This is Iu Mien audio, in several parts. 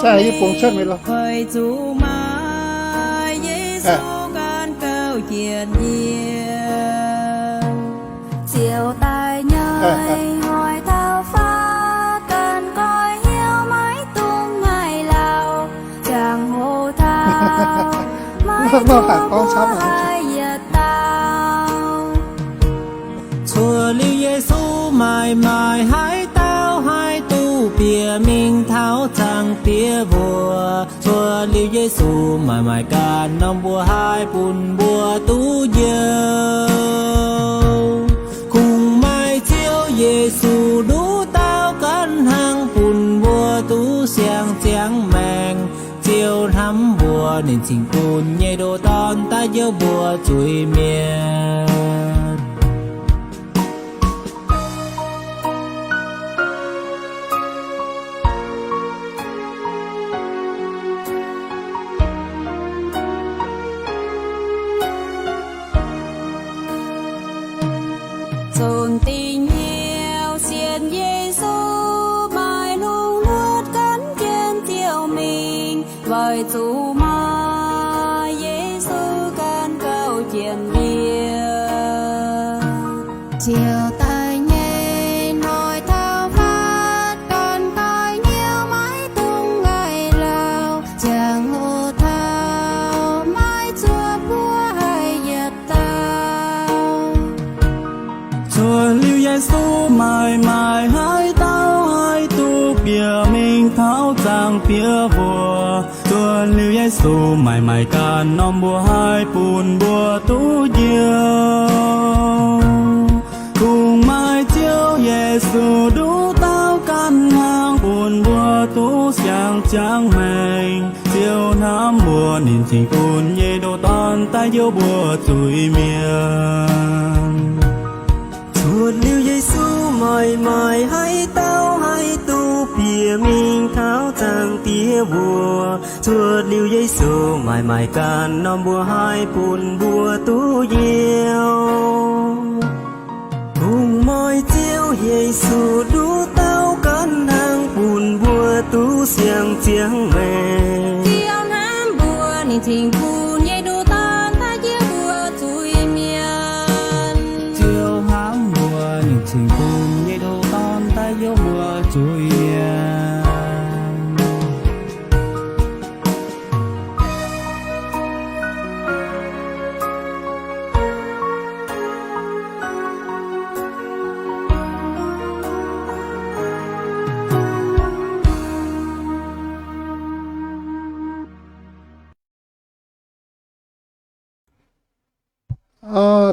Daaih yie bungx cuotv mingh lorqc. Weic zuqc maaih Yesu gan gauh jiex yie. Ziouv daaih nyei hoic taux faatv, ganh goiv hnyouv maiv dungx ngaih lauh. Jangx-hoc taux maiv dungx buov haic yietc dauh. Cuotv liuz Yesu maaih maaih haaix dauh haih duqv bieqc mingh taux zaangc Diex mbuox. Cuotv liuz Yesu maaih maaih ganh norm mbuox haih bun mbuo duqv njoux. Kungx maaih Ziouv Yesu nduqc dauh ganh hnangv bun mbuo duqv siang-ziangx maengc. Ziouv hnamv mbuo, ninh cingx bun nyei ndoh Dorn daaih njoux mbuo zuiz-mienh. Zunc dingc hnyouv sienx Yesu, maaih lungh nuotv gan jienv Ziouv mingh, weic zuqc maaih Yesu gan gauh jiex yie. Ziouv daaih nyei hoic taux faatv, ganh goiv hnyouv maiv dungx ngaih lauh, jangx-hoc taux maiv zuov buov haic yietc dauh. Cuotv liuz Yesu maaih maaih haaix dauh haih duqv bieqc mingh taux zaangc Diex mbuox. Cuotv liuz Yesu maaih maaih ganh norm mbuox haih bun mbuo duqv njoux. Kungx maaih Ziouv Yesu nduqc dauh ganh hnangv bun mbuo duqv siang-ziangx maengc. Ziouv hnamv mbuo, ninh cingx bun nyei ndoh Dorn daaih njoux mbuo zuiz-mienh. Cuotv liuz Yesu maaih maaih haaix dauh haih duqv bieqc mingh taux zaangc Diex mbuox. Cuotv liuz Yesu maaih maaih ganh norm mbuox haih bun mbuo duqv njoux. Kungx maaih Ziouv Yesu nduqc dauh ganh hnangv bun mbuo duqv siang-ziangx maengc. Ziouv hnamv mbuo, ninh cingx bun nyei ndoh Dorn daaih njoux mbuo zuiz-mienh. Ziouv hnamv mbuo, ninh cingx bun nyei ndoh Dorn daaih njoux mbuo zuiz-mienh.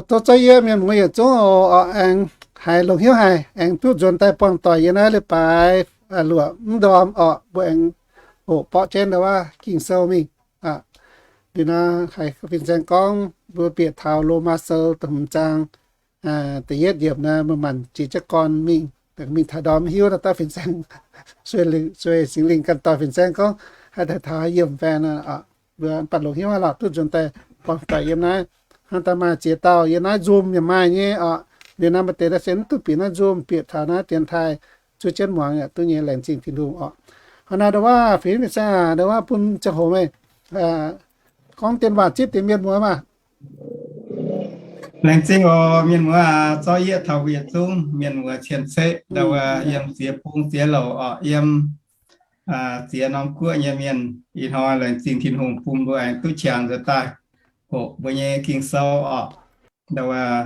Tov zouv yie mienh muoz yietc zungv oc, aengx haiz longx hnyouv haic, aengx duqv nzuonx daaih buangh doic yiem naaiv leiz-baaix luoqc mv ndorm oc, mbuo aengx hoqc borqv jienv ndau wuov Ging-Sou mingh. Liuz nor haiz fin-saeng gorngv mbuo bieqc taux Lomaa Sou da'hmz zaang da'yietv yiemc naaiv, mbuo maanc jiex jienv gorn mingh, mingh taux ndorm mv hiuv nor, daaih fin-saeng sueih Singx Lingh ganh dorh fin-saeng gorngv haih taux haaix yiemc faeng nor, mbuo mv baac longx hnyouv aqv lorqc, duqv nzuonx daaih buangh doic yiem naaiv. Hnangv daaih maaih ziex dauh yiem naaiv Zoom yaac maaih nyei oc. Liuz nor maaih deix daaih se mv duqv bieqc naaiv Zoom, bieqc taux naaiv dienx taaih zuov jienv muangx yaac duqv nyei, laengz zingh Tin-Hungh oc. Hnangv naaiv ndau wuov fingx fin-saeng, ndau wuov bun ziangh hoc meih gorngv dien waac zipv deix mienh muoz maah. Laengz zingh oc mienh muoz aac, zorqv yie taux mbuo yietc zungv mienh muoz cien-ceqv ndau wuov yiem ziex bung ziex louc oc, yiem ziex norm guoqv nyei mienh. Ih hnoi laengz zingh Tin-Hungh bun mbuo aengx duqv qangx nzuonx daaih hoqc mbuo nyei Ging-Sou oc. Ndau wuov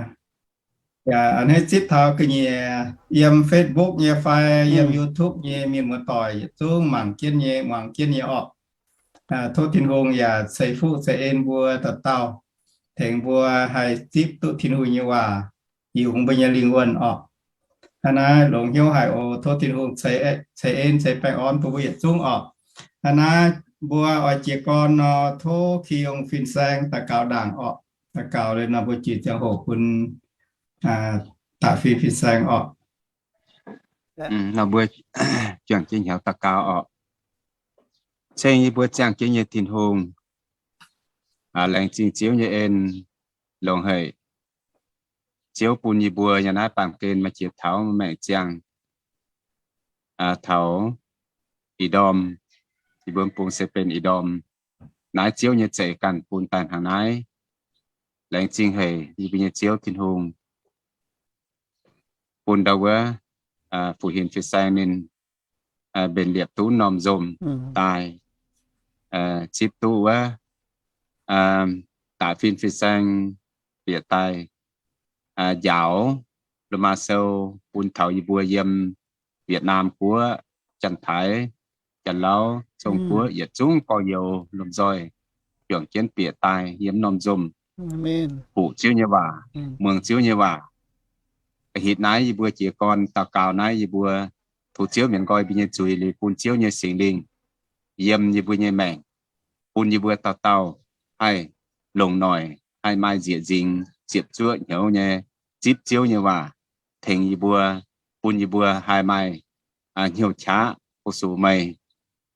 a'hneiv zipv taux ga'nyiec yiem Facebook nyei fai yiem YouTube nyei mienh muoz doic yietc zungv mangc jienv nyei, muangx jienv nyei oc. Tov Tin-Hungh yaac ceix fuqv ceix en mbuo dauh dauh, tengx mbuo haih zipv duqv Tin-Hungh nyei waac yungz mbuo nyei lingh wuonh orqc. Hnangv naaiv longx hnyouv haic oc. Tov Tin-Hungh ceix en ceix baengh orn bun mbuo yietc zungv orqc. Hnangv naaiv mbuo oix jiez gorn nor, tov Ki-Yong fin-saeng daux gaux ndaangc orqc. Daux gaux liuz nor mbuo jiex ziangh hoc bun daaih fin fin-saeng orqc. Nor mbuo juangc jienv hnyouv daux gaux orqc. Ceng yie mbuo ziangh jienv nyei Tin-Hungh, laengz zingh Ziouv nyei en longx haic. Ziouv bun yie mbuo yiem naaiv baamh gen maaih jiex taux maengc ziangh taux ih ndorm yie mbuo bungx se benx ih ndorm naaiv Ziouv nyei za'eix ganh bun daaih hnangv naaiv. Laengz zingh haic yie mbuo nyei Ziouv Tin-Hungh, bun ndau wuov Fu Hin fin-saeng ninh mbenc liepc duqv norm nzomc daaih, zipv duqv wuov daaih fin fin-saeng bieqc daaih njaaux Lomaa Sou bun taux yie mbuo yiem Việt Nam Guoqv, Janx-Taiv, Janx-Lauv, Zong Guoqv yietc zungv gorx-youz lomh nzoih juangc jienv bieqc daaih yiem norm nzomc hoqc Ziouv nyei waac, muangx Ziouv nyei waac. Hitv naaiv yie mbuo jiez gorn daux gaux naaiv yie mbuo tov Ziouv mienh nqoi mbuo nyei zuiz liuz bun Ziouv nyei Singx Lingh yiem yie mbuo nyei maengc, bun yie mbuo dauh dauh haih longc noic, haih maaih nzieqc nzingx ziepc zuoqv hnyouv nyei zipv Ziouv nyei waac, tengx yie mbuo, bun yie mbuo haih maaih hnyouv qaqv fu-sux meih.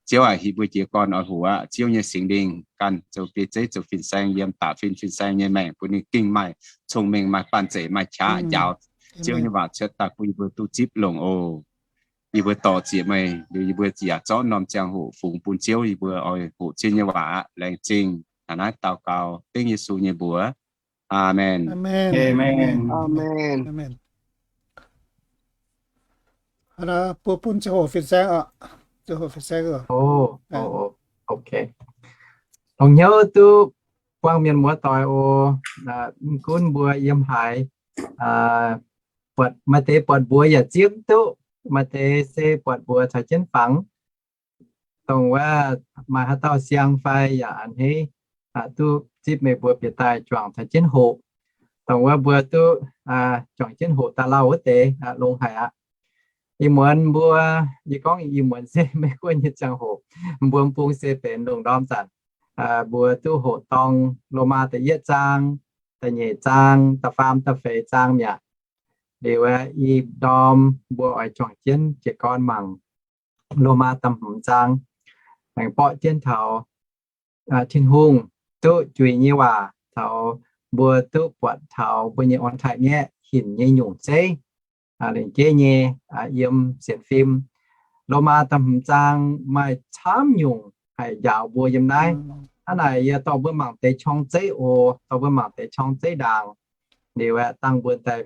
Ziouv aac, yie mbuo jiez gorn oix hoqc aqv. Ziouv nyei Singx Lingh ganh zoux biei zeiv zoux fin-saeng yiem daaih fin fin-saeng nyei maengc, bun ninh gengh maaih cong-mengh, maaih banh zeic, maaih qaqv njaaux Ziouv nyei waac cuotv daaih bun yie mbuo duqv zipv longc oc. Yie mbuo dorh zieqc meih liuz, yie mbuo yaac zorqv norm ziangh hoc fungx bun Ziouv, yie mbuo oix hoqc Ziouv nyei waac aqv. Laengz zingh. Hnangv naaiv daux gaux dengv Yesu nyei mbuox. Aamen. Aamen. Mbuo bun ziangh hoc fin-saeng oc. Ziangh hoc fin-saeng oc. Longx hnyouv duqv buangh mienh muoz-doic oc. Mv gunv mbuo yiem haaix, buatc maaih deix buatc mbuox yaac zipv duqv, maaih deix se buatc mbuox caux jienv fangx. Dongh wuov maaih haaix dauh siang fai yaac a'hneiv duqv zipv meih mbuo bieqc daaih juangc caux jienv hoqc. Dongh wuov mbuo duqv juangc jienv hoqc daaih lauh wuov deix longx haic aqv. Ih muonz mbuo, yie gorngv ih muonz se Meiv Guoqv nyei ziangh hoc, mbuo m'bung se benx lungh ndorm zanc, mbuo duqv hoqc dorng Lomaa da'yietv zaang, da'nyeic zaang, da'faam, da'feix zaang mi'aqv. Liuz ih ndorm mbuo oix juangc jienv jiez gorn mangc Lomaa da'hmz zaang, aengx borqv jienv taux Tin-Hungh duqv juix nyei waac taux mbuo duqv buatc taux mbuo nyei orn-taaix-ngaeqv hinc nyei nyungc zeiv, lengc jeiv nyei yiem sienx fim. Lomaa da'hmz zaang maaih camv nyungc haih njaaux mbuo yiem naaiv. Hnangv naaic yie dorh mbuo mangc deix qorng-zeiv oc, dorh mbuo mangc deix qorng-zeiv ndaangc. Liuz aeqv, dangh mbuo daaih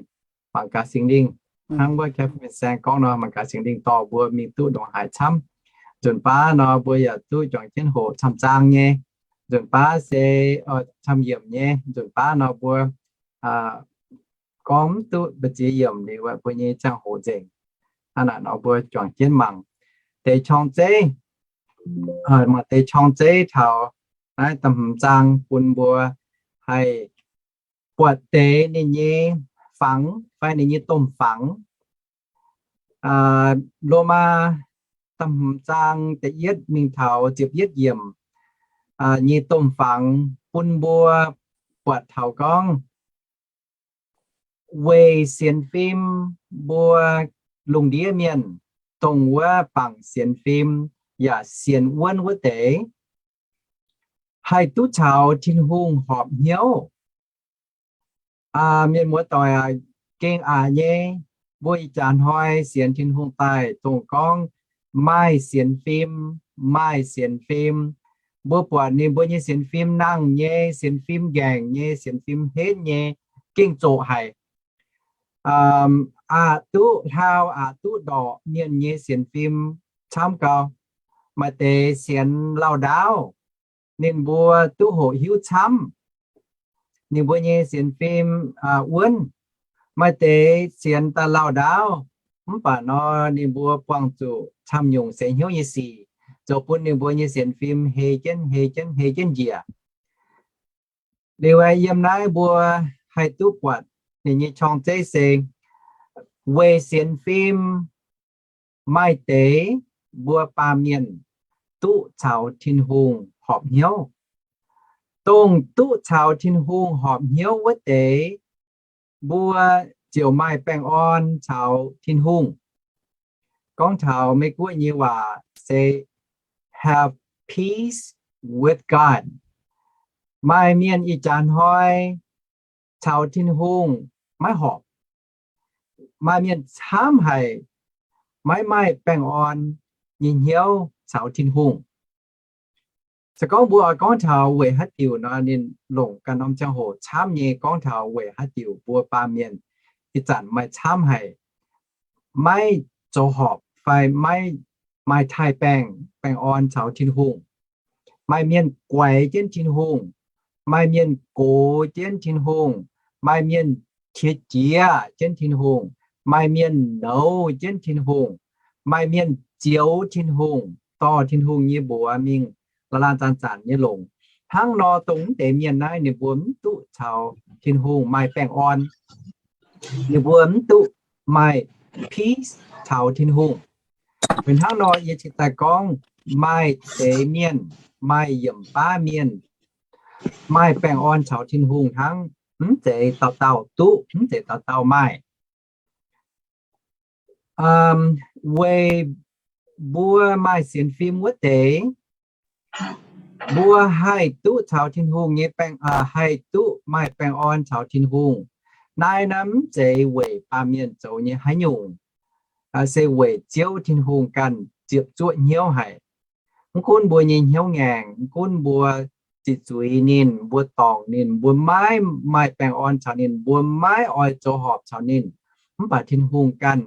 mangc gaax Singx Lingh. Hnangv wuov Kevin Saeng gorngv nor, mangc gaax Singx Lingh dorh mbuo mingh duqv ndongc haaix camv. Nzunc baav nor, mbuo yaac duqv juangc jienv hoqc camv-zaang nyei. Nzunc baav se camv-yiemc nyei. Nzunc baav nor, mbuo gorngv mv duqv mbu'ziex yiemc liuz, mbuo nyei ziangh hoc nzengc. Hnangv naaic nor, mbuo juangc jienv mangc deix qorng-zeiv, mangc deix qorng-zeiv taux naaiv da'hmz zaang bun mbuo haih buatc deix ninh nyei fangx fai ninh nyei domh fangx. Lomaa da'hmz zaang da'yietv mingh taux ziepc yietv yiemc nyei domh fangx bun mbuo buatc taux gorngv weic sienx fim mbuo lungh ndiev mienh, dongh wuov bangc sienx fim yaac sienx wuonv wuov deix, haih duqv caux Tin-Hungh horpc hnyouv. Mienh muoz-doic aac, gengh aqc nyei. Mbuo ih jaax hnoi sienx Tin-Hungh daaih dongh gorngv maaih sienx fim, maaih sienx fim. Mbuo buatc ninh mbuo nyei sienx fim nangh nyei, sienx fim nqaengc nyei, sienx fim henv nyei, gengh zoqc haic. Aqc duqv hlaau aqc duqv ndorqc mienh nyei sienx fim camv gau. Maaih deix sienx lauh ndaauv, ninh mbuo duqv hoqc hiuv camv, ninh mbuo nyei sienx fim wuonv. Maaih deix sienx daaih lauh ndaauv, mv baac nor ninh mbuo buangh zuqc camv-nyungc seix hnyouv nyei sic, zoux bun ninh mbuo nyei sienx fim hei jienv, hei jienv, hei jienv njiec. Liuz aeqv, yiem naaiv mbuo haih duqv buatc ninh nyei qorng-zeiv se weic sienx fim maaih deix mbuo baamh mienh duqv caux Tin-Hungh horpc hnyouv. Dongh duqv caux Tin-Hungh horpc hnyouv wuov deix, mbuo ziouc maaih baengh orn caux Tin-Hungh. Gorngv taux Meiv-Guoqv nyei waac se have peace with God. Maaih mienh ih jaax hnoi caux Tin-Hungh maiv horpc. Maaih mienh camv haic maiv maaih baengh orn nyei hnyouv caux Tin-Hungh. Se gorngv mbuo oix gorngv taux weic haaix diuc nor, ninh longc ganh norm ziangh hoc camv nyei gorngv taux weic haaix diuc mbuo baamh mienh ih zanc maaih camv haic, maiv zoux horpc fai maiv maaih taaih-baengh, baengh orn caux Tin-Hungh. Maaih mienh guaix jienv Tin-Hungh, maaih mienh gox jienv Tin-Hungh, maaih mienh qiex jiez jienv Tin-Hungh, maaih mienh nouz jienv Tin-Hungh, maaih mienh zioux Tin-Hungh, dorh Tin-Hungh nyei mbuox mingh laanh laanh zanc zanc nyei longc. Hnangv nor, dongh mv deix mienh naaiv ninh mbuo mv duqv caux Tin-Hungh maaih baengh orn. Ninh mbuo mv duqv maaih peace caux Tin-Hungh. Weic hnangv nor, yie cingx daaih gorngv maaih deix mienh, maaih yiemc baav mienh maaih baengh orn caux Tin-Hungh hnangv, mv zeiz dauh dauh duqv, mv zeiz dauh dauh maaih. Weic mbuo maaih sienx fim wuov deix, mbuo haih duqv caux Tin-Hungh nyei baengh, haih duqv maaih baengh orn caux Tin-Hungh. Naaiv naaiv mv zeiz weic baamh mienh zoux nyei haaix nyungc, se weic Ziouv Tin-Hungh ganh ziepc zuoqv hnyouv haic. Mv gunv mbuo nyei hnyouv ngaengc, mv gunv mbuo ziqc zuiz ninh, mbuo dorngc ninh, mbuo maiv maaih baengh orn caux ninh, mbuo maiv oix zoux horpc caux ninh, mv baac Tin-Hungh ganh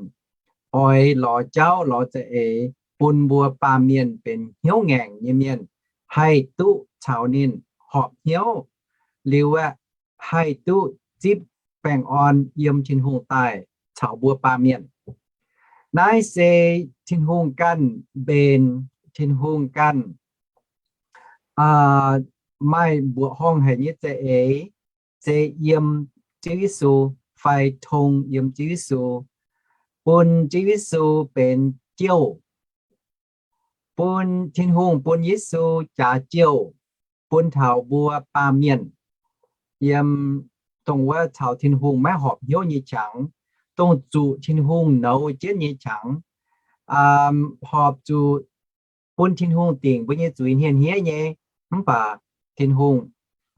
oix lorz jauv lorz za'eix bun mbuo baamh mienh benx hnyouv ngaengc nyei mienh, haih duqv caux ninh horpc hnyouv liuz aeqv, haih duqv zipv baengh orn yiem Tin-Hungh daaih caux mbuo baamh mienh. Naaiv se Tin-Hungh ganh mbenc, Tin-Hungh ganh maaih mbuoqc horngh haic nyei za'eix, se yiem Ziouv Yesu fai tong yiem Ziouv Yesu, bun Ziouv Yesu benx jouh, bun Tin-Hungh bun Yesu jaax jouh bun taux mbuo baamh mienh yiem dongh wuov caux Tin-Hungh maiv horpc hnyouv nyei qangx, dongh zuqc Tin-Hungh nouz jienv nyei qangx, horpc zuqc bun Tin-Hungh dingc mbuo nyei zuiz hniev-hniev nyei, mv baac Tin-Hungh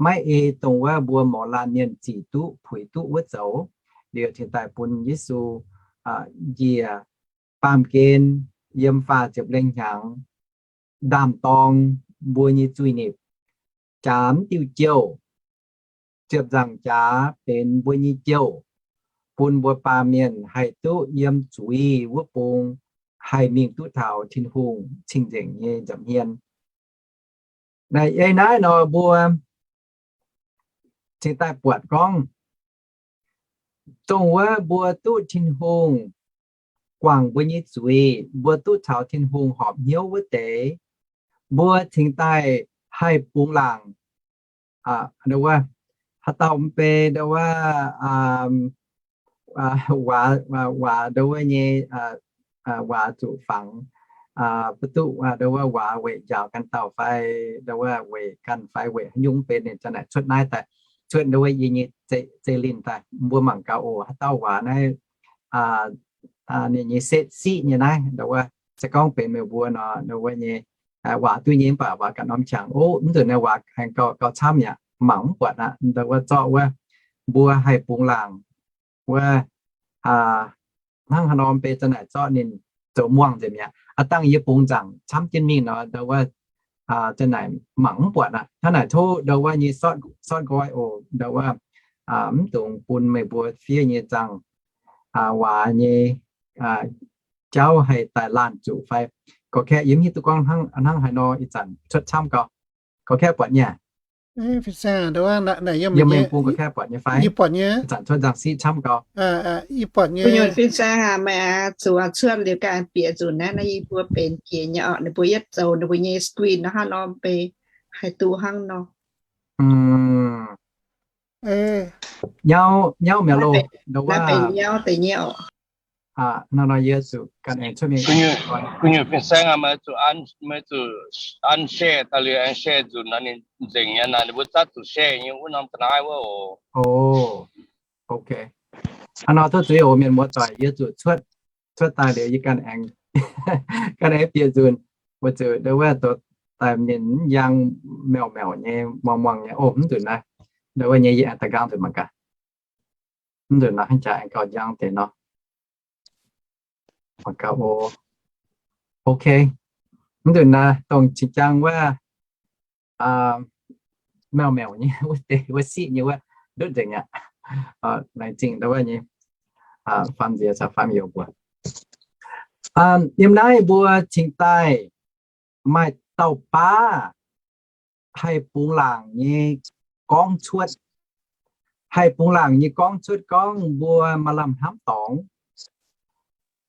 maiv ei dongh wuov mbuo mouz laanh mienh zic duqv puix duqv wuov zoux. Liuz cingx daaih bun Yesu njiec baamh gen yiem faah ziepc lengh hnyangx, ndaam-dorng mbuo nyei zuiz-nipc, jaax mv diuh jouh, ziepc nzaangc jaax benx mbuo nyei jouh, bun mbuo baamh mienh haih duqv yiem zuiz wuov bung haih mingh duqv taux Tin-Hungh cing-nzengc nyei nza'hmien. Naaiv ei naaiv nor mbuo cingx daaih buatc gorngv, dongh wuov mbuo duqv Tin-Hungh guangc mbuo nyei zuiz, mbuo duqv caux Tin-Hungh horpc hnyouv wuov deix, mbuo cingx daaih haih bungx laangc, ndo wuov, haaix dauh mv bei ndo wuov, waac, waac ndo wuov nyei, waac zuqc fangx, mv duqv ndo wuov waac weic njaaux ganh dauh fai ndo wuov weic ganh fai weic haaix nyungc mv bei ninh za'naaic cuotv naaiv daaih, cuotv ndo wuov yie nyei zei linh daaih, mbuo mangc gaax oc, haaix dauh waac naaiv ninh nyei setv siqv nyei naaiv, ndo wuov se gorngv benx meih mbuo nor, ndo wuov nyei waac duqv nyei mv baac waac ganh norm qangx oc, mv nzunc naaiv waac aengx gauh, gauh camv yaac mangc mv buatc aqv. Ndo wuov zorqv wuov mbuo haih bungx laangc wuov, hnangv haaix norm bei za'naaic zorqv ninh zoux muangh nzengc mi'aqv. Aav dangh yie bungx nzaangc camv jienv mingh nor, ndo wuov za'naaic mangc mv buatc aqv. Hnangv naaic tov ndo wuov nyei sortv nqoi oc, ndo wuov mv dungx bun meih mbuo fiev nyei nzangc waac nyei jauv haih daaih laanh zuqc fai. Gorqv-kaeqv yie mv hiuv duqv gorngv hnangv haaix nor ih zanc cuotv camv gau. Gorqv-kaeqv buatc nyei aqv? Yie mengh bung gorqv-kaeqv buatc nyei fai? Ih zanc cuotv nzangc siqv camv gau. Gu'nyuoz fin-saeng aac, meih zuqc cuotv liuz ganh bieqc nzunc naaiv, naaiv yie mbuo benx jiex nyei orqc, ninh mbuo yietv zoux ninh mbuo nyei screen nor hnangv nor mv bei haih duqv hnangv nor. Nyauv, nyauv mi'aqv loh, ndo wuov. Nyauv deix nyei orqc. Hnangv nor yie zuqc ganh aengx cuotv mingh. Gu'nyuoz fin-saeng aac, meih zuqc, meih zuqc unshare daaih liuz aengx share nzunc nor ninh nzengc nyei naaic, ninh mbuo zatv zuqc share nyei wuov norm ga'naaiv wuov oc. Ok. Hnangv nor tov zuiz oc mienh muoz-doic, yie zuqc cuotv, cuotv daaih liuz yie ganh aengx, ganh aengx bieqc nzunc, weic zuqc ndo wuov daaih ninh mv yangh mauc mauc nyei, muangh muangh nyei. Ov, mv nzunc naaiv, ndo wuov nyei yie aengx daaih nqaang nzunc mangc gaax. Mv nzunc naaiv hnangv jaax aengx gauh njang deix nor. Mangc gaax oc. Ok. Mv nzunc naaiv dongh cing-jang wuov mauh mauh nyei wuov deix, wuov siqv nyei wuov, ndutv nzengc aqv. Laengz zingh ndau wuov nyei faam nziex caux faam youz mbuo. Yiem naaiv mbuo cingx daaih maaih dauh baav haih bungx laangc nyei gorngv cuotv, haih bungx laangc nyei gorngv cuotv gorngv mbuo maaih lamh hnamv dorngx.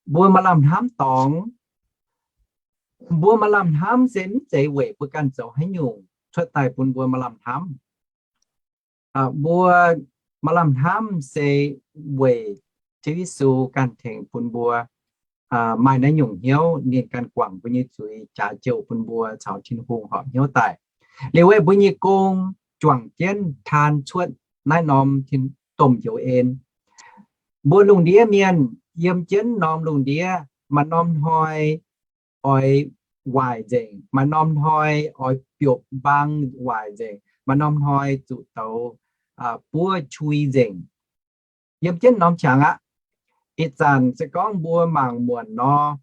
Mbuo maaih lamh hnamv dorngx. Mbuo maaih lamh hnamv se mv zeiz weic mbuo ganh zoux haaix nyungc cuotv daaih bun mbuo maaih lamh hnamv. Mbuo maaih lamh hnamv se weic Ziouv Yesu ganh tengx bun mbuo maaih naaiv nyungc hnyouv, ninh ganh guangc mbuo nyei zuiz, jaax jouh bun mbuo caux Tin-Hungh horpc hnyouv daaih. Liuz aeqv, mbuo nyei gong juangc jienv taan cuotv naaiv norm domh njoux en. Mbuo lungh ndiev mienh yiem jienv norm lungh ndiev, maaih norm hnoi oix waaic nzengc, maaih norm hnoi oix biopv mbang waaic nzengc, maaih norm hnoi zuqc douz buov qui nzengc. Yiem jienv norm qangx aqv. Ih zanc se gorngv mbuo mangc muonc nor,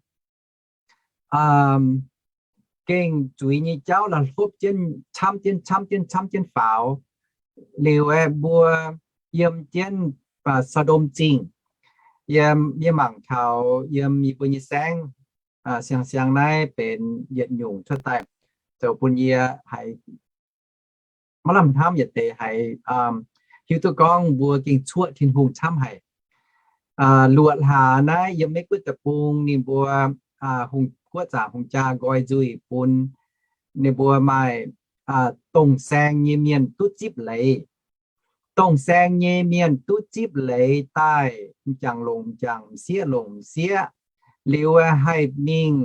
gengh zuiz nyei jauv la'hlopv jienv, camv jienv, camv jienv, camv jienv faaux. Liuz aeqv, mbuo yiem jienv Saa^ndom Zingh, yie mangc taux yiem yie mbuo nyei saengv, siang-siang naaiv benx yietc nyungc cuotv daaih, zoux bun yie haiz maiv lamh hnamv yietc deix haiz hiuv duqv gorngv mbuo gengh cuoqv Tin-Hungh camv haic. Luoqc hlaax naaiv yiem Meiv Guoqv deic-bung ninh mbuo guoqv zaangc hungh jaa nqoi nzuih bun ninh mbuo maaih dongh saeng nyei mienh duqv zipv leiz. Dongh saeng nyei mienh duqv zipv leiz daaih, m'jangc longc m'jangc, m'sieqv longc m'sieqv, liuz haih mingh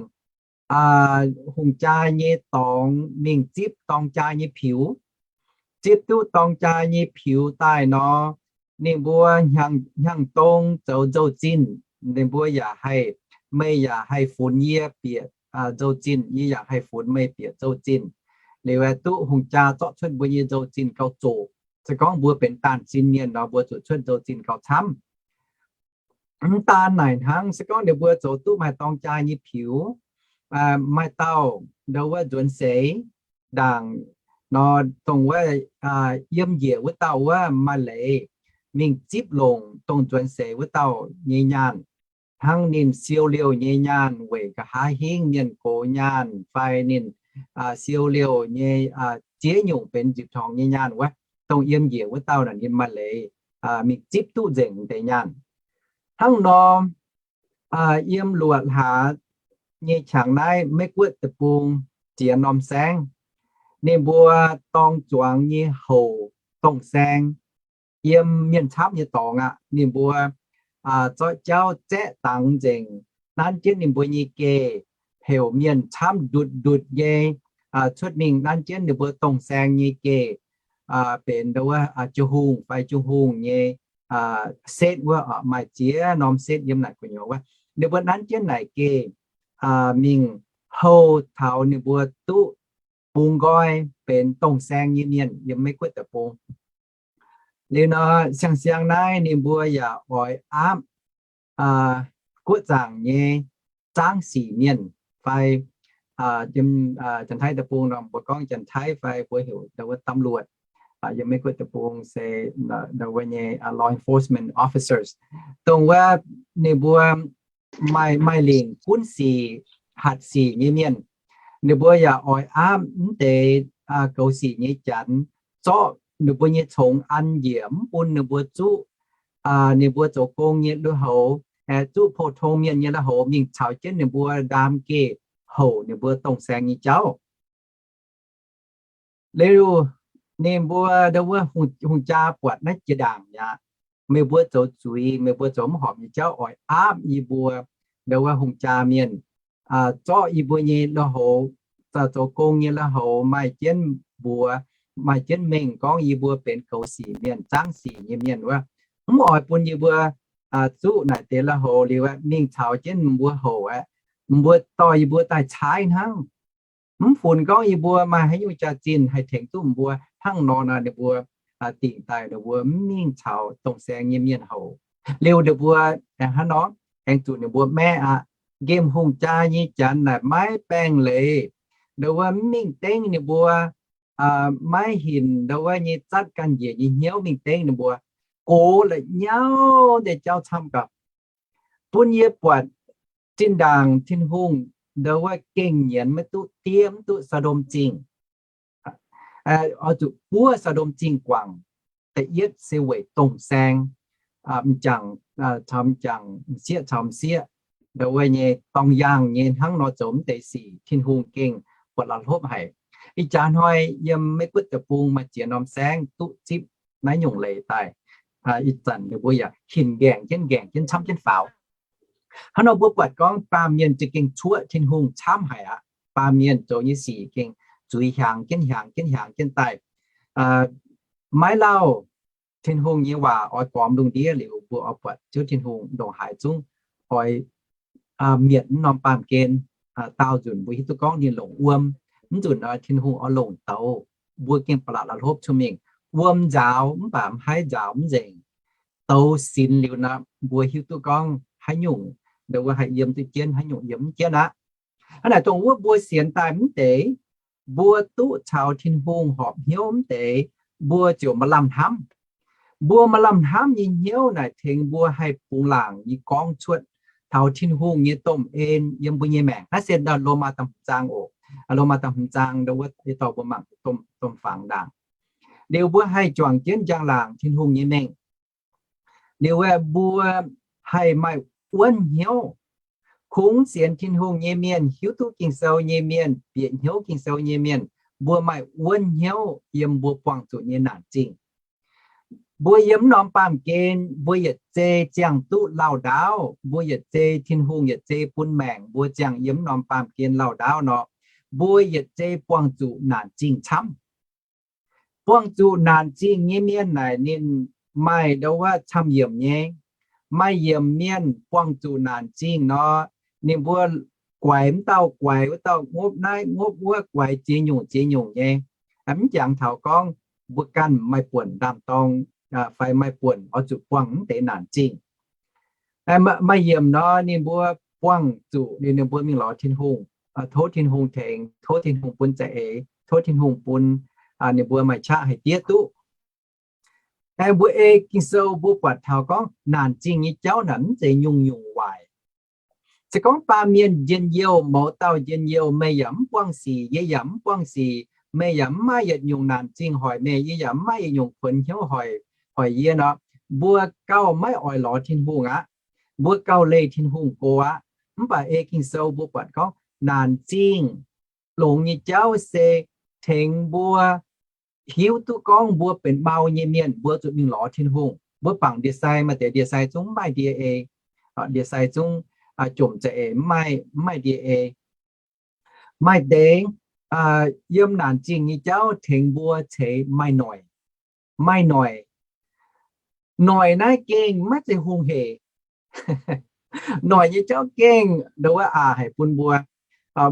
hungh jaa nyei dorngx mingh zipv dorng jaa nyei piux. Zipv duqv dorng jaa nyei piux daaih nor, ninh mbuo hnyangx-dong zoux nzou-zinh, ninh mbuo yaac haih, meih yaac haih funx yie bieqc nzou-zinh, yie yaac haih funx meih bieqc nzou-zinh. Liuz aeqv, duqv hungh jaa zorqv cuotv mbuo nyei nzou-zinh gauh zoqc. Se gorngv mbuo benx daanh sin mienh nor, mbuo zuqc cuotv nzou-zinh gauh camv. Mv daan naaic hnangv, se gorngv ninh mbuo zoux duqv maaih dorng jaa nyei piux, maaih dauh ndau wuov nzuonx seix ndaangc nor, dongh wuov yiem njiec wuov dauh wuov maaih leiz mingh zipv longc dongh nzuonx seix wuov dauh nyei nyaanh, hnangv ninh siou liouh nyei nyaanh, weic nqa'haav hingv mienh gox nyaanh, fai ninh siou liouh nyei ziex nyungc benx nzipc torngx nyei nyaanh wuov, dongh yiem njiec wuov dauh naaic ninh maaih leiz mingh zipv duqv nzengc deix nyaanh. Hnangv nor, yiem luoqc hlaax nyei qangx naaiv Meiv Guoqv deic-bung ziex norm saengv, ninh mbuo dorng zuangx nyei houc dongh saeng yiem mienh camv nyei dorngx aqv. Ninh mbuo zorqv jauv zaeqv dangx nzengc, nanv jienv ninh mbuo nyei geh, heuc mienh camv ndutc-ndutc nyei cuotv mingh nanv jienv ninh mbuo dongh saeng nyei geh, benx ndau wuov jiu hungh fai jiu hungh nyei setv wuov, maaih ziex norm setv yiem naaic gu'nyuoz wuov. Ninh mbuo nanv jienv naaic geh mingh houc taux ninh mbuo duqv bungx nqoi benx dongh saeng nyei mienh yiem Meiv Guoqv deic-bung. Liuz nor, siang-siang naaiv ninh mbuo yaac oix aapv guoqv zaangc nyei zaangv sic mienh fai Janx-Taiv deic-bung nor mbuo gorngv Janx-Taiv fai mbuo heuc ndau wuov ตำรวจ, yiem Meiv Guoqv deic-bung se ndau wuov nyei law enforcement officers, dongh wuov ninh mbuo maaih, maaih lingc gunv sic, hatc sic nyei mienh. Ninh mbuo yaac oix aapv mv deix goux sic nyei Janx zorqv ninh mbuo nyei congx an njiec, mv bun ninh mbuo zuqv ninh mbuo zoux gong nyei lui-houx, zuqv pou-tong mienh nyei lui-houx mingh caux jienv ninh mbuo ndaam geh houc ninh mbuo dongh saeng nyei jauv. Liuz ninh mbuo ndau wuov hungh jaa buatc naaiv jiex ndaangc mi'aqv. Meih mbuo zoux zuiz, meih mbuo zoux mv horpc nyei jauv oix aapv yie mbuo ndau wuov hungh jaa mienh, zorqv yie mbuo nyei lui-houx, zoux gong nyei lui-houx maaih jienv mbuox, maaih jienv mengh gorngv yie mbuo benx goux sic mienh, zaangv sic nyei mienh wuov. Mv oix bun yie mbuo zuqv naaic deix lui-houx liuz aeqv, mingh caux jienv mbuo houc aeqv, mbuo dorh yie mbuo daaih caaiv hnangv. Mv funx gorngv yie mbuo maaih haaix nyungc jaax-zinh haih tengx duqv mbuo. Hnangv nor nor ninh mbuo dingc daaih ninh mbuo mv mingh caux dongh saeng nyei mienh houc. Liuz ninh mbuo aengx hnangv nor, aengx zuqc ninh mbuo maeqv aqv. Nqemh hungh jaa nyei Janx naaic maiv baengh leiz. Ninh mbuo mv mingh dengv ninh mbuo maiv hinc ndau wuov nyei zatv ganh njiec nyei hnyouv mingh dengv ninh mbuo, gox la'nyauv deix jauv camv gauh. Bun yie buatc zinh ndaangc Tin-Hungh ndau wuov gengh nyienz maiv duqv diev, mv duqv Saa^ndom Zingh. Oix zuqc buov Saa^ndom Zingh guangc. Da'yietv se weic dongh saeng, m'jangc caux m'jangc, m'sieqv caux m'sieqv, ndau wuov nyei dorng yaangh nyei hnangv nor zoux mv deix sic, Tin-Hungh gengh buatc la'hlopv haic. Ih jaax hnoi yiem Meiv Guoqv deic-bung maaih ziex norm saengv duqv zipv naaiv nyungc leiz daaih. Ih zanc ninh mbuo yaac hinc nqaengc jienv nqaengc jienv camv jienv faaux. Hnangv nor mbuo buatc gorngv baamh mienh za'gengh cuoqv Tin-Hungh camv haic aqv. Baamh mienh zoux nyei sic gengh zuiz hiaangx jienv hiaangx jienv hiaangx jienv daaih. Maiv lauh Tin-Hungh nyei waac oix gormx lungh ndiev liuz, mbuo oix buatc Ziouv Tin-Hungh ndongc haaix zungv oix mietc mv norm baamh gen, daauh nzunc mbuo hiuv duqv gorngv ninh longc wuom, mv nzunc Tin-Hungh oix longc douz. Mbuo gengh ba'laqc la'hlopv cuotv mingh. Wuom nzaaux mv baac mv haih nzaaux mv nzengc. Douz sinx liuz nor, mbuo hiuv duqv gorngv haaix nyungc ndau wuov haih yiem duqv jienv, haaix nyungc yiem mv jienv aqv. Hnangv naaic dongh wuov mbuo sienx daaih mv deix, mbuo duqv caux Tin-Hungh horpc hnyouv mv deix, mbuo ziouc maaih lamh hnamv. Mbuo maaih lamh hnamv nyei hnyouv naaic tengx mbuo haih bungx laangc nyei gorngv cuotv taux Tin-Hungh nyei domh en yiem mbuo nyei maengc. Naaiv se Lomaa da'hmz zaang oc. Lomaa da'hmz zaang ndau wuov, yie dorh mbuo mangc domh fangx ndaangc. Liuz mbuo haih juangc jienv njang-laangc Tin-Hungh nyei mengh. Liuz aeqv, mbuo haih maaih wuonv hnyouv. Kungx sienx Tin-Hungh nyei mienh, hiuv duqv Ging-Sou nyei mienh, bieqc hnyouv Ging-Sou nyei mienh, mbuo maaih wuonv hnyouv yiem mbuo buangh zuqc nyei naanc zingh. Mbuo yiem mv norm baamh gen, mbuo yietc zei ziangh duqv lauh ndaauv, mbuo yietc zei Tin-Hungh yietc zei bun maengc mbuo ziangh yiem mv norm baamh gen lauh ndaauv nor, mbuo yietc zei buangh zuqc naanc zingh camv. Buangh zuqc naanc zingh nyei mienh naaic ninh maaih ndau wuov camv-yiemc nyei. Maaih yiemc mienh buangh zuqc naanc zingh nor, ninh mbuo guaix mv dauh guaix wuov dauh, ngopv naaiv ngopv wuov, guaix ziex nyungc ziex nyungc nyei. Mv jangx taux gorngv mbuo ganh maaih buonc ndaam-dorng fai maaih buonc oix zuqc buangh mv deix naanc zingh. Maaih yiemc nor ninh mbuo buangh zuqc liuz ninh mbuo mingh lorz Tin-Hungh, tov Tin-Hungh tengx, tov Tin-Hungh bun za'eix, tov Tin-Hungh bun ninh mbuo maaih qaqv haih diev duqv. Mbuo ei Ging-Sou mbuo buatc taux gorngv naanc zingh nyei jauv naaic mv zeiz nyungc-nyungc waaic. Se gorngv baamh mienh njien-youh, mouz dauh njien-youh, meih yaac mv buangh sic, yie yaac mv buangh sic, meih yaac mv maaih yietc nyungc naanc zingh hoic meih, yie yaac mv maaih yietc nyungc kuonx hnyouv hoic, hoic yie nor, mbuo gauh maiv oix lorz Tin-Hungh aqv. Mbuo gauh leih Tin-Hungh go aqv. Mv baac ei Ging-Sou mbuo buatc gorngv naanc zingh longx nyei jauv se tengx mbuo hiuv duqv gorngv mbuo benx mau nyei mienh, mbuo zuqc mingh lorz Tin-Hungh. Mbuo bangc ndie-sai, maaih deix ndie-sai zungv mv maaih ndie-ei. Ndie-sai zungv jomc za'eix, mv maaih, mv maaih ndie-ei. Maaih deix yiem naanc zingh nyei jauv tengx mbuo ceix maaih noic. Maaih noic. Noic naaiv gengh maiv zeiz hungh hec. Noic nyei jauv gengh ndau wuov aqc haic bun mbuo.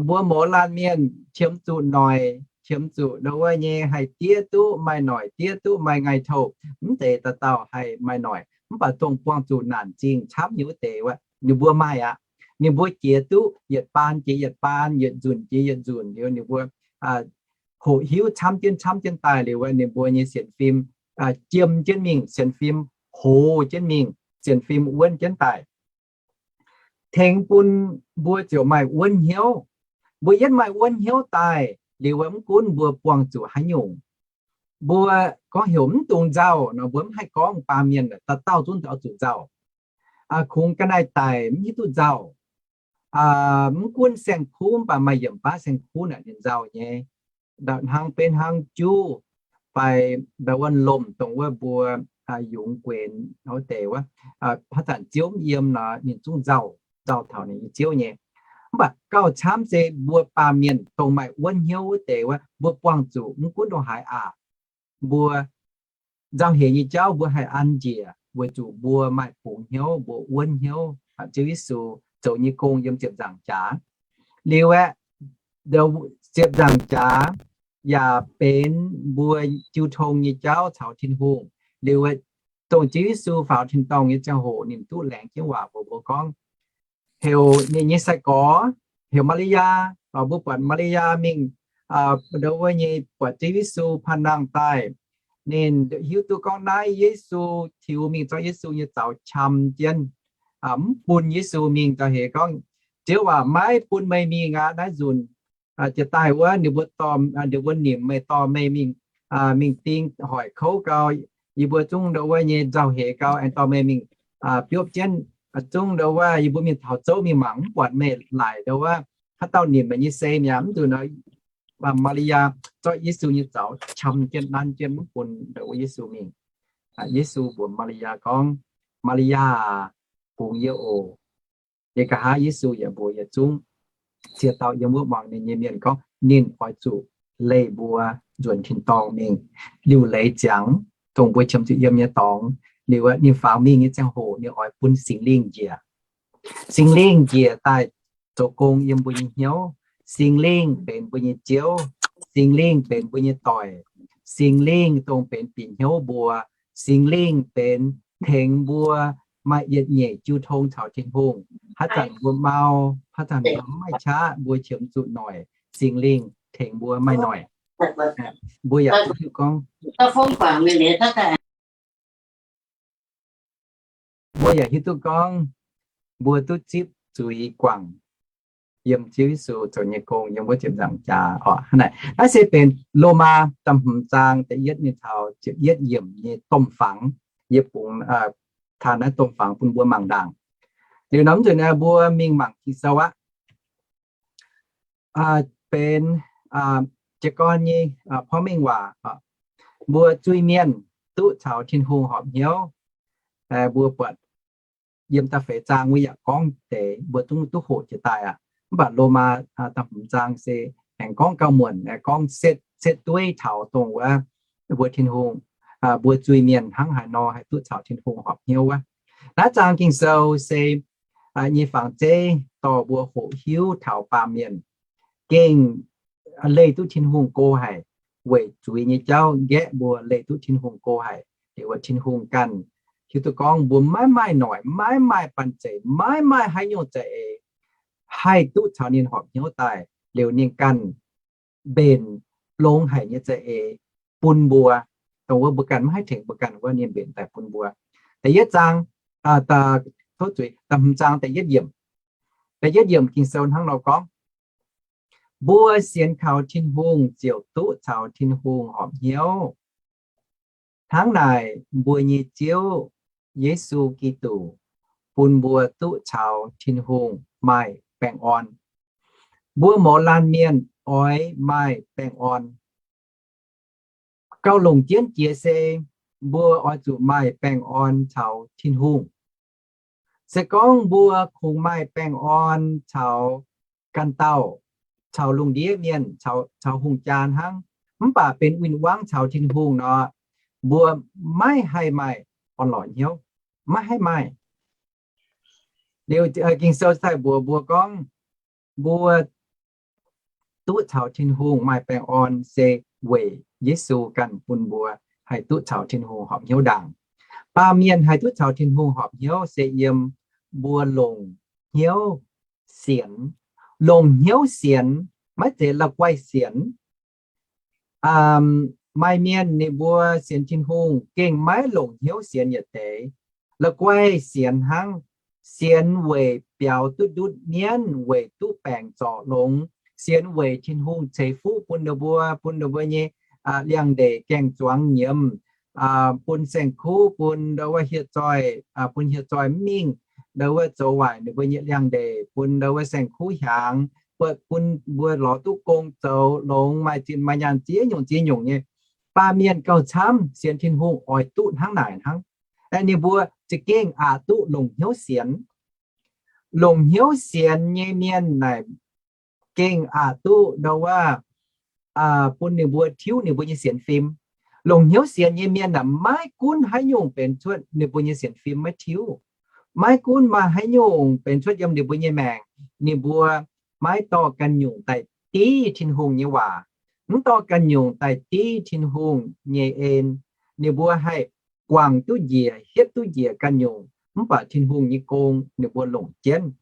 Mbuo mouz laanh mienh qiemx zuqc noic, qiemx zuqc ndau wuov nyei haih diev duqv maaih noic, diev duqv maaih ngaih touh, mv deix dauh dauh haih maaih noic. Mv baac dongh buangh zuqc naanc zingh camv nyei wuov deix wuov, ninh mbuo maaih aqv. Ninh mbuo jiex duqv yietc baan jiex yietc baan, yietc nzunc jiex yietc nzunc liuz ninh mbuo hoqc hiuv camv jienv camv jienv daaih liuz wuov, ninh mbuo nyei sienx fim jiem jienv mingh, sienx fim hoz jienv mingh, sienx fim wuonv jienv daaih. Tengx bun mbuo ziouc maaih wuonv hnyouv. Mbuo yietv maaih wuonv hnyouv daaih liuz wuov, mv gunv mbuo buangh zuqc haaix nyungc, mbuo gorngv heuc mv dungx nzauh nor, mbuo mv haih gorngv. Baamh mienh dauh dauh zungv oix zuqc nzauh. Kungx ga'naaiv daic mv hiuv duqv nzauh. Mv gunv saeng-kuv, mv baac maaih yiemc baav saeng-kuv naaic ninh nzauh nyei. Hnangv benx hnangv juv fai ndau wuov lomh, dongh wuov mbuo yungz guenx wuov deix wuov, haaix zanc ziouv mv yiem nor, ninh zungv nzauh, nzauh taux ninh nyei ziouv nyei. Mv baac gauh camv se mbuo baamh mienh dongh maaih wuonv hnyouv wuov deix wuov, mbuo buangh zuqc mv gunv ndongc haaix aqc, mbuo nzauh hec nyei jauv mbuo haih an njiec, weic zuqc mbuo maaih bungx hnyouv, mbuo wuonv hnyouv. Ziouv Yesu zoux nyei gong yiem ziepc nzaangc jaax. Liuz aeqv, ziepc nzaangc jaax yaac benx mbuo jiu tong nyei jauv caux Tin-Hungh. Liuz aeqv, dongh Ziouv Yesu faaux tin-dorngh nyei ziangh hoc ninh duqv laengz jienv waac mbuox mbuo gorngv, heuc ninh nyei sai-gorx, heuc Maa^li^yaa. Mbuo buatc Maa^li^yaa mingh ndau wuov nyei buatc Ziouv Yesu paan nangh daaih, ninh hiuv duqv gorngv naaiv Yesu, tiux mingh zorqv Yesu nyei zaux qam jienv, mv bun Yesu mingh, za'gengh gorngv, Ziouv aac, maiv bun meih mingh aqv. Naaiv nzunc jiex daaih wuov ninh mbuo dorh, ninh mbuo nimc meih, dorh meih mingh, mingh ding hoic kouv gau, yie mbuo zungv ndau wuov nyei nzauh heix gau, aengx dorh meih mingh biopv jienv, zungv ndau wuov yie mbuo mingh taux zouv mingh mangc mv buatc meih laic ndau wuov haaix dauh nimc meih nyei sei mi'aqv. Mv nzunc Maa^li^yaa zorqv Yesu nyei zaux qam jienv, nanv jienv, mv bun ndau wuov Yesu mingh. Yesu mbuox Maa^li^yaa gorngv, Maa^li^yaa aah, bungx yie oc. Yie nqa'haav Yesu yaac mbuox yietc zungv ziex dauh yiem wuov muangx ninh nyei mienh gorngv ninh oix zuqc leih mbuo nzuonx tin-dorngh mingh. Liuc leiz ziangx dongh mbuo qiemx zuqc yiem nyei dorngx, liuz ninh faaux mingh nyei ziangh hoc ninh oix bun Singx Lingh njiec. Singx Lingh njiec daaih zoux gong yiem mbuo nyei hnyouv. Singx Lingh benx mbuo nyei Ziouv. Singx Lingh benx mbuo nyei doic. Singx Lingh dongh benx bieqc hnyouv mbuo. Singx Lingh benx tengx mbuo maaih yietc nyeic jiu tong caux Tin-Hungh. Haaix zanc mbuo mau, haaix zanc mbuo mv maaih qaqv, mbuo qiemx zuqc noic, Singx Lingh tengx mbuo maaih noic. Mbuo yaac hiuv duqv gorngv, mbuo yaac hiuv duqv gorngv, mbuo duqv zipv zuiz guangc yiem Ziouv Yesu zoux nyei gong yiem wuov ziepc nzaangc jaax oc. Hnangv naaic, naaiv se benx Lomaa da'hmz zaang da'yietv nyei taux ziepc yietv yiemc nyei domh fangx. Yie bungx taux naaiv domh fangx bun mbuo mangc ndaangc. Liuz nor mv nzunc naaiv mbuo mingh mangc Ging-Sou aqv. Benx jiez gorn nyei porv mengh waac. Mbuo zuiz-mienh duqv caux Tin-Hungh horpc hnyouv. Mbuo buatc yiem da'feix zaang wuov yaac gorngv deix, mbuo zungv duqv hoqc jiex daaih aqv. Mv baac Lomaa da'hmz zaang se aengx gorngv gauh muonc, gorngv setv, setv dueiv taux dongh wuov mbuo Tin-Hungh, mbuo zuiz-mienh hnangv haaix nor haih duqv caux Tin-Hungh horpc hnyouv wuov. Naaiv zaang Ging-Sou se nyei fangx zeiv dorh mbuo hoqc hiuv taux baamh mienh gengh leih duqv Tin-Hungh go haic, weic zuiz nyei jauv nqaeqv mbuo leih duqv Tin-Hungh go haic. Liuz wuov Tin-Hungh ganh hiuv duqv gorngv mbuo maiv maaih noic, maiv maaih banh zeic, maiv maaih haaix nyungc za'eix haih duqv caux ninh horpc hnyouv daaih. Liuz ninh ganh mbenc longx haic nyei za'eix bun mbuo, dongh wuov mbuo ganh maiv haih tengx mbuo ganh wuov, ninh mbenc daaih bun mbuo. Da'yietv zaang, tov zuiz, da'hmz zaang da'yietv yiemc. Da'yietv yiemc Ging-Sou hnangv nor gorngv, mbuo sienx kaux Tin-Hungh ziouc duqv caux Tin-Hungh horpc hnyouv. Hnangv naaic mbuo nyei Ziouv Yesu Giduc bun mbuo duqv caux Tin-Hungh maaih baengh orn. Mbuo mouz laanh mienh oix maaih baengh orn. Gauh longc jienv jiex se mbuo oix zuqc maaih baengh orn caux Tin-Hungh. Se gorngv mbuo kungx maaih baengh orn caux ganh dauh, caux lungh ndiev mienh, caux hungh jaa hnangv, mv baac benx win-wangv caux Tin-Hungh nor, mbuo maiv haih maaih orn-lorqc hnyouv, maiv haih maaih. Liuz Ging-Sou daaih mbuox mbuo gorngv, mbuo duqv caux Tin-Hungh maaih baengh orn se weic Yesu ganh bun mbuo haih duqv caux Tin-Hungh horpc hnyouv ndaangc. Baamh mienh haih duqv caux Tin-Hungh horpc hnyouv se yiem mbuo longc hnyouv sienx. Longc hnyouv sienx maiv zeiz la'guaih sienx. Maaih mienh ninh mbuo sienx Tin-Hungh gengh maiv longc hnyouv sienx yietc deix, la'guaih sienx hnangv. Sienx weic biaux duqv ndutv mienv, weic duqv baengc zorc longx, sienx weic Tin-Hungh ceix fuqv bun ninh mbuo, bun ninh mbuo nyei liangx-ndeic gaengh zuangx nyiemz, bun saeng-kuv, bun ndau wuov hieh zoih, bun hieh zoih mv mingh ndau wuov zoux waaic ninh mbuo nyei liangx-ndeic, bun ndau wuov saeng-kuv hiaangx, bun mbuo lorz duqv gong zoux longx, maaih zinh maaih nyaanh ziex nyungc ziex nyungc nyei. Baamh mienh gauh camv sienx Tin-Hungh oix duqv hnangv naaic hnangv. Ninh mbuo za'gengh aqc duqv longc hnyouv sienx. Longc hnyouv sienx nyei mienh naaic gengh aqc duqv ndau wuov bun ninh mbuo tiuv ninh mbuo nyei sienx fim. Longc hnyouv sienx nyei mienh naaic maiv gunv haaix nyungc benx cuotv ninh mbuo nyei sienx fim maiv tiuv. Maiv gunv maaih haaix nyungc benx cuotv yiem ninh mbuo nyei maengc, ninh mbuo maiv dorh ganh nyungc daaih div Tin-Hungh nyei waac, mv dorh ganh nyungc daaih div Tin-Hungh nyei en. Ninh mbuo haih guangc duqv njiec, hietv duqv njiec ganh nyungc, mv baac Tin-Hungh nyei gong ninh mbuo longc jienv.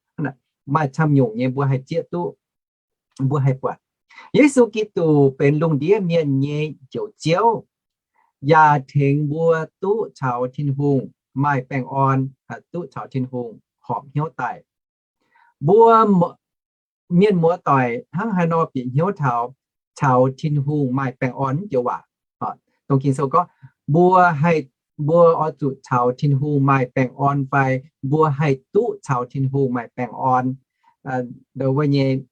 Maaih camv nyungc nyei mbuo haih zieqv duqv, mbuo haih buatc. Yesu Giduc benx lungh ndiev mienh nyei Njoux Ziouv, yaac tengx mbuo duqv caux Tin-Hungh maaih baengh orn, duqv caux Tin-Hungh horpc hnyouv daaih. Mbuo mienh muoz-doic hnangv haaix nor bieqc hnyouv taux, caux Tin-Hungh maaih baengh orn mv joux waac? Dongh Ging-Sou gorngv, mbuo haih, mbuo oix zuqc caux Tin-Hungh maaih baengh orn fai mbuo haih duqv caux Tin-Hungh maaih baengh orn. Wuov nyei,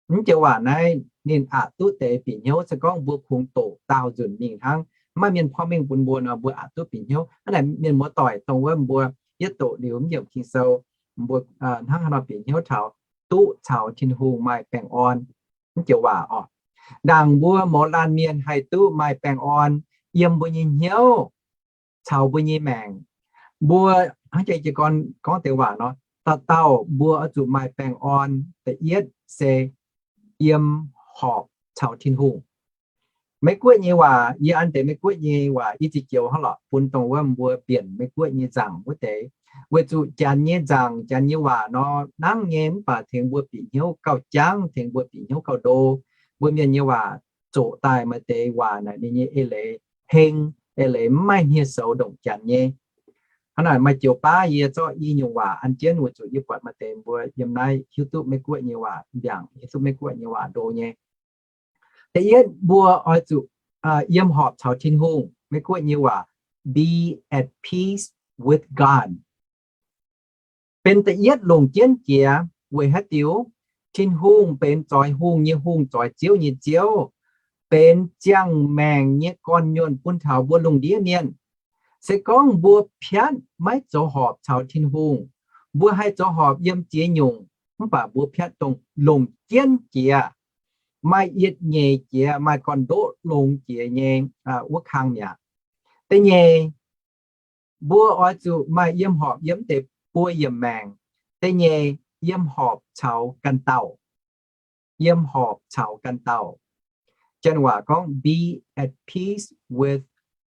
mv joux waac naaiv ninh aqc duqv deix bieqc hnyouv. Se gorngv mbuo kungx doqc daauh nzunc mingh hnangv, maiv maaih mienh porv mengh bun mbuo nor, mbuo aqc duqv bieqc hnyouv. Hnangv naaic, mienh muoz-doic, dongh wuov mbuo yietv doqc liuz mv yiemc Ging-Sou, mbuo hnangv haaix nor bieqc hnyouv taux duqv caux Tin-Hungh maaih baengh orn mv joux waac oc. Ndaangc mbuo mouz laanh mienh haih duqv maaih baengh orn yiem mbuo nyei hnyouv caux mbuo nyei maengc. Mbuo hnangv jiex gorn gorngv deix waac nor, dauh dauh mbuo oix zuqc maaih baengh orn. Da'yietv se yiem horpc caux Tin-Hungh. Meiv Guoqv nyei waac, yie an deix Meiv Guoqv nyei waac i ziex joux hnangv lorqc bun dongh wuov mbuo mbienc Meiv Guoqv nyei nzaangc wuov deix. Weic zuqc Janx nyei nzaangc, Janx nyei waac nor nangv nyei mv baac tengx mbuo bieqc hnyouv gauh jangv, tengx mbuo bieqc hnyouv gauh ndo. Mbuo mienh nyei waac zoqc daaih maaih deix waac naaic ninh nyei eix leiz heng, eix leiz mv maaih hniev-soux ndongc Janx nyei. Hnangv naaic maaih joux baav yie zorqv i nyungc waac an jienv weic zuqc yie buatc maaih deix mbuo yiem naaiv hiuv duqv Meiv Guoqv nyei waac mbiaangc, hiuv duqv Meiv Guoqv nyei waac ndo nyei. Da'yietv mbuo oix zuqc yiem horpc caux Tin-Hungh. Meiv Guoqv nyei waac, be at peace with God. Benx da'yietv longc jienv jiex. Weic haaix diuc? Tin-Hungh benx zoix hungh nyei Hungh, zoix ziouv nyei Ziouv, benx ziangh maengc nyei gorn-nyuonh bun taux mbuo lungh ndiev mienh. Se gorngv mbuo piatv maiv zoux horpc caux Tin-Hungh, mbuo haih zoux horpc yiem ziex nyungc, mv baac mbuo piatv dongh longc jienv jiex, maaih yietc nyeic jiex, maaih gorn-ndoqv longx jiex nyei wuov kang mi'aqv. Da'nyeic, mbuo oix zuqc maaih yiem horpc yiem deix buo yiemc maengc. Da'nyeic, yiem horpc caux ganh dauh. Yiem horpc caux ganh dauh. Janx waac gorngv be at peace with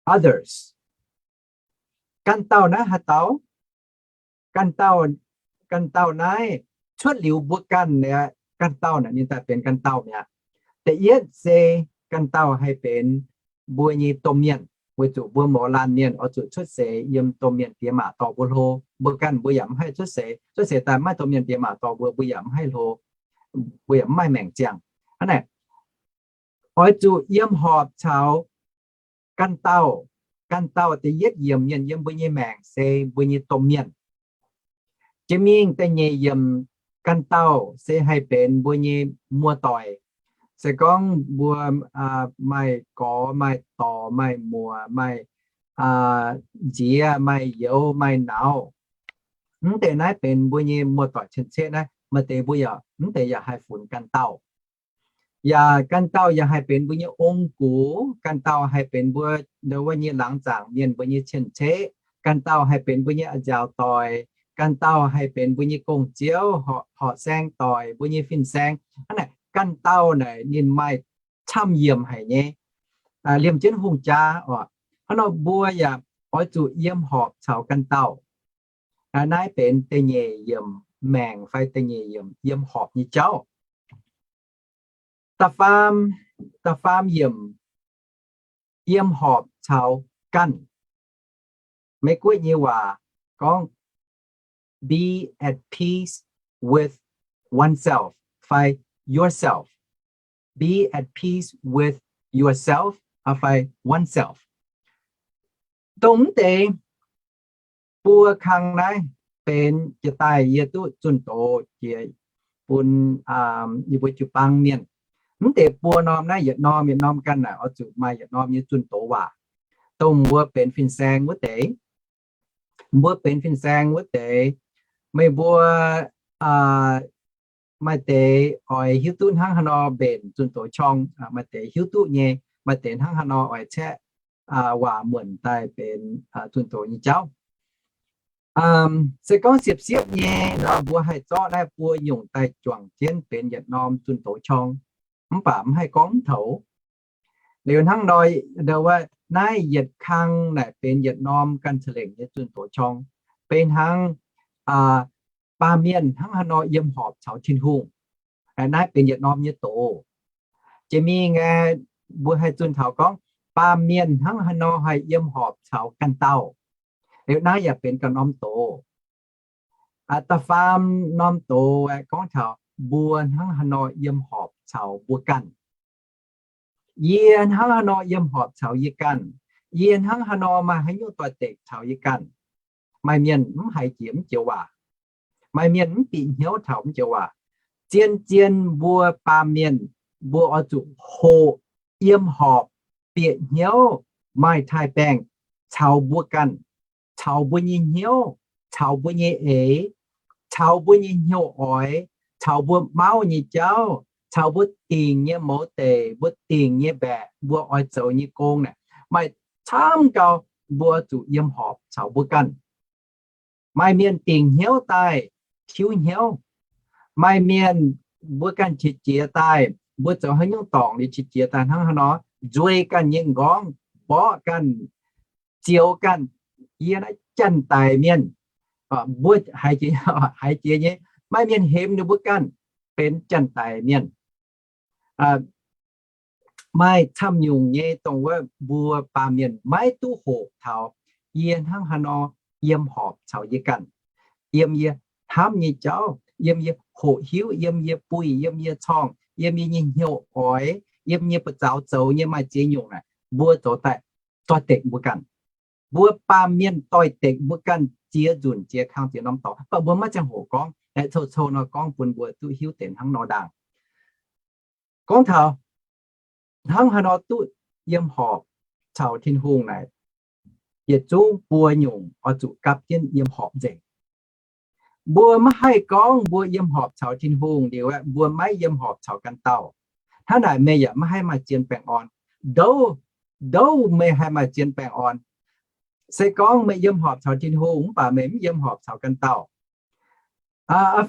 others. Ganh dauh naaiv haaix dauh? Ganh dauh, ganh dauh naaiv cuotv liuz mbuo ganh, ganh dauh naaic ninh daaih benx ganh dauh mi'aqv. Da'yietv se ganh dauh haih benx mbuo nyei domh mienh, weic zuqc mbuo mouz laanh mienh oix zuqc cuotv seix yiem domh mienh diex maac dorh mbuo hlo. Mbuo ganh mbuo yaac mv haih cuotv seix, cuotv seix daaih mv maaih domh mienh diex maac dorh mbuo, mbuo yaac mv haih hlo, mbuo yaac mv maaih maengc ziangh. Hnangv naaic, oix zuqc yiem horpc caux ganh dauh. Ganh dauh da'yietv yiemc mienh yiem mbuo nyei maengc se mbuo nyei domh mienh. Jiex mingh da'nyeic yiemc ganh dauh se haih benx mbuo nyei muoz-doic. Se gorngv mbuo maaih gorx, maaih dorc, maaih muoc, maaih nziex, maaih youz, maaih nauz, mv deix naaiv benx mbuo nyei muoz-doic cien-ceqv naaiv. Maaih deix mbuo yaac, mv deix yaac haih funx ganh dauh. Yaac ganh dauh yaac haih benx mbuo nyei ong-gux. Ganh dauh haih benx mbuo wuov nyei laangz zaangc mienh, mbuo nyei cien-ceqv. Ganh dauh haih benx mbuo nyei a'nziaauc doic. Ganh dauh haih benx mbuo nyei gong-ziouv, horqc saeng doic, mbuo nyei fin-saeng. Hnangv naaic, ganh dauh naaic ninh maaih camv yiemc haic nyei, liemh jienv hungh jaa oc. Hnangv nor mbuo yaac oix zuqc yiem horpc caux ganh dauh. Naaiv benx da'nyeic yiemc maengc fai da'nyeic yiemc yiem horpc nyei jauv. Da'faam, da'faam yiemc, yiem horpc caux ganh. Meiv Guoqv nyei waac gorngv, be at peace with oneself fai yourself. Be at peace with yourself fai oneself. Dongh mv deix buo kang naaiv benx jiex daaih yie duqv zunh doz jiex bun yie mbuo jiu-baang mienh. Mv deix buo norm naaiv yietc norm yietc norm ganh naaic oix zuqc maaih yietc norm nyei zunh doz waac. Dongh mbuo benx fin-saeng wuov deix, mbuo benx fin-saeng wuov deix, meih mbuo maaih deix oix hiuv duqv hnangv haaix nor mbenc zunh doz qorng, maaih deix hiuv duqv nyei, maaih deix hnangv haaix nor oix caeqv waac muonc daaih benx zunh doz nyei jauv. Se gorngv siepv-siepv nyei nor, mbuo haih zorqv naaiv buo nyungc daaih juangc jienv benx yietc norm zunh doz qorng, mv baac mv haih gorngv mv toux. Liuz hnangv nor, naaiv yietc kang naaic benx yietc norm ganh ca'lengc nyei zunh doz qorng, benx hnangv baamh mienh hnangv haaix nor yiem horpc caux Tin-Hungh. Naaiv benx yietc norm nyei doz. Jiex mingh aeqv, mbuo haih zunh taux gorngv baamh mienh hnangv haaix nor haih yiem horpc caux ganh dauh. Liuz naaiv yaac benx ganh norm doz. Da'faam norm doz aeqv, gorngv taux mbuo hnangv haaix nor yiem horpc caux mbuo ganh. Yie hnangv haaix nor yiem horpc caux yie ganh. Yie hnangv haaix nor maaih haaix nyungc doix-dekc caux yie ganh. Maaih mienh mv haiz jiex mv joux waac. Maaih mienh mv bieqc hnyouv taux mv joux waac. Zien-zien mbuo baamh mienh, mbuo oix zuqc hoqc, yiem horpc, bieqc hnyouv, maaih taaih-baengh caux mbuo ganh, caux mbuo nyei hnyouv, caux mbuo nyei eix, caux mbuo nyei hnyouv oix, caux mbuo mauv nyei jauv, caux mbuo dingc nyei mouz deic, mbuo dingc nyei mbaeqc, mbuo oix zoux nyei gong naaic, maaih camv gau mbuo zuqc yiem horpc caux mbuo ganh. Maaih mienh dingc hnyouv daaih tiuv hnyouv. Maaih mienh mbuo ganh qiex jiez daaih, mbuo zoux haaix nyungc dorngc liuz qiex jiez daaih hnangv haaix nor, nzueic ganh nyei nqorngv, mborqv ganh, zioux ganh. Yie naaiv janx-daic mienh, mbuo haiz jiex, haiz jiex nyei, maaih mienh hemx ninh mbuo ganh benx janx-daic mienh. Maaih camv nyungc nyei dongh wuov mbuo baamh mienh maiv duqv hoqc taux yie hnangv haaix nor yiem horpc caux yie ganh, yiem yie hnamv nyei jauv, yiem yie hoqc hiuv, yiem yie buih, yiem yie corngh, yiem yie nyei hnyouv oix, yiem yie buoz-zaux zoux nyei maaih ziex nyungc naaic, mbuo zoux daaih doix-dekc mbuo ganh. Mbuo baamh mienh doix-dekc mbuo ganh ziex nzunc ziex kang ziex norm dorngx, mv baac mbuo maiv ziangh hoc gorngv. Aeqv, cou-cou nor gorngv bun mbuo duqv hiuv deix hnangv nor ndaangc. Gorngv taux hnangv haaix nor duqv yiem horpc caux Tin-Hungh naaic, yietc zungv buo nyungc oix zuqc gapv jienv yiem horpc nzengc. Mbuo maiv haih gorngv mbuo yiem horpc caux Tin-Hungh liuz aeqv, mbuo maiv yiem horpc caux ganh dauh. Hnangv naaic meih yaac maiv haih maaih zien baengh orn. Ndouv, ndouv meih haih maaih zien baengh orn. Se gorngv meih yiem horpc caux Tin-Hungh mv baac meih mv yiem horpc caux ganh dauh,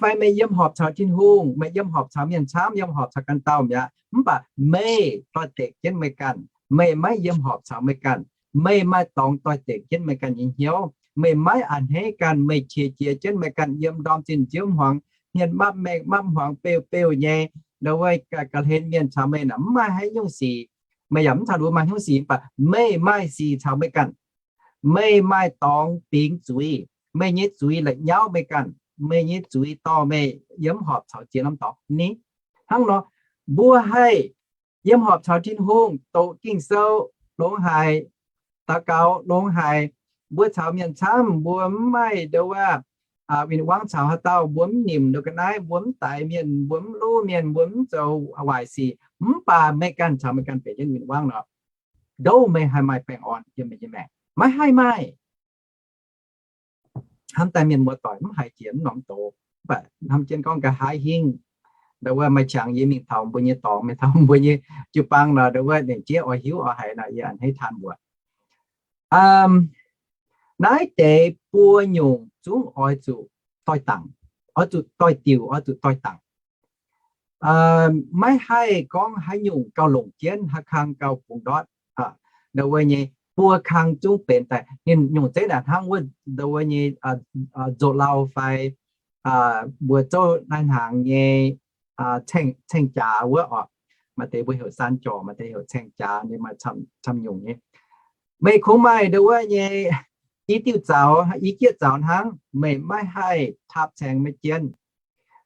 fai meih yiem horpc caux Tin-Hungh, meih yiem horpc caux mienh camv, yiem horpc caux ganh dauh mi'aqv, mv baac meih doix-dekc jienv meih ganh, meih maiv yiem horpc caux meih ganh, meih maaih dorngx doix-dekc jienv meih ganh nyei hnyouv, meih maiv a'hneiv ganh, meih qiex jiez jienv meih ganh yiem ndorm zinh nziouv hmuangx, hmien mapv mengh mapv hmuangx beuv beuv nyei, ndau wuov ga'hlen mienh caux meih naaic mv maaih haaix nyungc sic, meih yaac mv caux ninh mbuo maaih haaix nyungc sic, mv baac meih maaih sic caux meih ganh. Meih maaih dorngx bingx zuiz, meih nyei zuiz la'nyauv meih ganh, meih nyei zuiz dorh meih yiem horpc caux ziex norm dorngx ni. Hnangv nor, mbuo haih yiem horpc caux Tin-Hungh, doqc Ging-Sou longx haic, daux gaux longx haic, mbuo caux mienh camv mbuo mv maaih ndau wuov win-wangv caux haaix dauh, mbuo mv nimc ndau ga'naaiv, mbuo mv daix mienh, mbuo mv luv mienh, mbuo mv zoux waaic sic, mv baac meih ganh caux meih ganh benx jienv win-wangv nor, ndouv meih haih maaih baengh orn yiem meih nyei maengc? Maiv haih maaih. Hnamv daaih mienh muoz-doic, mv haiz jiex mv norm doz, mv baac hnamv jienv gorngv nqa'haav hingv, ndau wuov maaih qangx yie mingh taux mbuo nyei dorngx, mingh taux mbuo nyei jiu-baang nor, ndau wuov lengc jeiv oix hiuv oix haiz nor, yie a'hneiv taan mbuox. Naaiv deix buo nyungc zungv oix zuqc doix-dangc, oix zuqc doix-diuc, oix zuqc doix-dangc. Maiv haih gorngv haaix nyungc gauh longc jienv, haaix kang gauh bungx ndortv. Ndau wuov nyei buo kang zungv benx daaih. Ninh nyungc zeiv naaic hnangv wuov ndau wuov nyei nzoqc lauh fai mbuo zouv naaiv hnaangx nyei ceng-jaax wuov oc. Maaih deix mbuo heuc saan jorc, maaih deix heuc ceng-jaax nyei, maaih camv nyungc nyei. Meih kungx maaih ndau wuov nyei i diuh zaux, i jieqv zaux hnangv, meih maiv haih taapv caeng maiv jienv.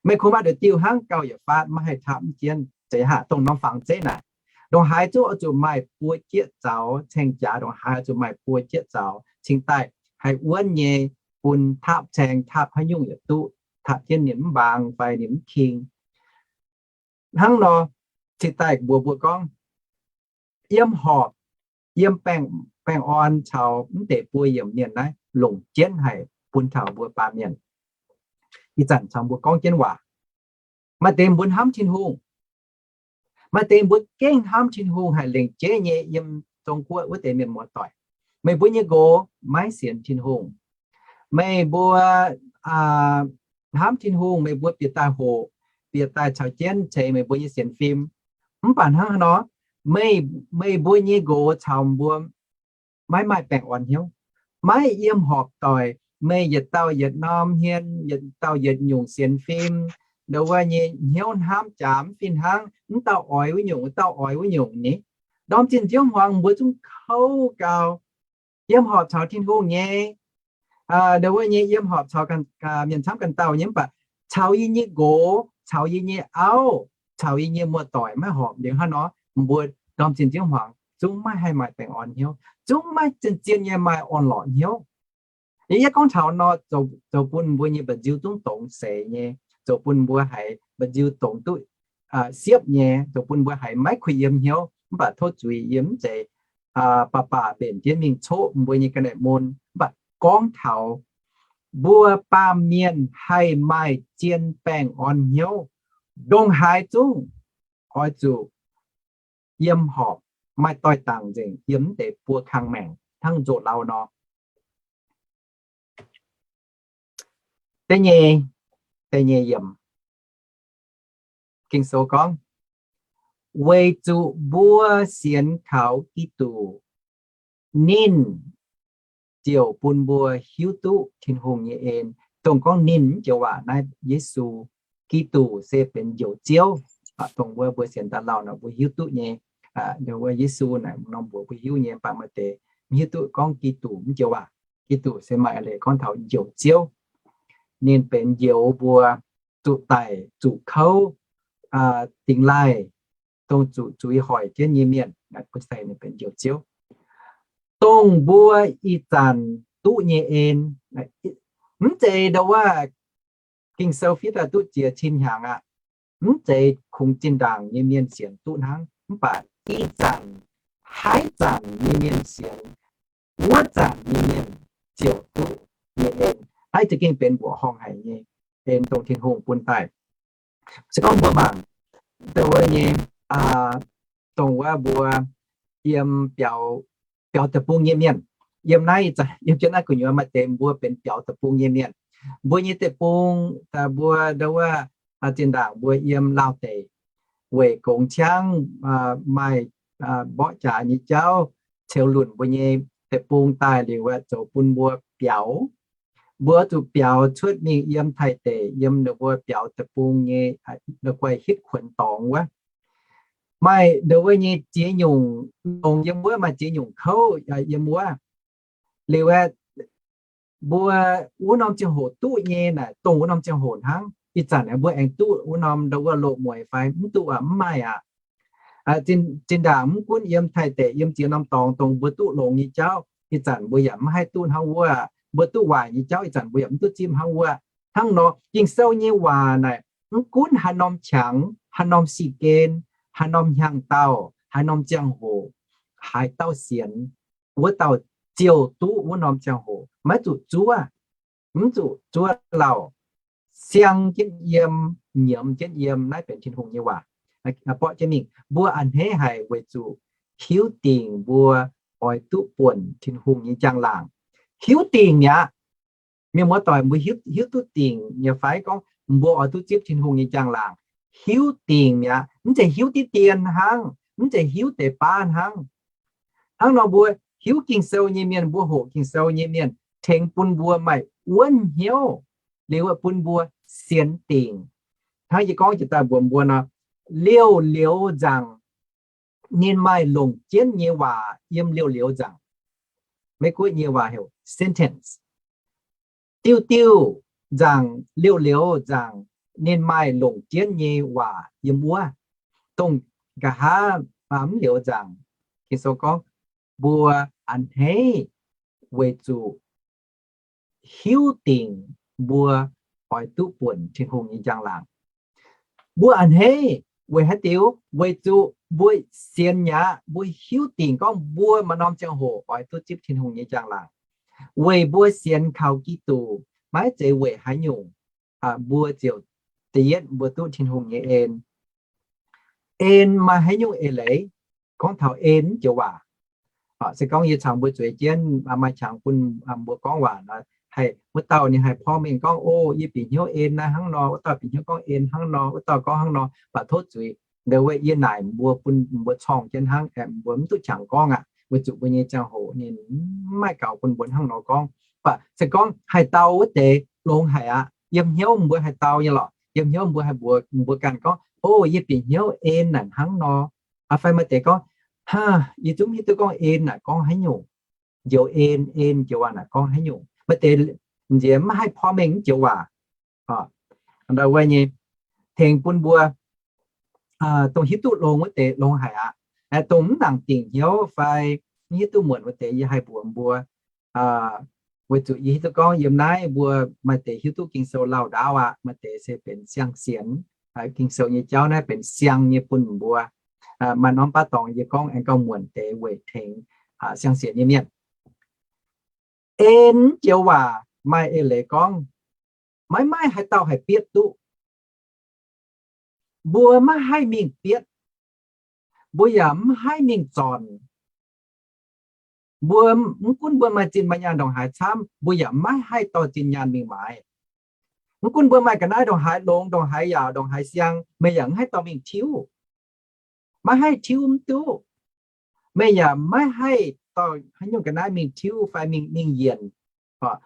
Meih kungx maaih nduqc diuh hnangv gauh yietc faatv maiv haih taapv mv jienv. Zeiz haac dongh norm fangx zeiv naaic, ndongc haaix zungv oix zuqc maaih buo jieqv zaux ceng-jaax, ndongc haaix oix zuqc maaih buo jieqv zaux cingx daaih haih wuonv nyei, bun taapv caeng, taapv haaix nyungc yietc duqv, taapv jienv ninh mv mbaang fai ninh mv king. Hnangv nor, cingx daaih mbuox mbuo gorngv, yiem horpc, yiem baengh orn caux mv deix buo yiemc mienh naaiv longc jienv haic bun taux mbuo baamh mienh. Ih zanc caux mbuo gorngv jienv waac, maaih deix mbuo hnamv Tin-Hungh, maaih deix mbuo gengh hnamv Tin-Hungh haic, lengc jeiv nyei yiem Zong-Guoqv wuov deix mienh muoz-doic. Meih mbuo nyei nqox maiv sienx Tin-Hungh. Meih mbuo hnamv Tin-Hungh, meih mbuo bieqc daaih hoqc, bieqc daaih caux jienv ceix meih mbuo nyei sienx fim. Mv baac hnangv haaix nor, meih, meih mbuo nyei nqox caux mbuo maiv maaih baengh orn hnyouv, maiv yiem horpc doic. Meih yietc dauh yietc norm hmien, yietc dauh yietc nyungc sienx fim, ndongc wuov nyei hnyouv hnamv jaax mv fih hnangv, mv dauh oix wuov nyungc, wuov dauh oix wuov nyungc ni. Ndorm zinh nziouv hmuangx mbuo zungv kouv gau, yiem horpc caux Tin-Hungh nyei, ndongc wuov nyei yiem horpc caux mienh camv ganh dauh nyei, mv baac caux yie nyei nqox, caux yie nyei auv, caux yie nyei muoz-doic maiv horpc liuz hnangv nor, mbuo ndorm zinh nziouv hmuangx zungv maiv haih maaih baengh orn hnyouv, zungv maiv zien-zien nyei maaih orn-lorqc hnyouv. Yie gorngv taux nor, zoux bun mbuo nyei mba'nziu zungv dongz seix nyei, zoux bun mbuo haiz mba'nziu dongz duqv siepv nyei, zoux bun mbuo haiz maiv kuh yiem hnyouv. Mv baac tov zuiz, yie mv zeiz baac baac mbenc jienv mingh coqv mbuo nyei ga'naaiv mun, mv baac gorngv taux mbuo baamh mienh haih maaih zien baengh orn hnyouv, ndongc haaix zungv oix zuqc yiem horpc, maaih doix-dangc nzengc, yiem mv deix buo kang maengc hnangv nzoqc lauh nor. Da'nyeic, da'nyeic yiemc, Ging-Sou gorngv, weic zuqc mbuo sienx kaux Giduc, ninh ziouc bun mbuo hiuv duqv Tin-Hungh nyei en. Dongh gorngv ninh mv joux waac naaiv Yesu. Giduc se benx Njoux Ziouv. Dongh wuov mbuo sienx daaih lauh nor mbuo hiuv duqv nyei, wuov Yesu naaic norm mbuox mbuo hiuv nyei, mv baac maaih deix mv hiuv duqv gorngv Giduc mv joux waac. Giduc se maaih eix leiz gorngv taux Njoux Ziouv. Ninh benx njoux mbuo zuqc daic zuqc kouv, dingx laaih, dongh zuqc zuiz hoic jienv nyei mienh, mbuo ceix ninh benx Njoux Ziouv. Dongh mbuo ih zanc duqv nyei en, mv zeiz ndau wuov Ging-Sou fiev daaih duqv ziex cin hnyangx aqv. Mv zeiz kungx zinh ndaangc nyei mienh sienx duqv hnangv, mv baac ih zanc, haaix zanc nyei mienh sienx, wuov zanc nyei mienh ziouc duqv nyei en. Naaiv za'gengh benx mbuoqc horngh haic nyei en, dongh Tin-Hungh bun daaih. Se gorngv mbuo mangc dongh wuov nyei, dongh wuov mbuo yiem biaux, biaux deic-bung nyei mienh, yiem naaiv, yiem jienv naaiv gu'nyuoz maaih deix mbuo benx biaux deic-bung nyei mienh. Mbuo nyei deic-bung, mbuo ndau wuov zinh ndaangc mbuo yiem Laauh deic, weic gongx ciangv maaih mborqv jaax nyei jauv ceux lunc mbuo nyei deic-bung daaih liuz, zoux bun mbuo biaux. Mbuo zuqc biaux cuotv mingh yiem Taiv deic, yiem ninh mbuo biaux deic-bung nyei, la'guaih hitv kuonx dorngx wuov. Maaih ndau wuov nyei ziex nyungc longx yiem wuov, maaih ziex nyungc kouv yiem wuov. Liuz aeqv, mbuo wuov norm ziangh hoc duqv nyei naaic dongh wuov norm ziangh hoc hnangv. Ih zanc mbuo aengx duqv wuov norm ndau wuov loz-mueiz fai mv duqv aqv? Mv maaih aqv. Zinh ndaangc mv gunv yiem Taiv deic, yiem ziex norm dorngx dongh mbuo duqv longx nyei jauv, ih zanc mbuo yaac mv haih duqv hnangv wuov. Mbuo duqv waaic nyei jauv, ih zanc mbuo yaac mv duqv zipv hnangv wuov. Hnangv nor, Ging-Sou nyei waac naaic, mv gunv haaix norm qangx, haaix norm si-gen, haaix norm hnyangx-daauh, haaix norm ziangh hoc, haaix dauh sienx, wuov dauh ziouc duqv wuov norm ziangh hoc, maiv zuqc zuov, mv zuqc zuov lauh, siang jienv yiem, nyiemz jienv yiem. Naaiv benx Tin-Hungh nyei waac. Borqv jienv mingh, mbuo a'hneiv haic weic zuqc hiuv dingc mbuo oix duqv buonc Tin-Hungh nyei njang-laangc. Hiuv dingc mi'aqv. Mienh muoz-doic, mbuo hiuv, hiuv duqv dingc nyei fai? Gorngv mbuo oix duqv zipv Tin-Hungh nyei njang-laangc, hiuv dingc mi'aqv. Mv zeiz hiuv diqv dien hnangv, mv zeiz hiuv deix baav hnangv. Hnangv nor mbuo hiuv Ging-Sou nyei mienh, mbuo hoqc Ging-Sou nyei mienh, tengx bun mbuo maaih wuonv hnyouv, liuz bun mbuo sienx dingc. Hnangv yie gorngv jiex daaih mbuox mbuo nor, liouh liouz nzaangc, ninh maaih longc jienv nyei waac yiem liouh liouz nzaangc. Meiv-Guoqv nyei waac heuc sentence. Diuh diuh nzaangc, liouh liouz nzaangc, ninh maaih longc jienv nyei waac yiem wuov. Dongh nqa'haav mv liouz nzaangc, Ging-Sou gorngv mbuo a'hneiv weic zuqc hiuv dingc mbuo oix duqv buonc Tin-Hungh nyei njang-laangc. Mbuo a'hneiv weic haaix diuc? Weic zuqc mbuo sienx mi'aqv. Mbuo hiuv dingc gorngv mbuo maaih norm ziangh hoc oix duqv zipv Tin-Hungh nyei njang-laangc. Weic mbuo sienx kaux Giduc, maiv zeiz weic haaix nyungc, mbuo ziouc da'yietv mbuo duqv Tin-Hungh nyei en. En maaih haaix nyungc eix leiz? Gorngv taux en joux waac, se gorngv yie caux mbuo zueiz jienv, maaih qangx bun mbuo gorngv waac nor, haih wuov dauh ninh haih porv mengh gorngv, O, yie bieqc hnyouv en naaiv hnangv nor, wuov dauh bieqc hnyouv gorngv en hnangv nor, wuov dauh gorngv hnangv nor, mv baac tov zuiz. Ndau wuov yie naaic mbuo bun mbuo corngh jienv hnangv, mbuo mv duqv qangx gorngv aqv, weic zuqc mbuo nyei ziangh hoc ninh mv maaih gaux bun mbuo hnangv nor gorngv. Mv baac se gorngv haih dau wuov deix longx haic aqv. Yiem hnyouv mbuo haih dau nyei lorqc. yiem hnyouv mbuo haih mbuox, mbuo ganh gorngv, o, yie bieqc hnyouv en naaic hnangv nor. Aa, fai maaih deix gorngv, haa, yie zungv hiuv duqv gorngv en naaic gorngv haaix nyungc. Njoux en, en joux waac naaic gorngv haaix nyungc. Maaih deix nziex maiv haih porv mengh joux waac. Ndau wuov nyei, tengx bun mbuo dongh hiuv duqv longx wuov deix longx haic aqv. Dongh mv nangc dingc hnyouv fai mv hiuv duqv muonc wuov deix yie haih mbuox mbuo. Weic zuqc yie hiuv duqv gorngv yiem naaiv mbuo maaih deix hiuv duqv Ging-Sou lauh ndaauv aqv, maaih deix se benx siang-sienx. Ging-Sou nyei jauv naaiv benx siang nyei bun mbuo. Maaih norm baav dorngx yie gorngv aengx gauh muonc deix weic tengx siang-sienx nyei mienh. En joux waac maaih eix leiz gorngv, maiv maaih haaix dauh haih bietv duqv. Mbuo maiv haih mingh bietv. Mbuo yaac mv haih mingh zornc. Mbuo mv gunv mbuo maaih zinh maaih nyaanh ndongc haaix camv, mbuo yaac maiv haih dorh zinh nyaanh mingh maaiz. Mv gunv mbuo maaih ga'naaiv ndongc haaix longx, ndongc haaix yaauc, ndongc haaix siang, meih yaac mv haih dorh mingh tiuv. Maiv haih tiuv mv duqv. Meih yaac maiv haih dorh haaix nyungc ga'naaiv mingh tiuv fai mingh, mingh yienc.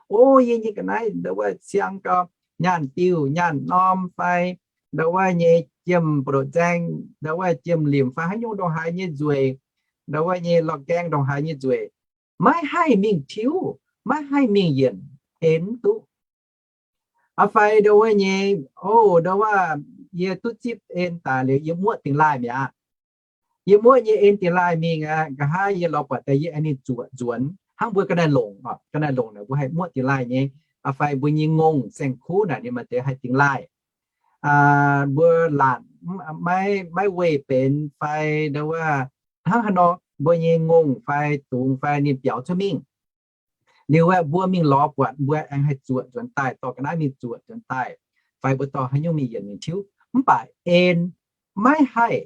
O, yie nyei ga'naaiv ndau wuov siang gau, nyaanh diuh nyaanh norm fai ndau wuov nyei jiem buoz-ndoqv nzaeng, ndau wuov jiem limc fai haaix nyungc ndongc haaix nyei nzueic, ndau wuov nyei lorh gaeng ndongc haaix nyei nzueic, maiv haih mingh tiuv, maiv haih mingh yienc, en mv duqv. Aa, fai ndau wuov nyei, o, ndau wuov, yie duqv zipv en daaih liuz yie muoqv dingx laaih mi'aqv. Yie muoqv nyei en dingx laaih mingh aqv, nqa'haav yie lorz buatc daaih yie aengx ninh zuoqc nzuonx hnangv mbuo ga'naaiv longc, ga'naaiv longc naaic mbuo haih muoqv dingx laaih nyei. Aa, fai mbuo nyei ngongh saeng-kuv naaic ninh maaih deix haih dingx laaih. Mbuo laatc maiv, maiv weih benx fai ndau wuov hnangv haaix nor, mbuo nyei ngongh fai dungz fai ninh biaux cuotv mingh. Liuz aeqv, mbuo mingh lorz buatc mbuo aengx haih zuoqc nzuonx daaih, dorh ga'naaiv mingh zuoqc nzuonx daaih, fai mbuo dorh haaix nyungc mingh yienc mingh tiuv. Mv baac en maiv haih.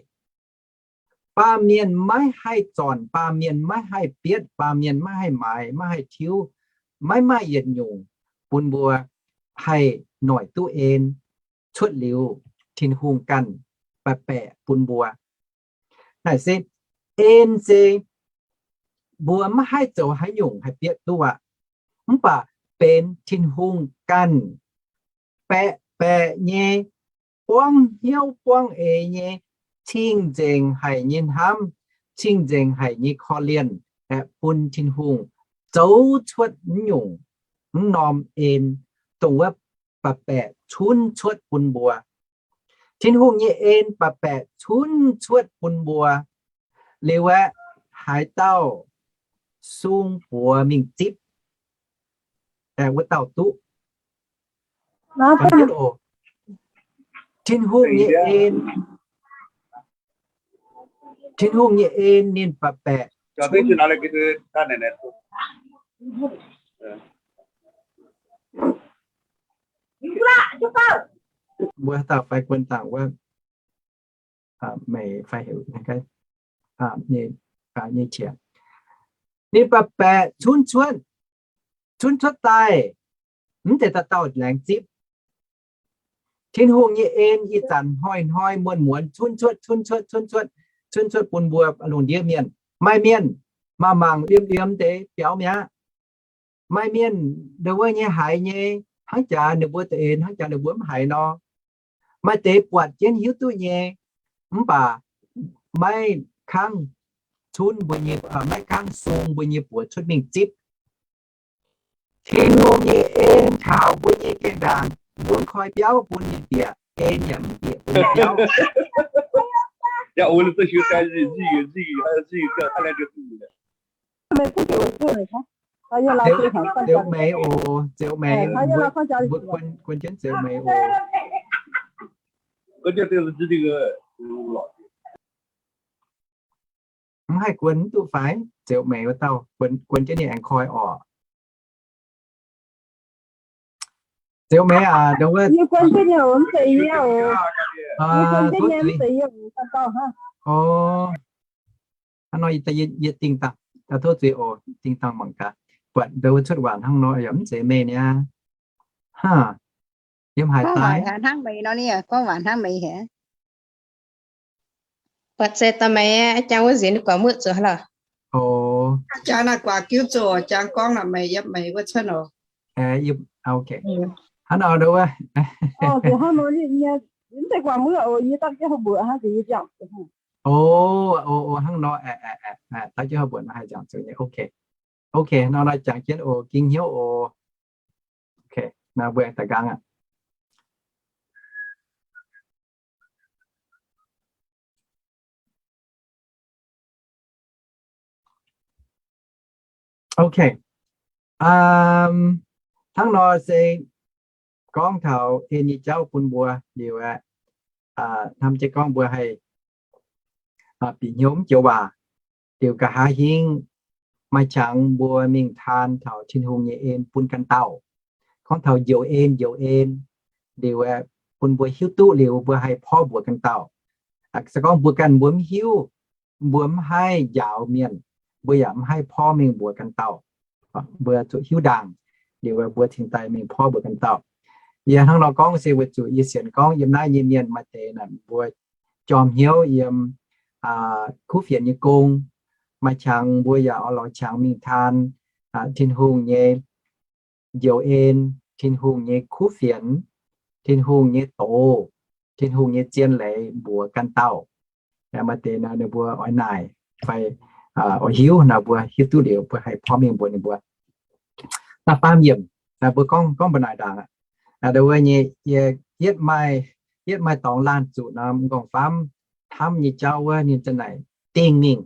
Baamh mienh maiv haih zornc, baamh mienh maiv haih bietv, baamh mienh maiv haih maaiz, maiv haih tiuv, maiv maaih yietc nyungc bun mbuo haih noic duqv en cuotv liuz Tin-Hungh ganh baeqc baeqc bun mbuo. Naaic se en se mbuo maiv haih zoux haaix nyungc haih bietv duqv aqv. Mv baac benx Tin-Hungh ganh baeqc baeqc nyei, buangv hnyouv buangv eix nyei, cing-nzengc haic nyei hnamv, cing-nzengc haic nyei korv-lienh, aeqv, bun Tin-Hungh zoux cuotv mv nyungc mv norm en, dongh wuov baeqc baeqc cunv cuotv bun mbuo. Tin-Hungh nyei en baeqc baeqc cunv cuotv bun mbuo. Liuz aeqv, haaix dauh sung buoz mingh zipv, aeqv, wuov dauh duqv. Tin-Hungh nyei en, Tin-Hungh nyei en ninh baeqc baeqc mbuo haaix dauh fai guon dangh wuov, meih fai heuc nyei qiex. Ninh baeqc baeqc cunv cuotv, cunv cuotv daaih, mv zeiz dauh dauh laengz zipv. Tin-Hungh nyei en ih zanc hnoi-hnoi muonz-muonz cunv cuotv, cunv cuotv, cunv cuotv, cunv cuotv bun mbuo lungh ndiev mienh. Maaih mienh mangc mangc liemh liemh deix biaux mi'aqv. Maaih mienh ndau wuov nyei haiz nyei, hnangv jaax ninh mbuo da'eix, hnangv jaax ninh mbuo mv haiz nor. Maaih deix buatc jienv hiuv duqv nyei, mv baac maiv kangv cunv mbuo nyei, maiv kangv sung mbuo nyei buoz cuotv mingh zipv. Tin-Hungh nyei en taux mbuo nyei gengh ndaangc, mbuo koi biauv bun ninh bieqc, en yaac mv bieqc bun ninh biauv. Zeux meix oc, zeux meix. Mbuo guon jienv zeux meix oc. Mv haih guon mv duqv fai? Zeux meix wuov dauh guon jienv ninh aengx koi oc. Zeux meix aac, hnangv nor yie dingh dangh, tov zuiz oc, dingh dangh mangc gaax, buatc ndau wuov cuotv waac hnangv nor yaac mv zeiz meih niaa. Haa, yiem haaix daaih? Hnangv meih nor, gorngv waac hnangv meih haic. Buatc zeiz daaih meih, jangx wuov nziex guaax muoqv zuqc lorqc. Jangx naaiv guaax giuv zuqc, jangx gorngv naaic meih yiem meih wuov cuotv oc. Hnangv nor, o, hnangv nor, o, o, hnangv nor, daux jienv hoz mbuoqc nor haih nzangc zuqc nyei. Ok, ok, nor nor jangx jienv oc, ging hnyouv oc. Ok, nor mbuo da'nqaang aqv. Ok. Hnangv nor se gorngv taux en nyei jauv bun mbuo liuz aeqv, hnamv jienv gorngv mbuo haih bieqc hnyouv mv joux waac, liuz nqa'haav hingv maaih qangx mbuo mingh taan taux Tin-Hungh nyei en bun ganh dauh. Gorngv taux njoux en, njoux en, liuz aeqv, bun mbuo hiuv duqv liuz mbuo haih porv mbuox ganh dauh. Se gorngv mbuo ganh mbuo mv hiuv, mbuo mv haih njaaux mienh, mbuo yaac mv haih porv mingh mbuox ganh dauh. Mbuo zuqc hiuv ndaangc, liuz mbuo cingx daaih mingh porv mbuox ganh dauh. Yie hnangv nor gorngv se weic zuqc yie sienx gorngv yiem naaiv nyei mienh maaih deix naaic mbuo jorm hnyouv yiem kuv fienx nyei gong. Maaih qangx mbuo yaac oix lorz qangx mingh taan Tin-Hungh nyei njoux en, Tin-Hungh nyei kuv fienx, Tin-Hungh nyei doz, Tin-Hungh nyei zien leiz mbuox ganh dauh. Maaih deix nor ninh mbuo oix naaic fai oix hiuv nor, mbuo hiuv duqv liuz mbuo haih porv mingh mbuox ninh mbuo. Da'faam yiemc, mbuo gorngv, gorngv mbu'naaic ndaangc aqv. Wuov nyei, yietv maaih, yietv maaih dorngx laanh zuqc norm m'nqorngv-famv hnamv nyei jauv wuov, ninh za'naaic dingh mingh.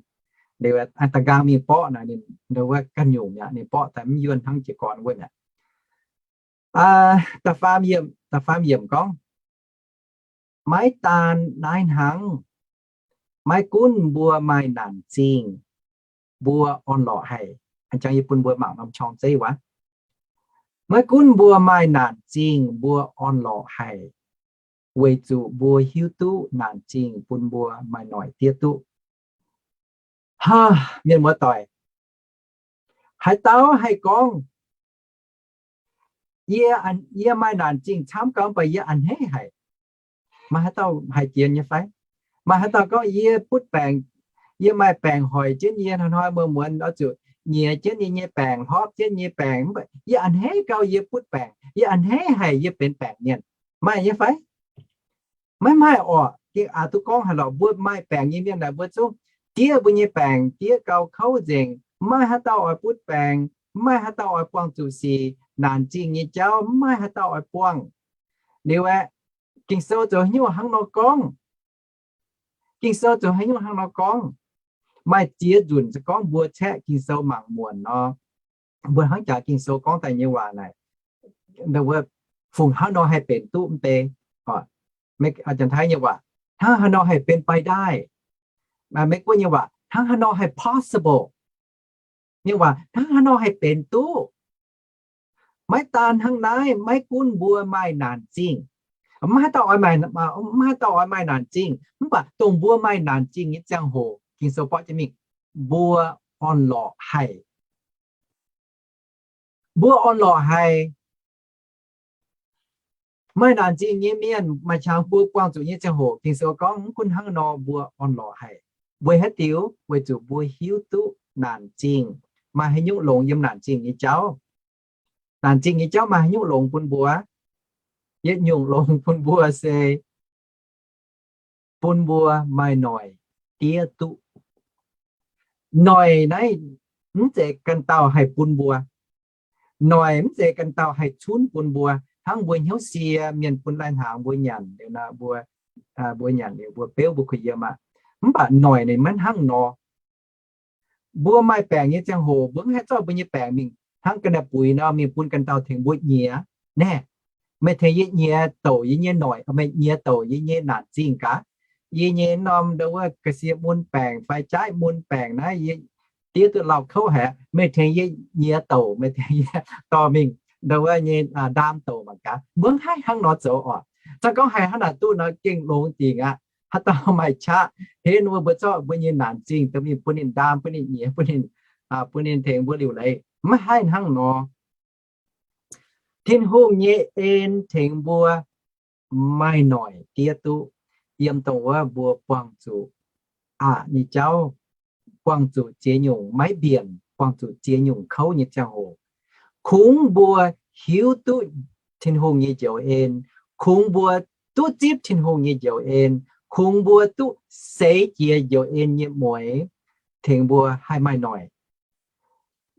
Liuz da'nqaang mingh borqv naaic, ninh wuov ganh nyungc mi'aqv, ninh borqv daaih mv yuonh hnangv jiez gorn wuov mi'aqv. Da'faam yiemc, da'faam yiemc gorngv, maiv daan naaiv hnangv, maiv gunv mbuo maaih naanc zingh, mbuo orn-lorqc haic. A'jang yie bun mbuo mangc norm qorng-zeiv wuov. Maiv gunv mbuo maaih naanc zingh, mbuo orn-lorqc haic, weic zuqc mbuo hiuv duqv naanc zingh bun mbuo maaih noic diev duqv. Mienh muoz-doic, haaix dauh haih gorngv, yie, yie maaih naanc zingh camv gau, mv baac yie a'hneiv haic. Maaih haaix dauh haih jiex nyei fai? Maaih haaix dauh gorngv, yie butv baengc, yie maaih baengc hoic jienv yie, hnoi-hnoi muonz-muonz oix zuqc nyiex jienv yie nyei baengc, hlorpv jienv nyei baengc, mv baac yie a'hneiv gau yie butv baengc, yie a'hneiv haic yie benx baengc mienh. Maaih nyei fai? Maiv maaih orqc. Gengh aqc duqv gorngv haaix lorqc, mbuo maaih baengc nyei mienh naaic, mbuo zungv diev mbuo nyei baengc, diev gau kouv nzengc. Maiv haaix dauh oix butv baengc, maiv haaix dauh oix buangh zuqc sic, naanc zingh nyei jauv maiv haaix dauh oix buangh. Liuz aeqv, Ging-Sou zoux haaix nyungc hnangv nor gorngv? Ging-Sou zoux haaix nyungc hnangv nor gorngv? Maaih ziex nzunc se gorngv mbuo caeqv Ging-Sou mangc muonc nor, mbuo hnangv jaax Ging-Sou gorngv daaih nyei waac naaic, fungc hnangv nor haih benx duqv mv bei. Janx-Taiv nyei waac, hnangv haaix nor haih benx fai daaih? Meiv Guoqv nyei waac, hnangv haaix nor haih possible? Nyei waac, hnangv haaix nor haih benx duqv? Maiv daan hnangv naaiv, maiv gunv mbuo maaih naanc zingh, maiv haaix dauh oix maaih, maiv haaix dauh oix maaih naanc zingh, mv baac dongh mbuo maaih naanc zingh nyei ziangh hoc, Ging-Sou borqv jienv mingh, mbuo orn-lorqc haic. Mbuo orn-lorqc haic. Maaih naanc zingh nyei mienh, maaih qangx mbuo buangh zuqc nyei ziangh hoc, Ging-Sou gorngv mv gunv hnangv nor mbuo orn-lorqc haic. Weic haaix diuc? Weic zuqc mbuo hiuv duqv naanc zingh maaih haaix nyungc longx yiem naanc zingh nyei jauv. Naanc zingh nyei jauv maaih haaix nyungc longx bun mbuo? Yietc nyungc longx bun mbuo se bun mbuo maaih noic diev duqv. Noic naaiv mv zeiz ganh dauh haih bun mbuo. Noic mv zeiz ganh dauh haih cunv bun mbuo. Hnangv mbuo hnyouv sie, mienh bun lai-hnaangx mbuo nyanc liuz nor, mbuo, mbuo nyanc liuz mbuo beuv mbuo kuh yiem aqv. Mv baac noic ninh maiv hnangv nor. Mbuo maaih baengc nyei ziangh hoc mbuo mv haih zorqv mbuo nyei baengc mingh hnangv ga'naaiv buix nor mingh bun ganh dauh tengx mbuo nyiex. Naeh, meih tengx yie nyiex douc yie nyei noic, meih nyiex douc yie nyei naanc zingh gaax. Yie nyei norm ndo wuov ga'sie mun baengc fai jaaiv mun baengc naaiv yie diev duqv lauh kouv haic, meih tengx yie nyiex douc, meih tengx yie dorh mingh ndo wuov nyei ndaam douc mangc gaax. Mbuo mv haih hnangv nor zoux orqc. Cangv gorngv haih hnangv naaic duqv nor gengh longx dingc aqv. Haaix dauh maaih qaqv henv wuov mbuo zorqv mbuo nyei naanc zingh dongh mingh bun ninh ndaam, bun ninh nyiex, bun ninh, bun ninh tengx mbuo liuc leiz. Maiv haih hnangv nor. Tin-Hungh nyei en tengx mbuo maaih noic diev duqv yiem dongh wuov mbuo buangh zuqc aqc nyei jauv, buangh zuqc ziex nyungc maiv mbienc, buangh zuqc ziex nyungc kouv nyei ziangh hoc. Kungx mbuo hiuv duqv Tin-Hungh nyei njoux en, kungx mbuo duqv zipv Tin-Hungh nyei njoux en, kungx mbuo duqv seix jiex njoux en nyei mueix, tengx mbuo haih maaih noic.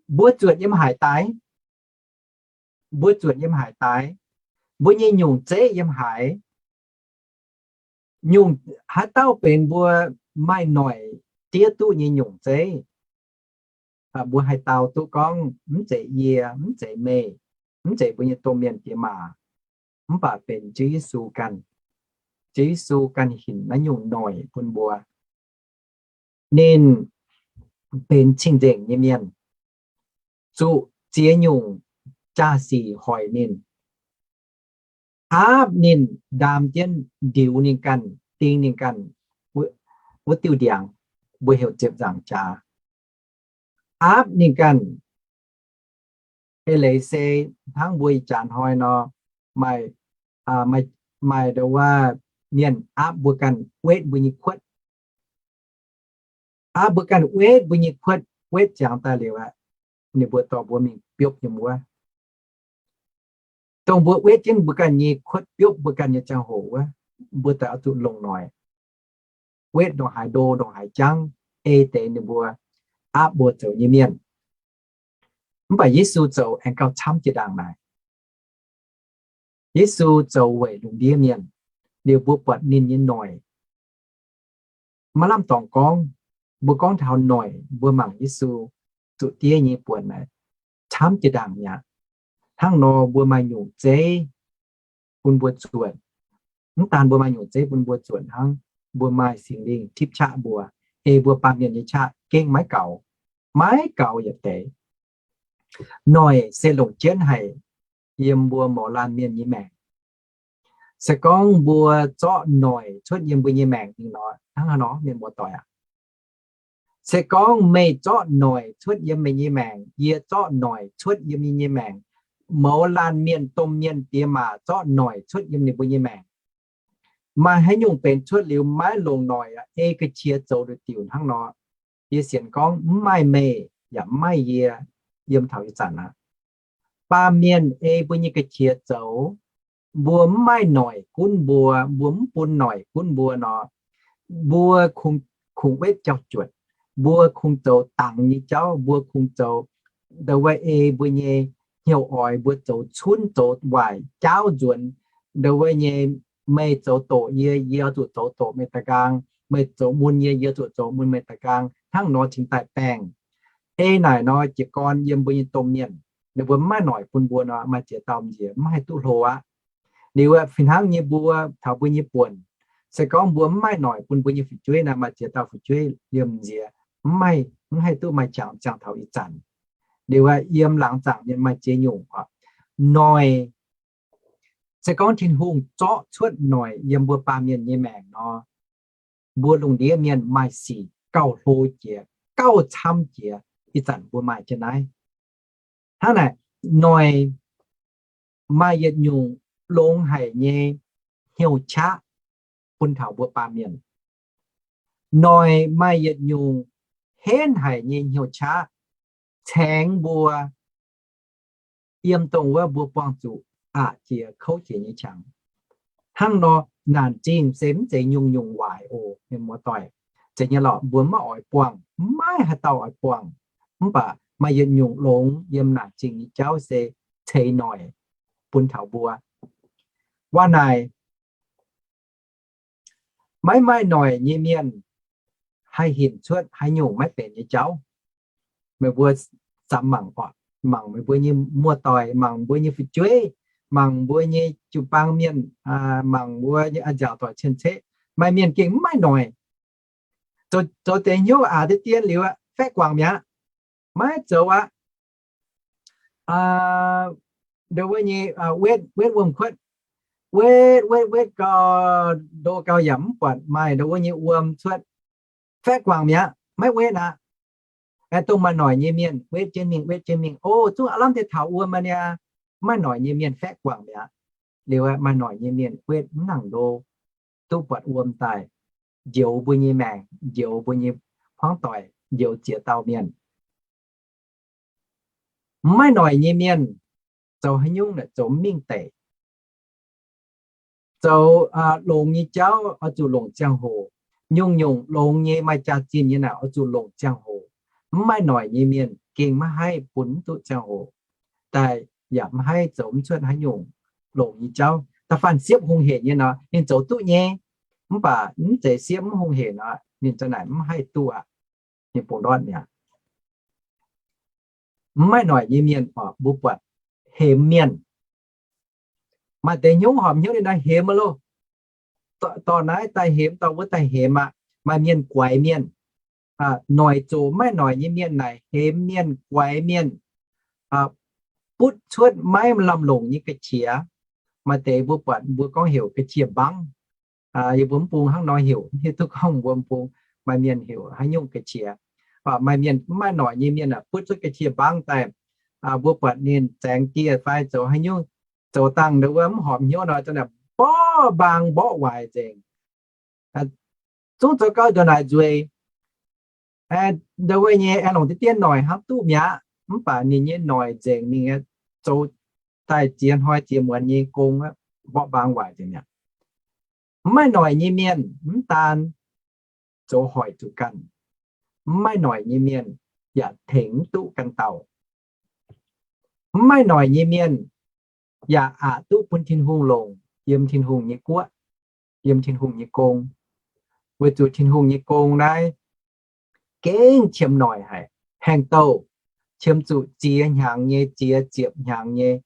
Mbuo zuotc yiem haaix daaih? Mbuo zuotc yiem haaix daaih? Mbuo nyei nyungc zeiv yiem haaix? Nyungc haaix dauh benx mbuo maaih noic diev duqv nyei nyungc zeiv? Mbuo haih dau duqv gorngv mv zeiz yie, mv zeiz meih, mv zeiz mbuo nyei domh mienh diex maac, mv baac benx Ziouv Yesu ganh. Ziouv Yesu ganh hinc naaiv nyungc noic bun mbuo. Ninh benx cing-nzengc nyei mienh, zuqc ziex nyungc jaa-sic hoic ninh, aapv ninh, ndaam jienv ndiux ninh ganh, ding ninh ganh wuov diuh ndiangx, mbuo heuc ziepc nzaangc jaax. Aapv ninh ganh. Eix leiz se hnangv mbuo ih jaax hnoi nor, maaih, maaih ndau wuov mienh aapv mbuo ganh wetv mbuo nyei kuotv. Aapv mbuo ganh wetv mbuo nyei kuotv, wetv ziangx daaih liuz aqv, ninh mbuo dorh mbuo mingh biopv yiem wuov. Dongh mbuo wetv jienv mbuo ganh nyei kuotv biopv mbuo ganh nyei ziangh hoc wuov, mbuo daaih oix zuqc longc noic. Wetv ndongc haaix ndo ndongc haaix jangv, ei deix ninh mbuo aapv mbuo zoux nyei mienh. Mv baac Yesu zoux aengx gauh camv jiex ndaangc naaic. Yesu zoux weic lungh ndiev mienh, liuz mbuo buatc ninh nyei noic. Maaih lamh dorngx gorngv, mbuo gorngv taux noic, mbuo mangc Yesu zuqc diev nyei buonc naaic camv jiex ndaangc mi'aqv. Hnangv nor mbuo maaih nyungc zeiv bun mbuo zuotc. Mv daan mbuo maaih nyungc zeiv bun mbuo zuotc hnangv, mbuo maaih Singx Lingh tipv qaqv mbuo, ei mbuo baamh mienh nyei qaqv gengh maiv gaux, maiv gaux yietc deix. Noic se longc jienv haic yiem mbuo mouz laanh mienh nyei maengc. Se gorngv mbuo zorqv noic cuotv yiem mbuo nyei maengc mingh nor, hnangv haaix nor mienh muoz-doic aac? Se gorngv meih zorqv noic cuotv yiem meih nyei maengc, yie zorqv noic cuotv yiem yie nyei maengc, mouz laanh mienh domh mienh diex maac zorqv noic cuotv yiem ninh mbuo nyei maengc, maaih haaix nyungc benx cuotv liuz maiv longc noic aqv, ei ga'qiex zoux duqv diuc hnangv nor? Yie sienx gorngv mv maaih meih yaac mv maaih yie yiem taux ih zanc aqv. Baamh mienh ei mbuo nyei ga'qiex zoux, mbuo mv maaih noic gunv mbuo, mbuo mv bun noic gunv mbuo nor, mbuo kungx, kungx wetv jauv-juotc, mbuo kungx zoux dangx nyei jauv, mbuo kungx zoux ndau wuov ei mbuo nyei hnyouv oix mbuo zoux cunv zoux waaic jaauv nzuonx. Ndau wuov nyei, meih zoux doqc yie, yie oix zuqc zoux doqc meih da'nqaang, meih zoux mun yie, yie zuqc zoux mun meih da'nqaang, hnangv nor cingx daaih baengh. Ei naaic nor jiez gorn yiem mbuo nyei domh mienh, ninh mbuo mv maaih noic bun mbuo nor, maaih ziex dauh m'nziex mv haih duqv hlo aqv. Liuz fih hnangv nyei mbuo taux mbuo nyei buonc, se gorngv mbuo mv maaih noic bun mbuo nyei fu'jueiv naaic, maaih ziex dauh fu'jueiv liemh m'nziex mv maaih, mv haih duqv maaih qangx ziangh taux ih zanc. Liuz yiem laangz zaangc mienh maaih ziex nyungc oc. Noic, se gorngv Tin-Hungh zorqv cuotv noic yiem mbuo baamh mienh nyei maengc nor, mbuo lungh ndiev mienh maaih sic gauh hlo jiex, gauh camv jiex ih zanc mbuo maaih jienv naaiv. Hnangv naaic, noic maaih yietc nyungc longx haic nyei hnyouv qaqv bun taux mbuo baamh mienh. Noic maaih yietc nyungc henv haic nyei hnyouv qaqv caengx mbuo yiem dongh wuov mbuo buangh zuqc aqc jiex kouv jiex nyei qangx. Hnangv nor, naanc zingh se mv zeiz nyungc-nyungc waaic oc, mienh muoz-doic. Zeiz nyei lorqc, mbuo maiv oix buangh, maiv haaix dauh oix buangh. Mv baac maaih yietc nyungc longx yiem naanc zingh nyei jauv se ceix noic bun taux mbuo. Waac naaic, maiv maaih noic nyei mienh haih hinc cuotv haaix nyungc maiv benx nyei jauv. Meih mbuo samx mangc oc, mangc meih mbuo nyei muoz-doic, mangc mbuo nyei fu'jueiv, mangc mbuo nyei jiu-baang mienh, mangc mbuo nyei a'nziaauc doic cien-ceqv, maaih mienh gengh mv maaih noic. Zoux deix hnyouv aqc deix dien liuz, faeqv guangc mi'aqv, maiv zoux aqv. Ndau wuov nyei, wetv, wetv wuom-kuotv, wetv, wetv, wetv gau, ndo gau yaac mv buatc maaih ndau wuov nyei wuom cuotv. Faeqv guangc mi'aqv, maiv wetv aqv. Aengx dongh maaih noic nyei mienh wetv jienv mingh, wetv jienv mingh, o, zungv aav lamh deix taux wuom aqv niaa. Maiv noic nyei mienh faeqv guangc mi'aqv. Liuz maaih noic nyei mienh wetv mv nangc ndo, duqv buatc wuom daaih, njoux mbuo nyei maengc, njoux mbuo nyei hmuangv doic, njoux ziex dauh mienh. Maiv noic nyei mienh zoux haaix nyungc naaic zoux mv mingh deic. zoux longx nyei jauv oix zuqc longc ziangh hoc. Nyungc-nyungc longx nyei maaih jaax-zinh nyei naaic oix zuqc longc ziangh hoc. Mv maaih noic nyei mienh gengh maiv haih bun mv duqv ziangh hoc daaih, yaac mv haih zoux mv cuotv haaix nyungc longx nyei jauv. Da'faanh siepv hungh heic nyei nor, ninh zoux duqv nyei. Mv baac mv zeiz siepv mv hungh heic nor, ninh za'naaic mv haih duqv aqv. Ninh bungx ndortv mi'aqv. Mv maaih noic nyei mienh oc, mbuo buatc hemx mienh. Maaih deix hnyouv horpc hnyouv ninh naaiv hemx aqv loh. Dorh naaiv daaih hemx, dorh wuov daaih hemx aqv. Maaih mienh guaix mienh. Noic zoqc maiv noic nyei mienh naaic hemx mienh, guaix mienh, butv cuotv maiv lamh longc nyei ga'qiex. Maaih deix mbuo buatc mbuo gorngv heuc ga'qiex mbangv. Yie mbuo mv bung hnangv nor heuc, hiuv duqv gorngv mbuo mv bung, maaih mienh heuc haaix nyungc ga'qiex. Maaih mienh mv maaih noic nyei mienh aah, butv cuotv ga'qiex mbangv daaih, mbuo buatc ninh zaengx dieh fai zoux haaix nyungc, zoux dangh ndongc wuov mv horpc hnyouv nor, mborqv mbaang mborqv waaic nzengc. Zungv zoux gau ndongc naaic nzueic. Ndongc wuov nyei aengx longc deix dien noic hnangv duqv mi'aqv, mv baac ninh nyei noic nzengc ninh zoux daaih ziex hnoi ziex muonz nyei gong, mborqv mbaang waaic nzengc mi'aqv. Mv maaih noic nyei mienh mv daan zoux hoic zuqc ganh, mv maaih noic nyei mienh yaac tengx mv duqv ganh dauh. Mv maaih noic nyei mienh yaac aqc duqv bun Tin-Hungh longc yiem Tin-Hungh nyei guoqv, yiem Tin-Hungh nyei gong. Weic zuqc Tin-Hungh nyei gong naaiv gengh qiemx noic haic, haengh douh, qiemx zuqc ziex hnyangx nyei, ziex ziepc hnyangx nyei.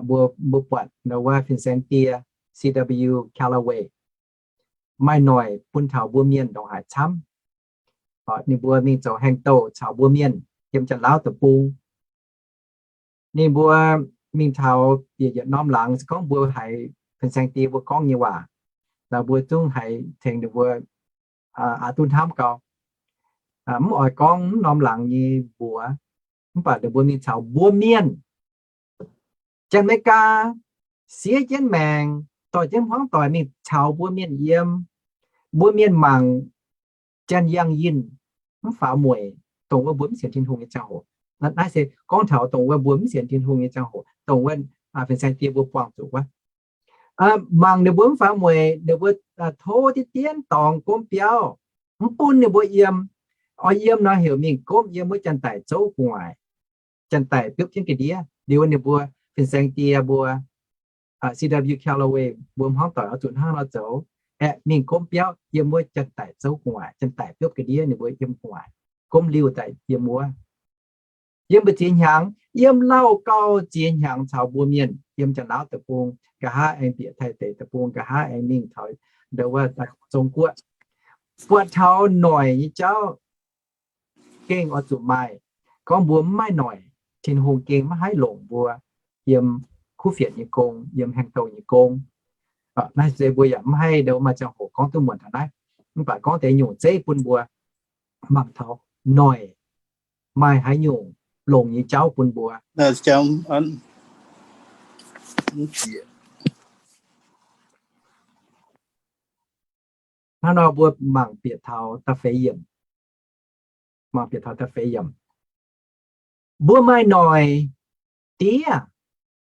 Mbuo, mbuo buatc ndau wuov fin-saeng die C W Calloway maaih noic bun taux mbuo mienh ndongc haaix camv. Ninh mbuo mingh zoux haengh douh caux mbuo mienh yiem Janx-Laauv deic-bung. Ninh mbuo mingh taux yietc yietc norm laangz, se gorngv mbuo haiz fin-saeng die mbuo gorngv nyei waac, mbuo zungv haiz tengx ninh mbuo aqc duqv hnamv gau. Mv oix gorngv mv norm laangz nyei mbuox, mv baac ninh mbuo mingh caux mbuo mienh, Janx-Meigaa siev jienv maengc, dorh jienv hmuangv doic mingh caux mbuo mienh yiem. Mbuo mienh mangc Janx-Yangh Yinh mv faaux mueic, dongh wuov mbuo mv sienx Tin-Hungh nyei ziangh hoc. Naaiv se gorngv taux dongh wuov mbuo mv sienx Tin-Hungh nyei ziangh hoc, dongh wuov fin-saeng die mbuo buangh zuqc wuov. Mangc ninh mbuo mv faaux mueic, ninh mbuo tov diqv dienv dorngx gomv biauv, mv bun ninh mbuo yiem. Oix yiem nor heuc mingh gomv yiem wuov janx-daic zouv gu'nguaaic, janx-daic biopv jienv ga'ndiev. Liuz ninh mbuo fin-saeng die mbuo, C W Calloway mbuo hmuangv doic oix zuqc hnangv nor zoux, aeqv, mingh gomv biauv yiem wuov janx-daic zouv gu'nguaaic, janx-daic biopv ga'ndiev, ninh mbuo yiem gu'nguaaic, gomv liuh daaih yiem wuov. Yiem mbu'ziex hnyangx, yiem lauh gau ziex hnyangx caux mbuo mienh yiem Janx-Laauv deic-bung, nqa'haav aengx bieqc Taiv deic deic-bung, nqa'haav aengx mingh taux ndau wuov Zong-Guoqv. Buatc taux noic nyei jauv gengh oix zuqc maaih. Gorngv mbuo mv maaih noic, Tin-Hungh gengh maiv haih longc mbuo yiem kuv fienx nyei gong, yiem haengh douh nyei gong. Naaiv se mbuo yaac mv haih ndau maaih ziangh hoc gorngv duqv muonc taux naaiv. Mv baac gorngv deix nyungc zeiv bun mbuo mangc taux noic maaih haaix nyungc longx nyei jauv bun mbuo. Hnangv nor mbuo mangc bieqc taux da'feix yiemc. Mangc bieqc taux da'feix yiemc. Mbuo maaih noic diev,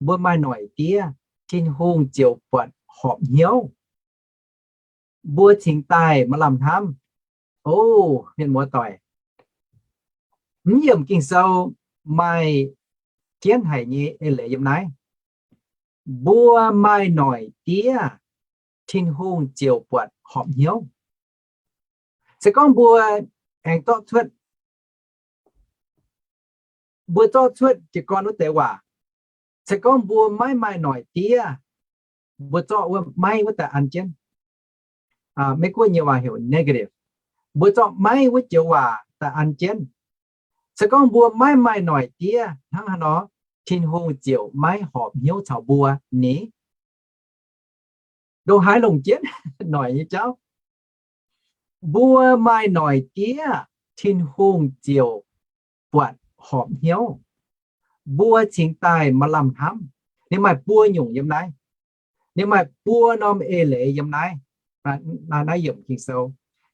mbuo maaih noic diev, Tin-Hungh ziouc buatc horpc hnyouv. Mbuo cingx daaih maaih lamh hnamv. O, mienh muoz-doic, mv yiemc Ging-Sou maaih jienv haic nyei eix leiz yiem naaiv. Mbuo maaih noic diev, Tin-Hungh ziouc buatc horpc hnyouv. Se gorngv mbuo aengx zorqv cuotv, mbuo zorqv cuotv jiez gorn wuov deix waac, se gorngv mbuo maiv maaih noic diev, mbuo zorqv wuov maiv wuov daaih an jienv. Meiv-Guoqv nyei waac heuc negative. Mbuo zorqv maiv wuov joux waac daaih an jienv. Se gorngv mbuo maiv maaih noic diev hnangv haaix nor, Tin-Hungh ziouc maiv horpc hnyouv caux mbuo ni. Ndongc haaix longc jienv noic nyei jauv. Mbuo maaih noic diev, Tin-Hungh ziouc buatc horpc hnyouv. Mbuo cingx daaih maaih lamh hnamv. Ninh maaih buo nyungc yiem naaiv. Ninh maaih buo norm eix leiz yiem naaiv. Naaiv, naaiv yiemc Ging-Sou.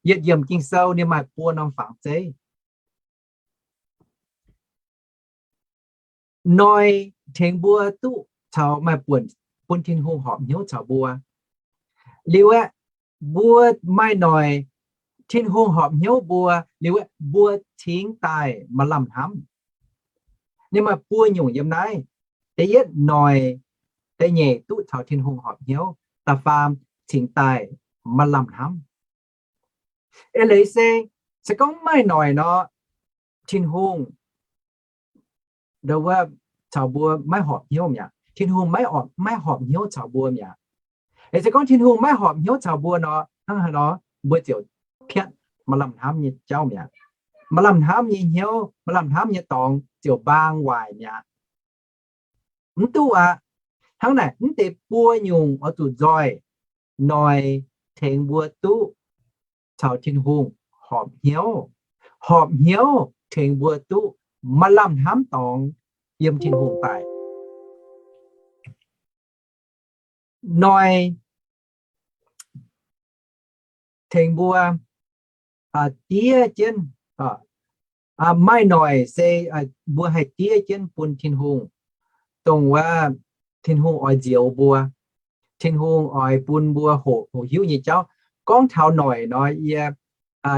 Yietc yiemc Ging-Sou ninh maaih buo norm fangx zeiv. Noi tengx mbuo duqv caux maaih buonc bun Tin-Hungh horpc hnyouv caux mbuo. Liuz aeqv, mbuo maaih noic Tin-Hungh horpc hnyouv mbuo, liuz aeqv, mbuo cingx daaih maaih lamh hnamv. Ninh maaih buo nyungc yiem naaiv. Da'yietv noic, da'nyeic duqv caux Tin-Hungh horpc hnyouv, da'faam cingx daaih maaih lamh hnamv. Eix leiz se, se gorngv mv maaih noic nor, Tin-Hungh ndo wuov caux mbuo maiv horpc hnyouv mi'aqv. Tin-Hungh maiv, maiv horpc hnyouv caux mbuo mi'aqv. Eix se gorngv Tin-Hungh maiv horpc hnyouv caux mbuo nor, hnangv haaix nor mbuo ziouc piatv maaih lamh hnamv nyei jauv mi'aqv. Maaih lamh hnamv nyei hnyouv, maaih lamh hnamv nyei dorngx ziouc mbaang waaic mi'aqv. Mv duqv aqv. Hnangv naaic, mv deix buo nyungc oix zuqc nzoih noic tengx mbuo duqv caux Tin-Hungh horpc hnyouv. Horpc hnyouv tengx mbuo duqv maaih lamh hnamv dorngx yiem Tin-Hungh daaih. Noic tengx mbuo diev jienv, maaih noic se mbuo haih diev jienv bun Tin-Hungh, dongh wuov Tin-Hungh oix nzioux mbuo, Tin-Hungh oix bun mbuo hoqc, hoqc hiuv nyei jauv. Gorngv taux noic nor, yie,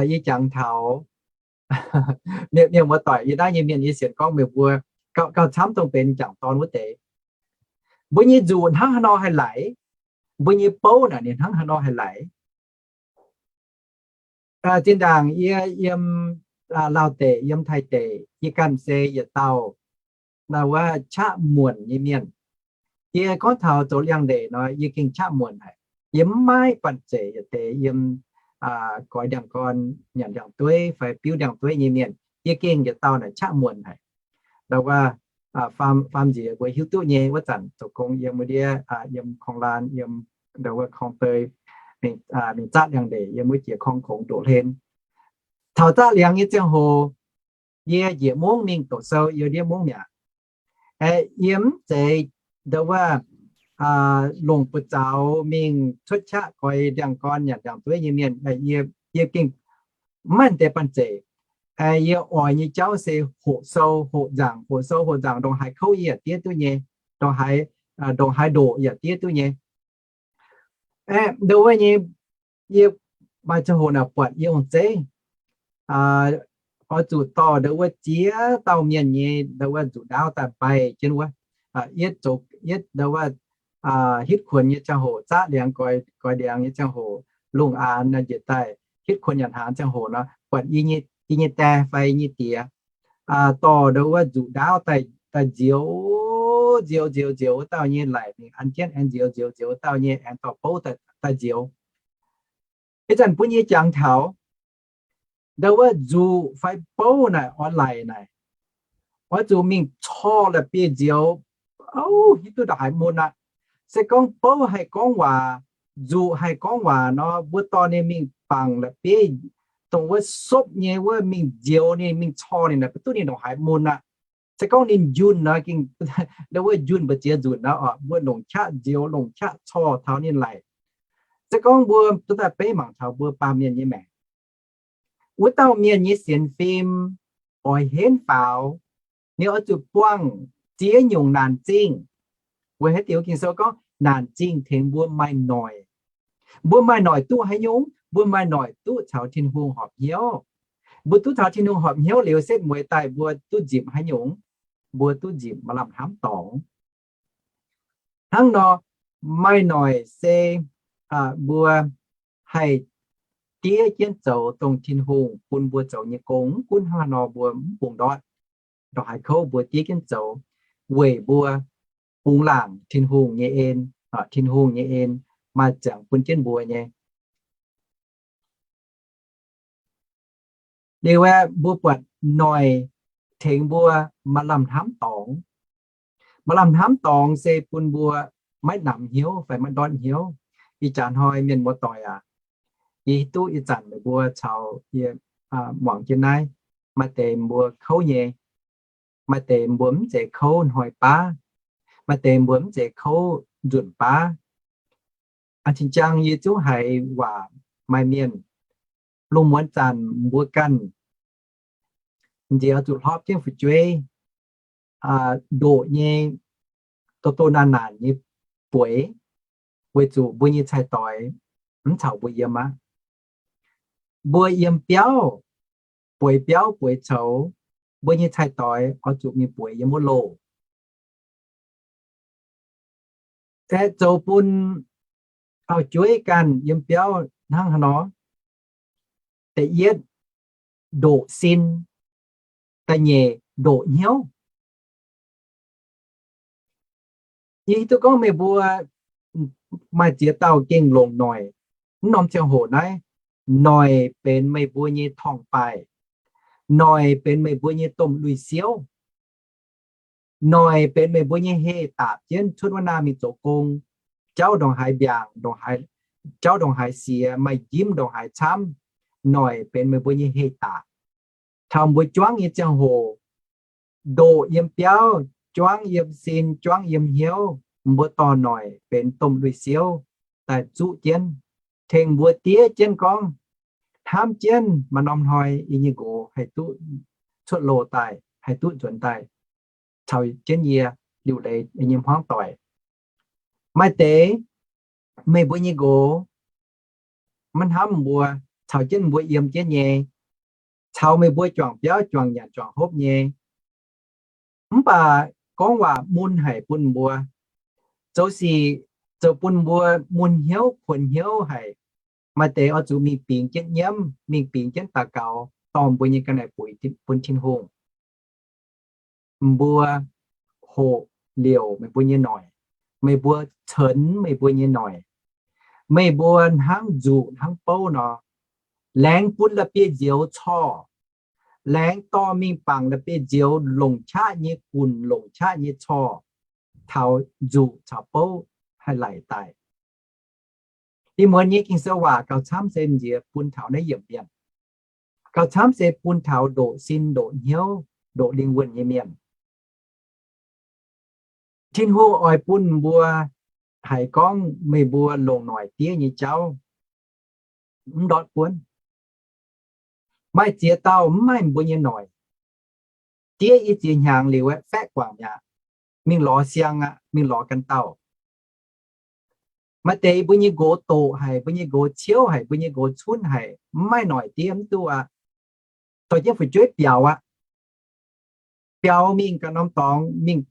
yie jangx taux mienh, mienh muoz-doic, yie naaiv nyei mienh yie sienx gorngv meih mbuo gauh, gauh camv dongh benx m'jangc dorn wuov deix. Mbuo nyei nzuqc hnangv haaix nor haih laic, mbuo nyei bouv naaic ninh hnangv haaix nor haih laic. Zinh ndaangc yie yiem Laauh deic, yiem Taiv deic, yie ganh se yietc dauh wuov qaqv muonc nyei mienh. Yie gorngv taux zoux liangx-ndeic nor, yie gengh qaqv muonc haic. Yie mv maaih banh zeic yietc deix yiem goix ndiangx-gorn, nyanc ndiangx-dueiv fai biuv ndiangx-dueiv nyei mienh. Yie gengh yietc dauh naaic qaqv muonc haic. Ndo wuov, faam nziex mbuo hiuv duqv nyei, wuov zanc zoux gong yiem wuov ndiev, yiem korng-laan, yiem ndo wuov korng-dei, mingh zaqv liangx-ndeic yiem wuov jiex korng-kungx ndoqc hlen. Taux zaqv liangx nyei ziangh hoc, yie njiec mungv mingh doqc sou yiem ndiev mungv mi'aqv. Yie mv zeiz ndo wuov longc buoz-zaux mingh cuotv qaqv goix ndiangx-gorn nyanc ndiangx-dueiv nyei mienh. Yie, yie gengh mv maaih deix banh zeic. Yie oix nyei jauv se hoqc sou hoqc nzaangc, hoqc sou hoqc nzaangc, ndongc haaix kouv yie yaac diev duqv nyei, ndongc haaix, ndongc haaix ndoqc yaac diev duqv nyei. Ndo wuov nyei, yie maaih ziangh hoc naaic buatc yie ong-zeiv oix zuqc dorh ndo wuov ziex dauh mienh nyei ndo wuov nzuqc ndaauv daaih mbaih jienv wuov. Yietv zoux, yietv ndo wuov hitv kuonx nyei ziangh hoc, zaqv liangx goix ndiangx nyei ziangh hoc, lungh aanx njiec daaih hitv kuonx nyanc hnaangx ziangh hoc nor, buatc yie nyei die fai yie nyei die dorh ndo wuov nzuqc ndaauv daaih nzioux, nzioux, nzioux, nzioux wuov dauh nyei laic mingh an jienv, aengx nzioux, nzioux, nzioux wuov dauh nyei, aengx dorh bouv daaih nzioux. Ih zanc bun yie jangx taux ndo wuov nzuqc fai bouv naaic oix laic naaic, oix zuqc mingh corc la'bieiv nzioux, auv, hiuv duqv ndongc haaix mun aqv. Se gorngv bouv haih gorngv waac, nzuqc haih gorngv waac nor, mbuo dorh ninh mingh bangc la'bieiv, dongh wuov sopv nyei wuov mingh nzioux ninh, mingh corc ninh naaic, mv duqv ninh ndongc haaix mun aqv. Se gorngv ninh njunh nor, ging ndo wuov njunh mbu'ziex nzunc nor, mbuo longc qaqv nzioux, longc qaqv corc taux ninh laic. Se gorngv mbuo duqv daaih beiv mangc taux mbuo baamh mienh nyei maengc, wuov dauh mienh nyei sienx fim oix henv faaux, ninh oix zuqc buangh ziex nyungc naanc zingh. Weic haaix diuc? Ging-Sou gorngv naanc zingh tengx mbuo maaih noic. Mbuo maaih noic duqv haaix nyungc? Mbuo maaih noic duqv caux Tin-Hungh horpc hnyouv. Mbuo duqv caux Tin-Hungh horpc hnyouv liuz, setv mueiz daaih mbuo duqv nzipc haaix nyungc? Mbuo duqv nzipc maaih lamh hnamv dorngx. Hnangv nor, maaih noic se mbuo haih diev jienv zoux dongh Tin-Hungh bun mbuo zoux nyei gong. Mv gunv hnangv haaix nor mbuo mv bungx ndortv, ndongc haaix kouv mbuo diev jienv zoux, weic mbuo bungx laangc Tin-Hungh nyei en. Tin-Hungh nyei en maaih ziangx bun jienv mbuo nyei. Liuz aeqv, mbuo buatc noic tengx mbuo maaih lamh hnamv dorngx. Maaih lamh hnamv dorngx se bun mbuo maiv namx hnyouv fai maiv ndortv hnyouv. Ih jaax hnoi mienh muoz-doic aac, yie hiuv duqv ih zanc meih mbuo caux yie muangx jienv naaiv, maaih deix mbuo kouv nyei, maaih deix mbuo mv zeiz kouv hnoi baav, maaih deix mbuo mv zeiz kouv nzunc baav. Aa, cing-jang yie zungv haiz waac maaih mienh, lungh muonz zanc mbuo ganh nziex zuqc hlorpv jienv fu'jueiv, ndoqc nyei, doh doh naanc naanc nyei bueix, weic zuqc mbuo nyei cai-doix mv caux mbuo yiem aqv. Mbuo yiem biauv, bueix biauv bueix coux, mbuo nyei cai-doix oix zuqc mingh bueix yiem wuov loh. Aeqv, zoux bun auv-jueiv ganh yiem biauv hnangv haaix nor. Da'yietv, ndoqc sin. Da'nyeic, ndoqc hnyouv. Yie hiuv duqv gorngv meih mbuo maaih ziex dauh gengh longc noic. Mv norm ziangh hoc naaiv, noic benx meih mbuo nyei torngv-baaih. Noic benx meih mbuo nyei domh lui-siouv. Noic benx meih mbuo nyei heh dapc jienv cuotv wuov naaiv mingh zoux gong. Jauv ndongc haaix mbiaangc, jauv ndongc haaix siex, maaih njimv ndongc haaix camv, noic benx meih mbuo nyei heh dapc. Taux mbuo juangv nyei ziangh hoc, ndoqc yiem biauv, juangv yiem sin, juangv yiem hnyouv, mbuo dorh noic benx domh lui-siouv daaih zuqv jienv, tengx mbuo diev jienv gorngv, hnamv jienv maaih norm hnoi yie nyei nqox haih duqv cuotv loh daaih, haih duqv nzuonx daaih caux jienv yie liuc leiz yie nyei hmuangv doic. Maaih deix meih mbuo nyei nqox maiv hnamv mbuo, caux jienv mbuo yiem jienv nyei, caux meih mbuo juangc biauv juangc nyanc juangc hopv nyei. Mv baac gorngv waac mun haic bun mbuo, zoux sic zoux bun mbuo mun hnyouv kuonx hnyouv haic. Maaih deix oix zuqc mingh bingx jienv nyiemv, mingh bingx jienv daux gaux dorh mbuo nyei ga'naaiv buix bun Tin-Hungh. Mbuo hoqc liouc meih mbuo nyei noic, meih mbuo cenx meih mbuo nyei noic, meih mbuo hnangv nzuqc hnangv bouv nor, laengz bun la'bieiv-nzioux corc, laengz dorh mingh bangc la'bieiv-nzioux longc qaqv nyei gunc, longc qaqv nyei corc, taux nzuqc caux bouv haih laic daaih. Ih muonz nyei Ging-Sou waac gauh camv se nziex bun taux naaiv yiemc mienh, gauh camv se bun taux ndoqc sin, ndoqc hnyouv, ndoqc lingh wuonh nyei mienh. Tin-Hungh oix bun mbuo haiz gorngv meih mbuo longc noic diev nyei jauv mv ndortv buonv. Maaih ziex dauh mv maaih mbuo nyei noic. Diev i ziex hnyangx liuz aeqv, faeqv guangc mi'aqv, mingh lorz siang aqv, mingh lorz ganh dauh. Maaih deix mbuo nyei nqox doqc haic, mbuo nyei nqox ciouv haic, mbuo nyei nqox cunv haic, mv maaih noic diev mv duqv aqv. Dorh jienv fu'jueiv biaux aqv. Biaux mingh ganh norm dorngx, mingh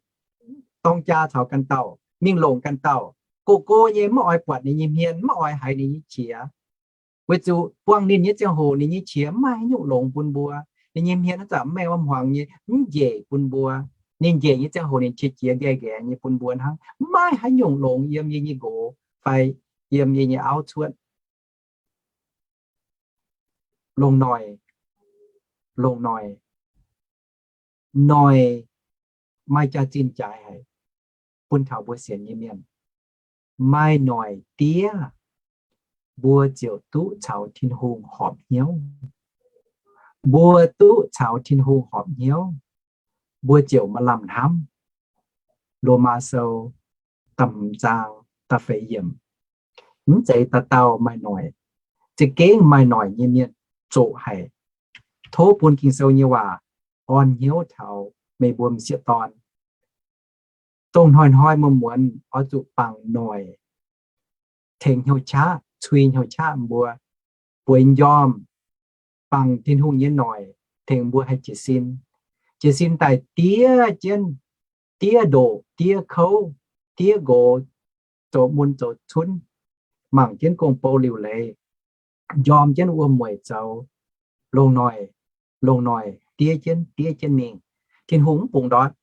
dorng jaa caux ganh dauh, mingh longc ganh dauh. Go-go nyei mv oix buatc ninh nyei hmien, mv oix haiz ninh nyei qiex. Weic zuqc buangh ninh nyei ziangh hoc ninh nyei qiex mv maaih haaix nyungc longx bun mbuo. Ninh nyei hmien hnangv zanc mv maengh wuom hmuangx nyei, mv njiec bun mbuo. Ninh njiec nyei ziangh hoc ninh qiex jiez nqaengh nqaengx nyei bun mbuo hnangv, mv maaih haaix nyungc longx yiem yie nyei nqox fai yiem yie nyei auv cuotv. Longc noic, longc noic, noic maaih jaax-zinh jaaix haic bun taux mbuo sienx nyei mienh. Maaih noic diev, mbuo ziouc duqv caux Tin-Hungh horpc hnyouv. Mbuo duqv caux Tin-Hungh horpc hnyouv, mbuo ziouc maaih lamh hnamv. Lomaa Sou da'hmz zaang da'feix yiemc. Mv zeiz dauh dauh maaih noic, za'gengh maaih noic nyei mienh zoqc haic. Tov bun Ging-Sou nyei waac orn hnyouv taux meih mbuo m'sieqv dorn. Dongh hnoi-hnoi muonz-muonz oix zuqc bangc noic tengx hnyouv qaqv, cui hnyouv qaqv mbuo bueix njormh, bangc Tin-Hungh nyei noic tengx mbuo haih jiez sin. Jiez sin daaih diev jienv, diev ndoqc, diev kouv, diev nqox, zoux mun zoux cunv, mangc jienv gong-bou liuc leiz, njorm jienv wuom-mueic zoux, longc noic, longc noic diev jienv, diev jienv mingh. Tin-Hungh mv bungx ndortv.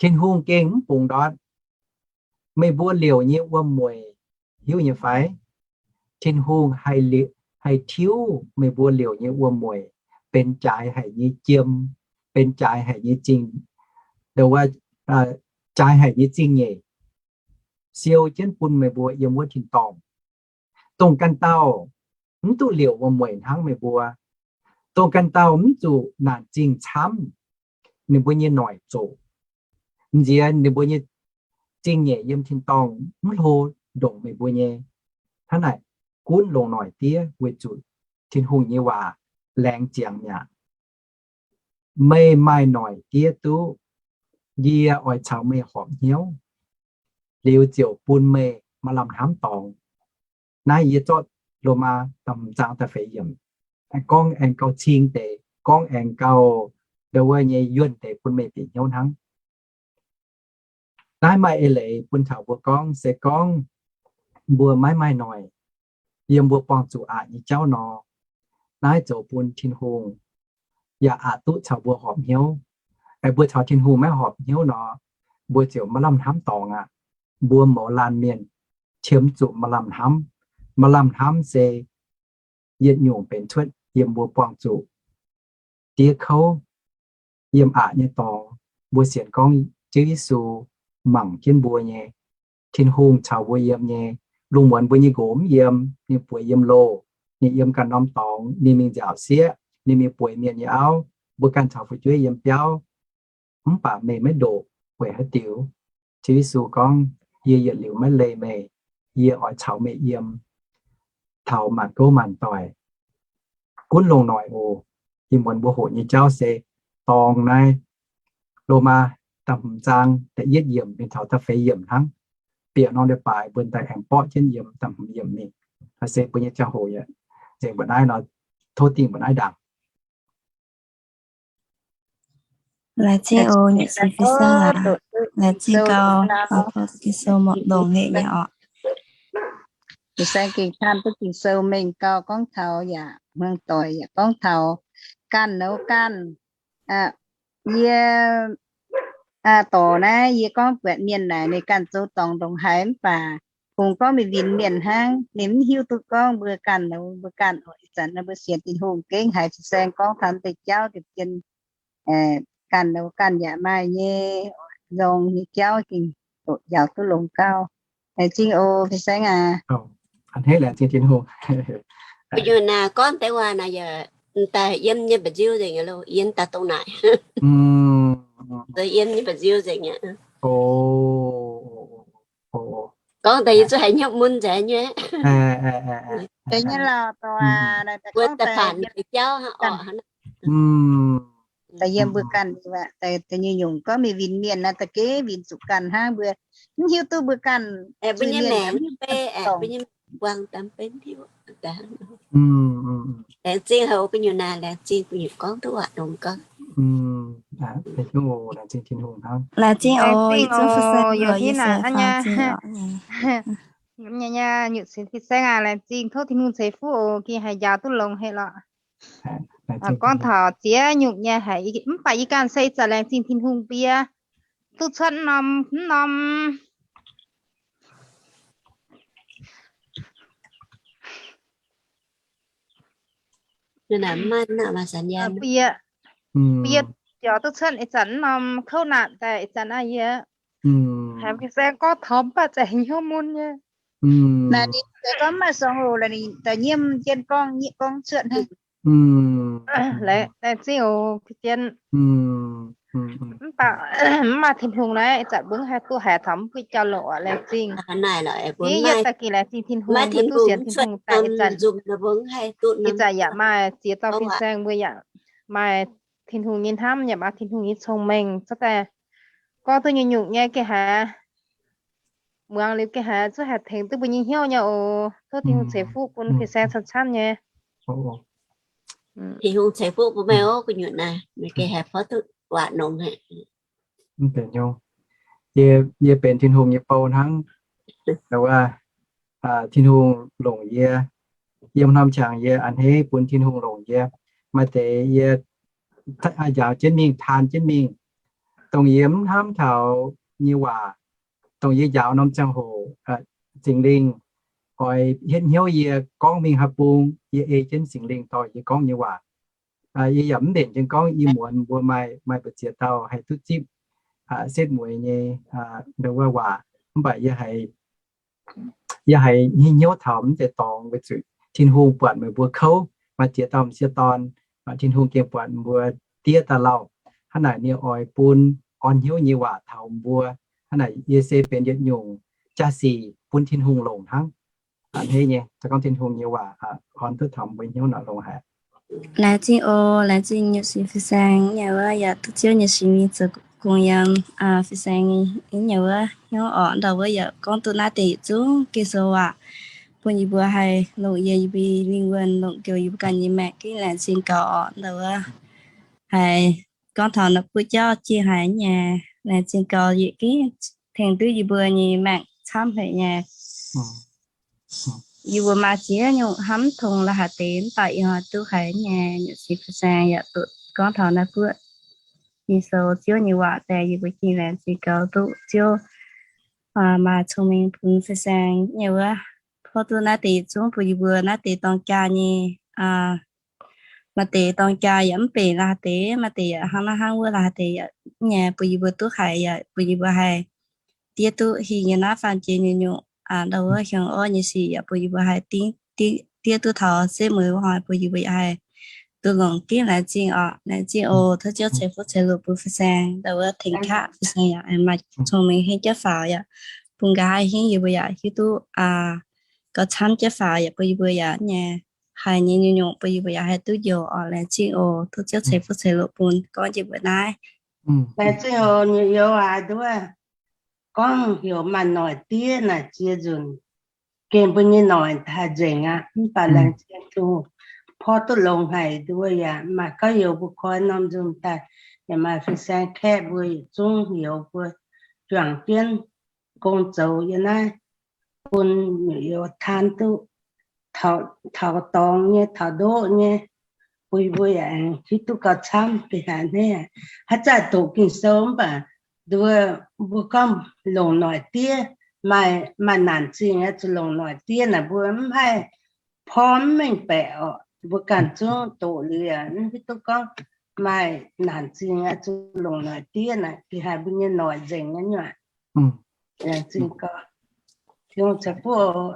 Tin-Hungh gengh mv bungx ndortv. Meih mbuo liouc nyei wuom-mueic hiuv nyei fai? Tin-Hungh haih tiuv meih mbuo liouc nyei wuom-mueic benx jaaix haic nyei jiem, benx jaaix haic nyei zingh, jaaix haic nyei zingh nyeic, siou jienv bun meih mbuo yiem wuov tin-dorngh. Dongh ganh dauh mv duqv liouc wuom-mueic hnangv meih mbuo, dongh ganh dauh mv zuqc naanc zingh camv, ninh mbuo nyei noic zoqc. M'nziex ninh mbuo nyei zingh nyeic yiem tin-dorngh mv hlo ndongc meih mbuo nyei. Hnangv naaic, gunv longc noic diev weic zuqc Tin-Hungh nyei waac laengz ziangx mi'aqv. Meih maaih noic diev duqv, yie oix caux meih horpc hnyouv, liuz ziouc bun meih maaih lamh hnamv dorngx. Naaiv yie zorqv Lomaa da'hmz zaang da'feix yiemc, gorngv aengx gauh cing deix, gorngv aengx gauh ndau wuov nyei yuonh deix bun meih bieqc hnyouv hnangv. Naaiv maaih eix leiz bun taux mbuo gorngv, se gorngv mbuo maiv maaih noic yiem mbuo buangh zuqc aqc nyei jauv nor, naaiv zoux bun Tin-Hungh yaac aqc duqv caux mbuo horpc hnyouv. Mbuo caux Tin-Hungh maiv horpc hnyouv nor, mbuo ziouc maaih lamh hnamv dorngx aqv. Mbuo mouz laanh mienh qiemx zuqc maaih lamh hnamv. Maaih lamh hnamv se yietc nyungc benx cuotv yiem mbuo buangh zuqc diev kouv, yiem aqc nyei dorngx. Mbuo sienx gorngv Ziouv Yesu mangc jienv mbuo nyei. Tin-Hungh caux mbuo yiem nyei. Lungh muonz mbuo nyei nqox mv yiem, ninh bueix yiem loh, ninh yiem ganh norm dorngx, ninh mingh nziaauc sieqv, ninh mingh bueix mienh nyei auv, mbuo ganh caux fu'jueiv yiem biauv. Mv baac meih maiv ndoqc. Weic haaix diuc? Ziouv Yesu gorngv, Yie yietc liuz maiv leih meih. Yie oix caux meih yiem taux maanc gouv maanc doic. Gunv longc noic oc. Ih muonz mbuo hoqc nyei jauv se dorngx naaiv, Lomaa da'hmz zaang da'yietv yiemc mingh taux da'feix yiemc hnangv. Bieqc norm leiz-baaix mbuo daaih aengx borqv jienv yiem da'hmz yiemc mingh. Se mbuo nyei ziangh hoc yaac nzengc mbuo naaiv nor, tov dingh mbuo naaiv ndaangc. Laengz zingh oc, nyei sin fin-saeng aac. Laengz zingh gau, Ging-Sou muoz-doic nyei oc. Fin-saeng gengh taan duqv Ging-Sou mengh gau gorngv taux yaac hmuangx doic yaac gorngv taux ganh nouh ganh. Yie dorc naaiv yie gorngv buatc mienh naaic ninh ganh zoux dorngc ndongc haaix mv baac kungx gorngv mingh winh mienh hnangv. Ninh mv hiuv duqv gorngv mbuo ganh nouh mbuo ganh oc. Ih zanc naaiv mbuo sienx Tin-Hungh gengh haiz fin-saeng gorngv taux deix jauv deix jien ganh nouh ganh yaac maaih nyei, nzorng nyei jauv gengh doqc njaaux duqv longx gau. Laengz zingh oc fin-saeng aac. A'hneiv laengz zingh Tin-Hungh. Gu'nyuoz naaic gorngv deix waac naaic yaac daaih yiem nyei mba'nziu nzengc loh, yiem daaih dongh naaic. Yiem nyei mba'nziu nzengc aqv. Gorngv daaih yie zuqc haiz hnyouv mun nzengc nyei. Deix nyei lauh, mbuo daaih faanx deix jauv hnangv orqc. Daaih yiem mbuo ganh, daaih nyungc-nyungc gorngv mingh winh mienh naaiv, da'geix winh zuqc ganh hnangv. Mbuo mv hiuv duqv mbuo ganh, mbuo nyei maengc mv bei, mbuo nyei maengc buangh daaih mv bei mv hiuv. Laengz zingh haic oc gu'nyuoz naaic, laengz zingh gu'nyuoz gorngv duqv waac longx gau. Laengz zingh oc, ih zungv fin-saeng yaac hnangv nyei. Nyei nyei, nyutc sin fin-saeng aac, laengz zingh, tov Tin-Hungh ceix fuqv oc, gengh haiz njaaux duqv longx haic lorqc. Gorngv taux ziex nyungc nyei haic, mv baac yie ganh se ih zanc laengz zingh Tin-Hungh bie duqv cuotv mv norm, mv norm bie, bie biaux duqv cuotv ih zanc mv norm kouv naanc daaih ih zanc naaiv yie haiz fin-saeng gorngv taux mv baac za'gengh hnyouv mun nyei. Naaiv ninh se gorngv maaih song oc, ninh daaih nyiemv jienv gorngv, gorngv cuotv hnangv. Laengz zingh oc, Jienv. Mv baac mv maaih Tin-Hungh naaiv, ih zanc mbuo mv haih duqv haiz taux mv buiv jauv-louc oc. Laengz zingh. Yie daaih gengh laengz zingh Tin-Hungh, mbuo duqv sienx Tin-Hungh daaih ih zanc. Ih zanc yaac maaih ziex dauh fin-saeng mbuo yaac maaih Tin-Hungh nyei hnamv, yaac maaih Tin-Hungh nyei cong-mengh, cuotv daaih gorngv duqv nyungc-nyungc nyei gengh haiz muangx liuz gengh haiz zuqc haih tengx duqv mbuo nyei hnyouv nyei oc. Tov Tin-Hungh ceix fuqv bun fin-saeng camv-camv nyei. Tin-Hungh ceix fuqv bun meih oc gu'nyuoz naaiv, meih gengh haih porv duqv waac nongx haic. Yie benx Tin-Hungh nyei bou hnangv. Wuov, Tin-Hungh longc yie, yiem norm qangx yie a'hneiv bun Tin-Hungh longc yie. Maaih deix yie njaaux jienv mingh, taan jienv mingh, dongh yie mv hnamv taux nyei waac, dongh yie njaaux norm ziangh hoc, Singx Lingh oix hietv hnyouv yie gorngv mingh haaix bung, yie ei jienv Singx Lingh dorh yie gorngv nyei waac. Yie yaac mv mbenc jienv gorngv ih muonz mbuo maaih, maaih mbu'ziex dauh haih duqv zipv setv mueiz nyei ndau wuov waac, mv baac yie haiz, yie haiz hnyouv taux mv deix dorngx weic zuqc Tin-Hungh buatc meih mbuo kouv, maaih ziex dauh m'sieqv dorn, Tin-Hungh gengh buatc mbuo diev daaih lauh. Hnangv naaic ninh oix bun orn hnyouv nyei waac taux mbuo. Hnangv naaic yie se benx yietc nyungc jaa-sic bun Tin-Hungh longc hnangv. A'hneiv nyei, se gorngv Tin-Hungh nyei waac orn duqv taux mbuo hnyouv nor longx haic. Laengz zingh oc, laengz zingh nyutc singx fin-saeng nyei wuov yaac duqv Ziouv nyei singx mingh zoux gong yiem fin-saeng nyei wuov hnyouv orqc. Ndau wuov yaac gorngv duqv naaiv deix yietc zungv Ging-Sou waac. bun yie mbuo haih longc yie mbuo lingh wuonh, longc njoux yie mbuo ganh nyei maengc, gengh laengz zingh gaux oc. Ndau wuov haiz gorngv taux naaiv buov jauv jiex haic nyei, laengz zingh gaux, yietc gengh tengx duqv yie mbuo nyei maengc camv haic nyei. Yie mbuo maaih ziex nyungc hnamv tongx la'haaix deix mv baac ih hnoi duqv haiz nyei, nyungc sin fin-saeng yaac duqv gorngv taux naaiv buov Ging-Sou, Ziouv nyei waac daaih, yie mbuo gengh laengz zingh gaux duqv Ziouv maaih cong-mengh bun fin-saeng nyei wuov, porv duqv naaiv deix yietc zungv bun yie mbuo naaiv deix dorng jaa nyei. Maaih deix dorng jaa yaac mv benx la'haaix deix, maaih deix yaac hnangv naaiv hnangv wuov la'haaix deix yaac nyei, bun yie mbuo duqv haiz yaac bun yie mbuo haih diev duqv hingh nyei naaiv faam jiex nyei nyungc, ndau wuov hiuang orqv nyei sic yaac bun yie mbuo haih diev duqv taux setv mueiz wuov hnoi bun yie mbuo yaac haih duqv longc. Gengh laengz zingh oc, laengz zingh oc. Tov Ziouv ceix fuqv ceix loc bun fin-saeng, ndau wuov tengx kaav fin-saeng yaac maaih cong-mengh hingv jienv faaux yaac bun nqa'haav hingv yie mbuo yaac hiuv duqv gauh camv jienv faaux yaac bun yie mbuo yaac nyei haiz nyei nyungc-nyungc bun yie mbuo yaac haih duqv njoux oc. Laengz zingh oc. Tov Ziouv ceix fuqv ceix loc bun gorngv jienv mbuo naaiv. Laengz zingh oc, nyei youz aac, nduov gorngv heuc maaih noic diev naaic ziex nzunc, gengh mbuo nyei noic haih nzengc aqv. Mv baac laengz zingh Tin-Hungh porv duqv longx haic, nduov yaac maaih gorx-youz mbuo koi norm nzunc daaih, yaac maaih fin-saeng kaeqv mbuo yietc zungv youz mbuo juangc jienv gong zoux yiem naaiv bun youz taan duqv taux dorngx nyei, taux ndoqv nyei, bun yie mbuo yaac aengx hiuv duqv gauh camv. Gengh haiz hneiv haaix zanc doqc Ging-Sou mv baac nduov mbuo gorngv longc noic diev, maaih, maaih naanc zingh oix zuqc longc noic diev naaic mbuo mv haih porv mv mengh baeqc oc. Mbuo ganh zungv doqc liuz yaac mv hiuv duqv gorngv maaih naanc zingh oix zuqc longc noic diev naaic, gengh haiz mbuo nyei noic nzengc nyei aqv. Laengz zingh gorx. Tin-Hungh ceix fuqv oc.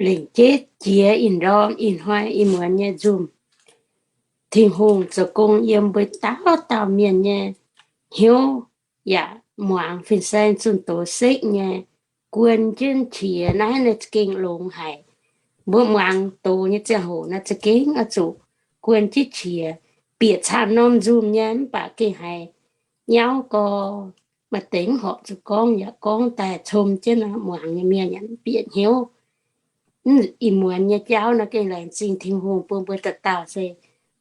Lengc jeiv jiex ih ndorm ih hnoi ih muonz nyei nzunc, Tin-Hungh zoux gong yiem mbuo dauh dauh mienh nyei hnyouv yaac muangx fin-saeng zunh doz sekv nyei, guon jienv qiex naaiv naaiv za'gengh longx haic. Mbuo muangx doz nyei ziangh hoc naaiv za'gengh oix zuqc guon jienv qiex, bieqc camv norm nzunc nyei mv baac gengh haiz nyauv gorx, maaih deix mv horpc zuqc gorngv yaac gorngv daaih com jienv nor, muangx nyei mienh yaac mv bieqc hnyouv. Ih muonz nyei jauv nor gengh laengz zingh Tin-Hungh bun mbuo dauh dauh se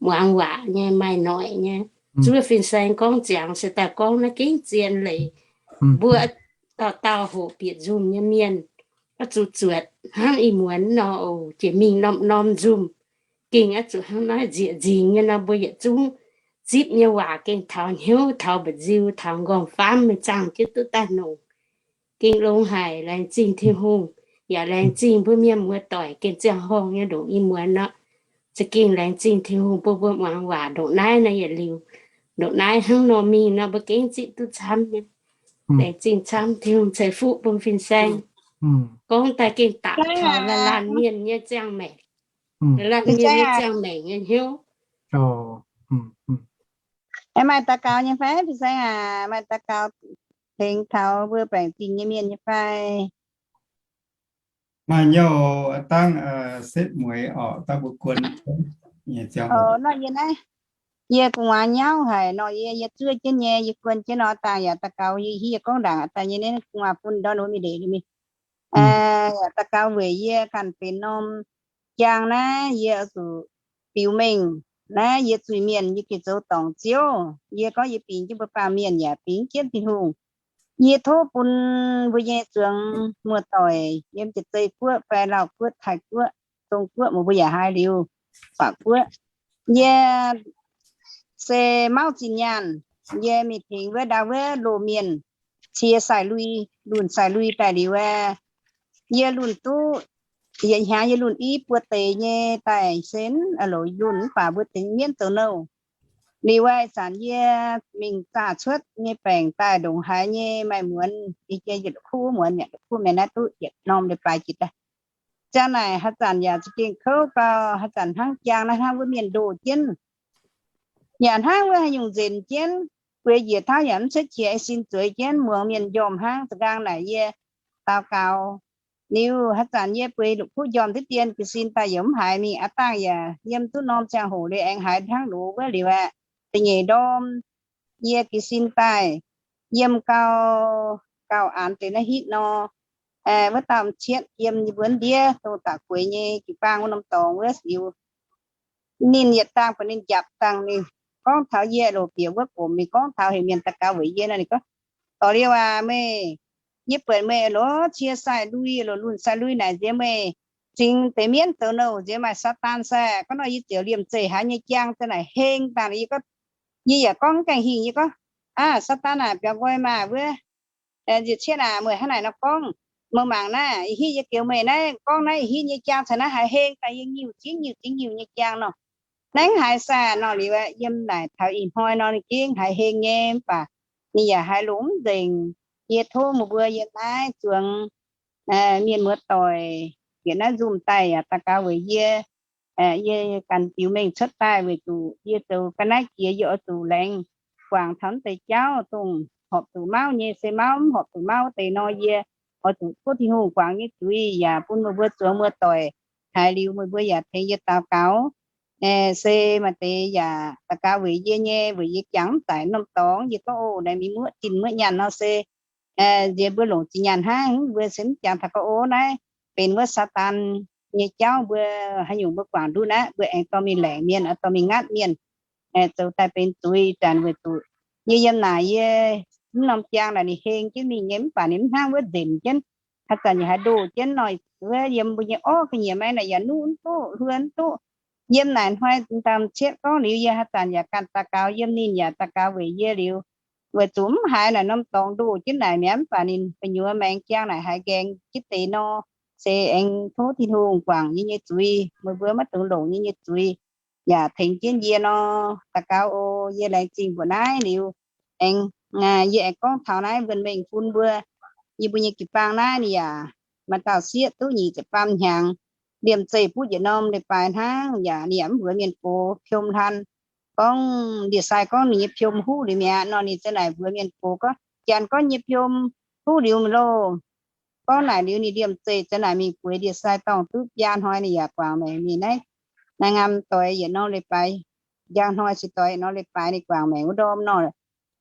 muangx waac nyei, maaih noic nyei. Zuov fin-saeng gorngv ziangx se daaih gorngv naaiv gengh zien leiz. Mbuo dauh dauh hoqc bieqc nzunc nyei mienh oix zuqc zuotc hnangv ih muonz nor oc, jiex mingh norm-norm nzunc. Gengh oix zuqc hnangv naaiv nzieqc nzingx nyei nor, mbuo yietc zungv zipv nyei waac gengh taux hnyouv, taux mba'nziu, taux nqorngv-faamv mingh zaangh jienv duqv daaih nongc. Gengh longx haic, laengz zingh Tin-Hungh, yaac laengz zingh mbuo mienh muoz-doic gengh ziangh horngh nyei ndongc ih muonz nor. Za'gengh laengz zingh Tin-Hungh bun mbuo muangx waac ndongc naaiv nor yietc liuz, ndongc naaiv hnangv nor mingh nor mbuo gengh zipv duqv camv nyei. Laengz zingh camv, Tin-Hungh ceix fuqv bun fin-saeng. Gorngv daaih gengh dapc taux laanh laanh mienh nyei ziangh maengc, laanh mienh nyei ziangh maengc nyei hnyouv. Aengx maaih daux gaux nyei fai, fin-saeng aac? Maaih daux gaux tengx taux mbuo baengc zingh nyei mienh nyei fai? Maaih nyouh dangv setv mueiz orqc, dangv mbuo guon nyei ziangh hoc. Nor yie naaiv, yie gu'nguaaz nyauv haic nor, yie, yie zuov jienv nyei, yie guon jienv nor, dangh yaac daux gaux, yie hiuv yie gorngv ndaangc daaih nyei, naaiv gu'nguaaz bun ndortv nor mingh ndeic mingh. Yaac daux gaux weic yie ganh benx norm jaang naaiv, yie oix zuqc biux mengh naaiv yie zuiz-mienh, yie gengh zoux dorngc Ziouv. Yie gorngv yie bingx jienv mbuo baamh mienh yaac bingx jienv Tin-Hungh. Yie tov bun mbuo nyei zuangx muoz-doic yiem Jiex Zei Guoqv fai Lauv Guoqv, Taiv Guoqv, Zong Guoqv, mbuo yaac haiz liuz Guoqv, yie se mauv zinh nyaanh, yie mingh tengx wuov ndau wuov loz-mienh cie sai-lui, lunc sai-lui daaih liuz, yie lunc duqv yietc hnyangx yie lunc i buo deix nyei daaih se lunc mv baac mbuo tengx mienv zoux nouh. Liuz ih zanc yie mingh zaah cuotv nyei baengc daaih ndongc haaix nyei maaih muonz, yie jiex yietc kuv muonz, yietc kuv mienh naaiv duqv yietc norm leiz-baaix jiex daaih. Ziang naaic haaix zanc yaac za'gengh kouv gau, haaix zanc hnangv jaang naaiv hnangv wuov mienh ndoh jienv, yaac hnangv wuov haaix nyungc nzenc jienv, bueix njiec tauv yaac mv cuotv qiex, ei sin zueiz jienv muangx mienh njormh hnangv. Za'gengh naaic yie daux gaux Liuz haaix zanc yie bueix la'kuqv njormh diqv dien jiez sin daaih yaac mv haiz mingh. Aav dangh yaac yiem duqv norm ziangh hoc liuz aengx haiz hnangv loz wuov liuz aqv. Da'nyeic ndorm yie jiez sin daaih yiem gau, gauh aanx deix naaiv hitv nor, wuov dauh m'cietv yiem yie mbuo ndiev dongh da'gueix nyei jiu-baang wuov norm dorngx wuov liuz, ninh yietc dangh buatc ninh njapc dangh ninh gorngv taux yie loc bieqc wuov gomc, ninh gorngv taux heuc mienh daux gaux weic yie nor, ninh gorngv, Dorh liuz aac, meih, yie buatc meih loz cie sai lui, loz lunh sai lui naaic nziex meih cingx deix mienv zoux nouh nziex maaih Saadaan sai. Gorngv nor yie ziouc liemh zeih haiz nyei jaang za'naaic heng dangh. Yie, yie yaac gorngv gaengh hingh, yie gorngv, Aav, Saadaan aac, biaux nqoi maah wuov, nziec cietv aac, meih hnangv naaic nor gorngv, meih mangc naaiv, ih hitv yie geux meih naaiv gorngv naaiv, ih hitv nyei jaang caux naaiv haiz heng daaih, yie nyiuh zingv nyiuh zingv nyiuh nyei jaang nor. Naaiv haiz sai nor liuz, yiem naaic taux ih hnoi nor ninh gengh haiz heng nyei, mv baac ninh yaac haiz longx mv nzengc. Yie tov meih mbuo yiem naaiv zuangx mienh muoz doic yietc naaiv nzunc daaih yaac daux gaux weic yie. Yie ganh biux mengh cuotv daaih weic zuqc yie zoux ga'naaiv jiex, yie oix zuqc laengz guangc taux naaiv deix jauv, dongh horpc zuqc mauv nyei se mauv, mv horpc zuqc mauv deix nor, yie oix zuqc tov Tin-Hungh guangc nyei zuiz yaac bun meih mbuo zuangx muoz doic haiz liuz meih mbuo yaac tengx yie daux gaux. Se maaih deix yaac daux gaux weic yie nyei, weic yie jangx mv zaic norm dorngx. Yie gorngv, O, naaiv mingh muoqv zinh muoqv nyaanh nor se nziex mbuo longc zinh nyaanh hnangv, mbuo se mv jangx taux gorngv, O, naaiv benx wuov Saadaan nyei jauv, mbuo haaix nyungc mbuo guangc ndutv aqv, mbuo aengx dorh mingh laengc mienh, dorh mingh ngatv mienh, zoux daaih benx zuiz zanc weic zuqc yie yiem naaic yie mv norm jaang naaic ninh heng jienv mingh nyei, mv baac ninh mv hnangv wuov nzemc jienv. Haaix zanc yaac haaix ndoh jienv nor, wuov yiem mbuo nyei orv ga'nyiec maiv naaic yaac nuqv mv duqv, hluo mv duqv. Yiem naaic hnoi ndaamv cietv gorngv liuz, yie haaix zanc yaac ganh daux gaux, yiem ninh yaac daux gaux weic yie liuz, weic zuqc mv haiz naaic norm dorngx ndoh jienv naaic mi'aqv, mv baac ninh gu'nyuoz maengx jaang naaic haiz nqaengx jienv deix nor, se aengx tov Tin-Hungh guangc yie nyei zuiz, meih mbuo maiv dungx longc yie nyei zuiz, yaac tengx jienv yie nor. Daux gaux oc. Yie laengz zingh mbuoqc naaiv liuz, aengx yie aengx gorngv taux naaiv wuonh mengh bun mbuo, yie mbuo nyei jiu-baang naaiv ninh yaac maaih dauh sieqv duqv nyic ziepc faam hnyangx, liemh zeih butv yietc norm leiz-baaix hnangv, yaac ninh yaac mv mbuox mienh gox piom hlan. Gorngv ndie-sai gorngv ninh nyei piom huv liuz mi'aqv nor, ninh za'naaic mbuox mienh gox gorngv, Janx gorngv nyei piom huv liuz mi'aqv loh. Gorngv naaic liuz ninh liemh zeih za'naaic mingh bueix ndie-sai dorngh duqv biaa hnoi ninh yaac guangc maengc mingh naaiv. Naaiv ngaam doix yietc norm leiz-baaix, njang hnoi se doix yietc norm leiz-baaix ninh guangc maengc wuov ndorm nor.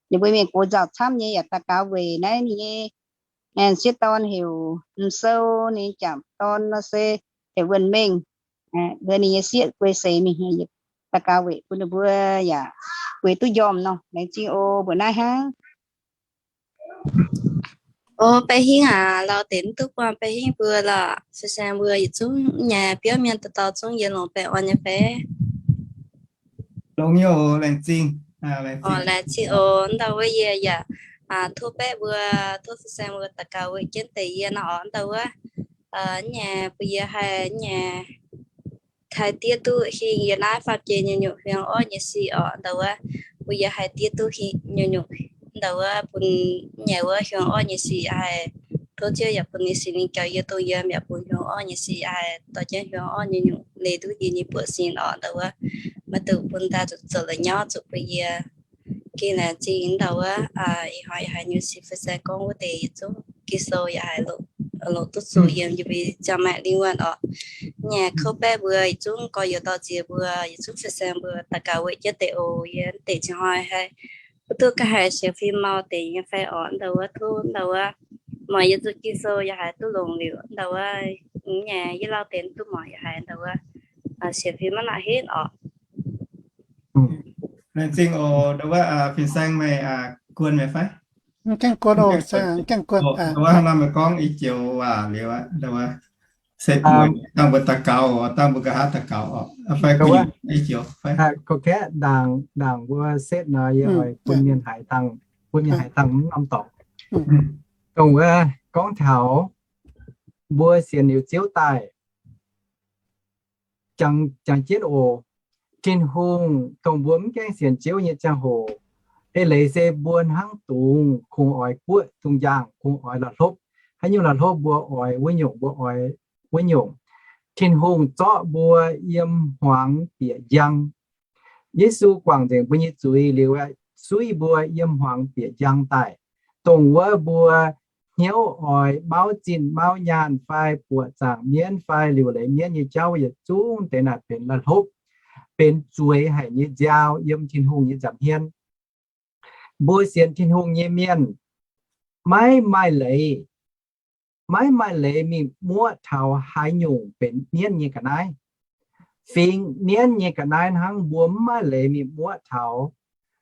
Ninh mbuo mienh gox nzauh camv nyei yaac daux gaux weic naaiv ninh nyei sieqv dorn heuc M'Sou, ninh jangc dorn nor se heuc Wuonh Mengh. Ninh nyei sieqv guei seix mingh, daux gaux weic bun ninh mbuo yaac gueix duqv njormh nor. Laengz zingh oc. Mbuoqc naaiv hnangv. O, baeqv hingv aac, lauh deix mv duqv buangh baeqv hingv mbuo lorqc. Se saeng mbuo yietc zungv nyei biauv mienh dauh dauh zungv yie longc baeqv orn nyei fai? Longx nyei oc, laengz zingh. Laengz zingh oc. Ndau wuov yie yaac tov baeqv mbuo, tov se saeng mbuo daux gaux weic jienv deix yie nor oc. Ndau wuov nyei bun yie haih nyei haih diev duqv hingh yie naaiv faam jiex nyungc-nyungc hiuang orqv nyei sic oc. Ndau wuov bun yie haih diev duqv hingh nyungc-nyungc, ndau wuov bun nyei wuov hiuang orqv nyei sic haih tov Ziouv yaac bun ninh Singx Lingh jauv yie, dongh yie yaac bun hiuang orqv nyei sic haih dorh jienv hiuang orqv nyei nyungc leiz duqv yie nyei buoqc sin oc. Ndau wuov maiv dungx bun daaih zuqc zoux la'nyauv zuqc bun yie gengh laengz zingh. Ndau wuov ih hnoi yaac haiz nyei sic fai saeng gorngv wuov deix yietc zungv Ging-Sou yaac haiz longc duqv zuqc yiem yie mbuo ziangh maengc lingh wuonh oc. Nyei kouv baeqv mbuo yietc zungv gorx-youz dorh ziex mbuo, yietc zungv fai saeng mbuo daux gaux weic jienv deix oc. Yie deix cingx hnoi haih mv duqv ga'haiz sienx fim mau deix nyei fai oc. Ndau wuov tov ndau wuov muangx yie zuqc Ging-Sou yaac haiz duqv longc liuz, ndau wuov nyei yie lauh deix mv duqv muangx yaac haiz ndau wuov sienx fim maiv nangc henv oc. Laengz zingh oc. Ndau wuov fin-saeng meih guon meih fai? Mv gaengh guon oc. Ndau wuov hnangv nor meih gorngv ih joux waac liuz aqv, ndau wuov se dangh mbuo daux gaux oc, dangh mbuo nqa'haav daux gaux oc, fai ih joux fai? Kov kaeqv ndaangc, ndaangc mbuo setv nor yie oix bun mienh haiz dangh, bun mienh haiz dangh mv norm dorngx. Dongh wuov gorngv taux mbuo sienx liuz Ziouv daaih, jangx jienv oc. Tin-Hungh dongh mbuo mv gaengh sienx Ziouv nyei ziangh hoc, eix leiz se mbuo hnangv dungz kungx oix guoqv zungh njaangh, kungx oix la'hlopv. Haaix nyungc la'hlopv mbuo oix wuov nyungc, mbuo oix wuov nyungc. Tin-Hungh zorqv mbuo yiem hmuangx bieqc njang. Yesu guangc nzengc mbuo nyei zuiz liuz aeqv, suiv mbuo yiem hmuangx bieqc njang daaih, dongh wuov mbuo hnyouv oix mauv zinh mauv nyaanh fai buoqc zaangc mienv fai liuc leiz mienv nyei jauv yietc zungv deix naaic benx la'hlopv, benx zueiz haic nyei nziaaux yiem Tin-Hungh nyei nza'hmien. Mbuo sienx Tin-Hungh nyei mienh maiv maaih leiz, maiv maaih leiz mingh muoqv taux haaix nyungc benx mienv nyei ga'naaiv. Fingx mienv nyei ga'naaiv hnangv mbuo mv maaih leiz mingh muoqv taux.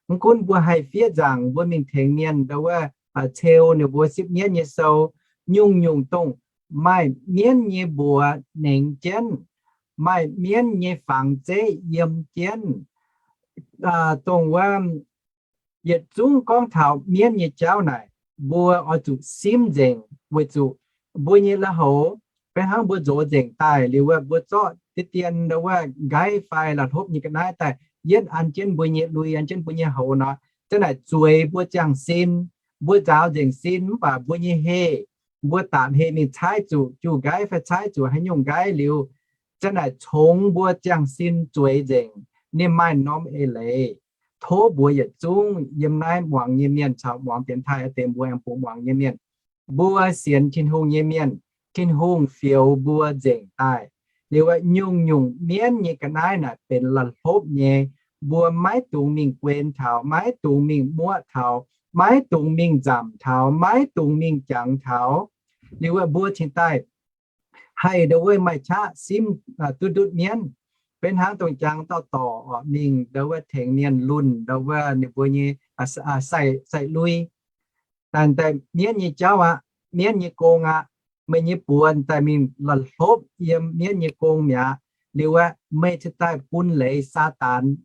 Mv gunv mbuo haih fiev nzaangc, mbuo mingh tengx mienh ndau wuov ceu ninh mbuo sipv mienv nyei sou, nyungc-nyungc dongh maaih mienv nyei mbuox nengx jienv, maaih mienv nyei fangx zeiv yiem jienv, dongh wuov yietc zungv gorngv taux mienv nyei jauv naaic, mbuo oix zuqc simv nzengc weic zuqc mbuo nyei lui-houx, beiv hnangv mbuo nzox nzengc daaih liuz wuov, mbuo zorqv deix dien ndau wuov nqaiv fai la'hlopv nyei ga'naaiv daaih yietv an jienv mbuo nyei lui, an jienv mbuo nyei houx nor, za'naaic zueiz mbuo ziangh sin. Mbuo nzaaux nzengc sin mv baac mbuo nyei heh, mbuo daapc heh mingh caaiv zuqc juv nqaiv fai caaiv zuqc haaix nyungc nqaiv liuz, za'naaic congx mbuo ziangh sin zueiz nzengc. Ninh maaih norm eix leiz. Tov mbuox yietc zungv yiem naaiv muangx nyei mienh caux muangx dienx taaih deix mbuo aengx bungx muangx nyei mienh, mbuo sienx Tin-Hungh nyei mienh, Tin-Hungh fioux mbuo nzengc daaih. Liuz nyungc-nyungc mienv nyei ga'naaiv naaic benx la'hlopv nyei. Mbuo maiv dungx mingh guen taux, maiv dungx mingh muoqv taux, maiv dungx mingh nzamc taux, maiv dungx mingh jangx taux. Liuz mbuo cingx daaih haih ndau wuov maaih qaqv simv duqv ndutv mienv. Beiv hnangv dongh jangx dauh dorc oc, mingh ndau wuov tengx mienh lunh ndau wuov ninh mbuo nyei sai-lui. Daaih mienv nyei jauv aqv, mienv nyei gong aqv. Meih nyei buoz daaih mingh la'hlopv yiem mienv nyei gong mi'aqv. Liuz aeqv, meih cingx daaih bun leiz Saadaan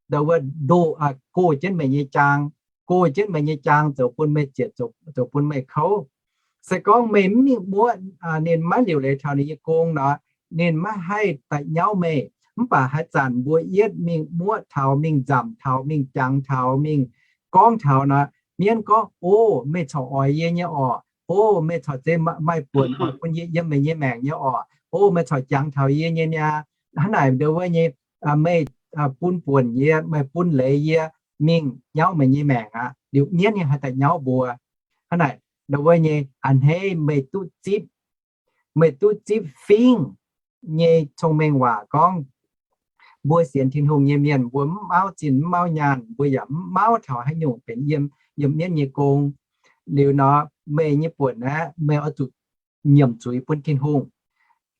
ndau wuov ndoh, gox jienv meih nyei jaang, gox jienv meih nyei jaang zoux bun meih zietc, zoux bun meih kouv. Se gorngv meih mv mingh muoqv, ninh maiv liuc leiz taux ninh nyei gong nor, ninh maiv haih daaih nyauv meih. Mv baac haaix zanc mbuo yietv mingh muoqv taux, mingh nzamc taux, mingh jangx taux, mingh gorngv taux nor, mienv gorngv, O, meih corc oix yie nyei orqc. O, meih corc zeiz maaih buonc oix bun yie yiem meih nyei maengc nyei orqc. O, meih corc jangx taux yie nyei niaa. Hnangv naaic ndau wuov nyei, meih bun buonc yie, meih bun leiz yie mingh nyauv meih nyei maengc aqv. Liuz mienv nyei haih daaih nyauv mbuo. Hnangv naaic ndau wuov nyei a'hneiv meih duqv zipv, meih duqv zipv fingx nyei cong-mengh waac gorngv, mbuo sienx Tin-Hungh nyei mienh, mbuo mv mauv zinh mv mauv nyaanh, mbuo yaac mv mauv taux haaix nyungc benx yiem, yiem mienv nyei gong. Liuz nor, meih nyei buonc aeqv, meih oix zuqc nyiemc zuiz bun Tin-Hungh.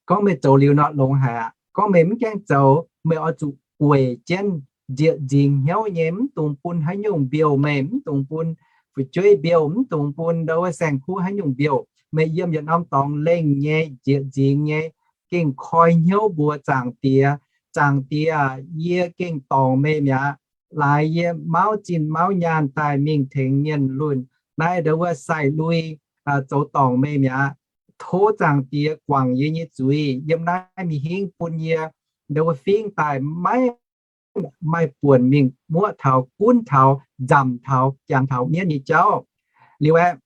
Gorngv meih zoux liuz nor longx haic aqv. Gorngv meih mv gaengh zoux, meih oix zuqc gueic jienv nzieqc nzingx hnyouv nyei, mv dungx bun haaix nyungc mbiouh meih, mv dungx bun fu'jueiv mbiouh, mv dungx bun ndau wuov saeng-kuv haaix nyungc mbiouh. Meih yiem yietc norm dorngx lengh nyei, nzieqc nzingx nyei, gengh koi hnyouv mbuox Zaangc Diex, Zaangc Diex aac, yie gengh dorngc meih mi'aqv. Laaix yie mauv zinh mauv nyaanh daaih mingh tengx mienh lunc naaiv ndau wuov sai-lui zoux dorngc meih mi'aqv. Tov Zaangc Diex guangc yie nyei zuiz yiem naaiv mingh hingv bun yie ndau wuov fingx daaih maiv maaih buonc mingh muoqv taux, gunv taux, nzamc taux, jangx taux mienv nyei jauv. Liuz aeqv,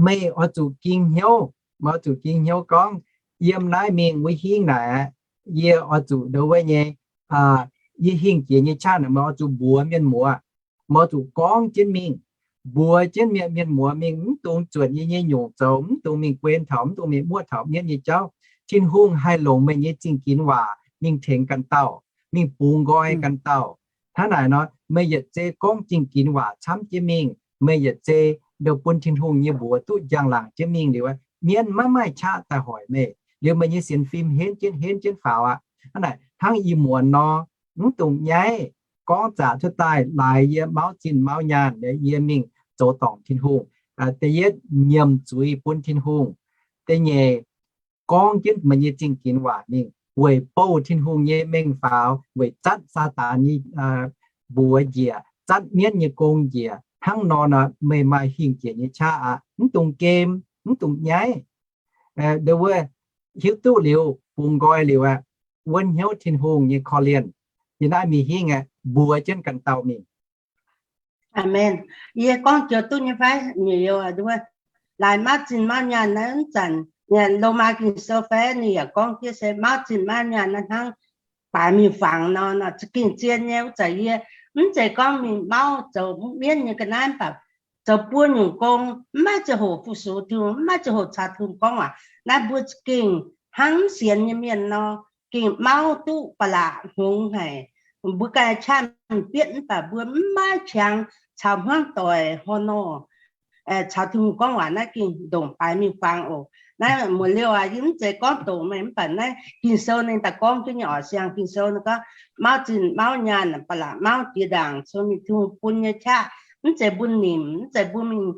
meih oix zuqc ging hnyouv, meih oix zuqc ging hnyouv gorngv, yiem naaiv mingh wuov hingv naaic, yie oix zuqc ndau wuov nyei, yie hingh jiex nyei qaqv naaic meih oix zuqc mbuox mienh muoz, meih oix zuqc gorngv jienv mingh, mbuox jienv mienh, mienh muoz mingh, mv dungx zuotc yie nyei nyungc zoux, mv dungx mingh guen taux, mv dungx mingh muoqv taux mienv nyei jauv. Tin-Hungh haih longc meih nyei zingh ginx waac mingh tengx ganh dauh, mingh bungx nqoi ganh dauh. Hnangv naaic nor, meih yietc zei gorngv zingh ginx waac camv jienv mingh, meih yietc zei ndau bun Tin-Hungh nyei mbuox duqv njang-laangc jienv mingh liuz, mienv maiv maaih qaqv daaih hoic meih. Liuz meih nyei sienx fim henv jienv henv jienv faaux aqv. Hnangv naaic hnangv ih muonz nor, mv dungx nyaiv, gorngv zaqc cuotv daaih laaix yie mauv zinh mauv nyaanh, yie mingh zoux dorngc Tin-Hungh. Da'yietv, nyiemc zuiz bun Tin-Hungh. Da'nyeic, gorngv jienv meih nyei zingh ginx waac mingh weic bouh Tin-Hungh nyei mengh faaux, weic zatv Saadaan nyei mbuox njiec, zatv mienv nyei gong njiec. Hnangv nor nor meih maaih hingh jiex nyei qaqv aqv. Mv dungx gem, mv dungx nyaiv. Ndau wuov hiuv duqv liuz, bungx nqoi liuz aqv, wuonv hnyouv Tin-Hungh nyei korv-lienh. Yie naaiv mingh hingh aqv, mbuox jienv ganh dauh mingh. Aamen. Yie gorngv joux duqv nyei fai? Laaix mauv zinh mauv nyaanh naaiv, mv zanc Lomaa Ging-Sou fai ninh yaac gorngv jienv se mauv zinh mauv nyaanh naaiv hnangv baaix miuc-fangx nor, za'gengh zien nyei wuov zanc yie mv zeiz gorngv mingh mauv zoux mienv nyei ga'naaiv, mv baac zoux buo nyungc gong, mv maaih ziangh hoc fu-sux Tin-Hungh, mv maaih ziangh hoc caux Tin-Hungh gorngv waac. Naaiv mbuo gengh hnangv mv sienx nyei mienh nor, gengh mauv duqv ba'laqc hngongx haic. Mbuo ganh qaqv mingh bietv mv baac mbuo mv maaih qangx caux hmuangv doic hor nor caux Tin-Hungh gorngv waac naaiv gengh ndongc baaix mingh faang oc. Naaiv muoz liouh aac, yie mv zeiz gorngv doqc meih mv baac naaiv Ging-Sou ninh daaih gorngv jienv nyei oc. Siang Ging-Sou ninh gorngv, mauv zinh mauv nyaanh, ba'laqc mauv jiex ndaangc, cong mingh Tin-Hungh bun nyei qaqv, mv zeiz mbuo nimc, mv zeiz mbuo mingh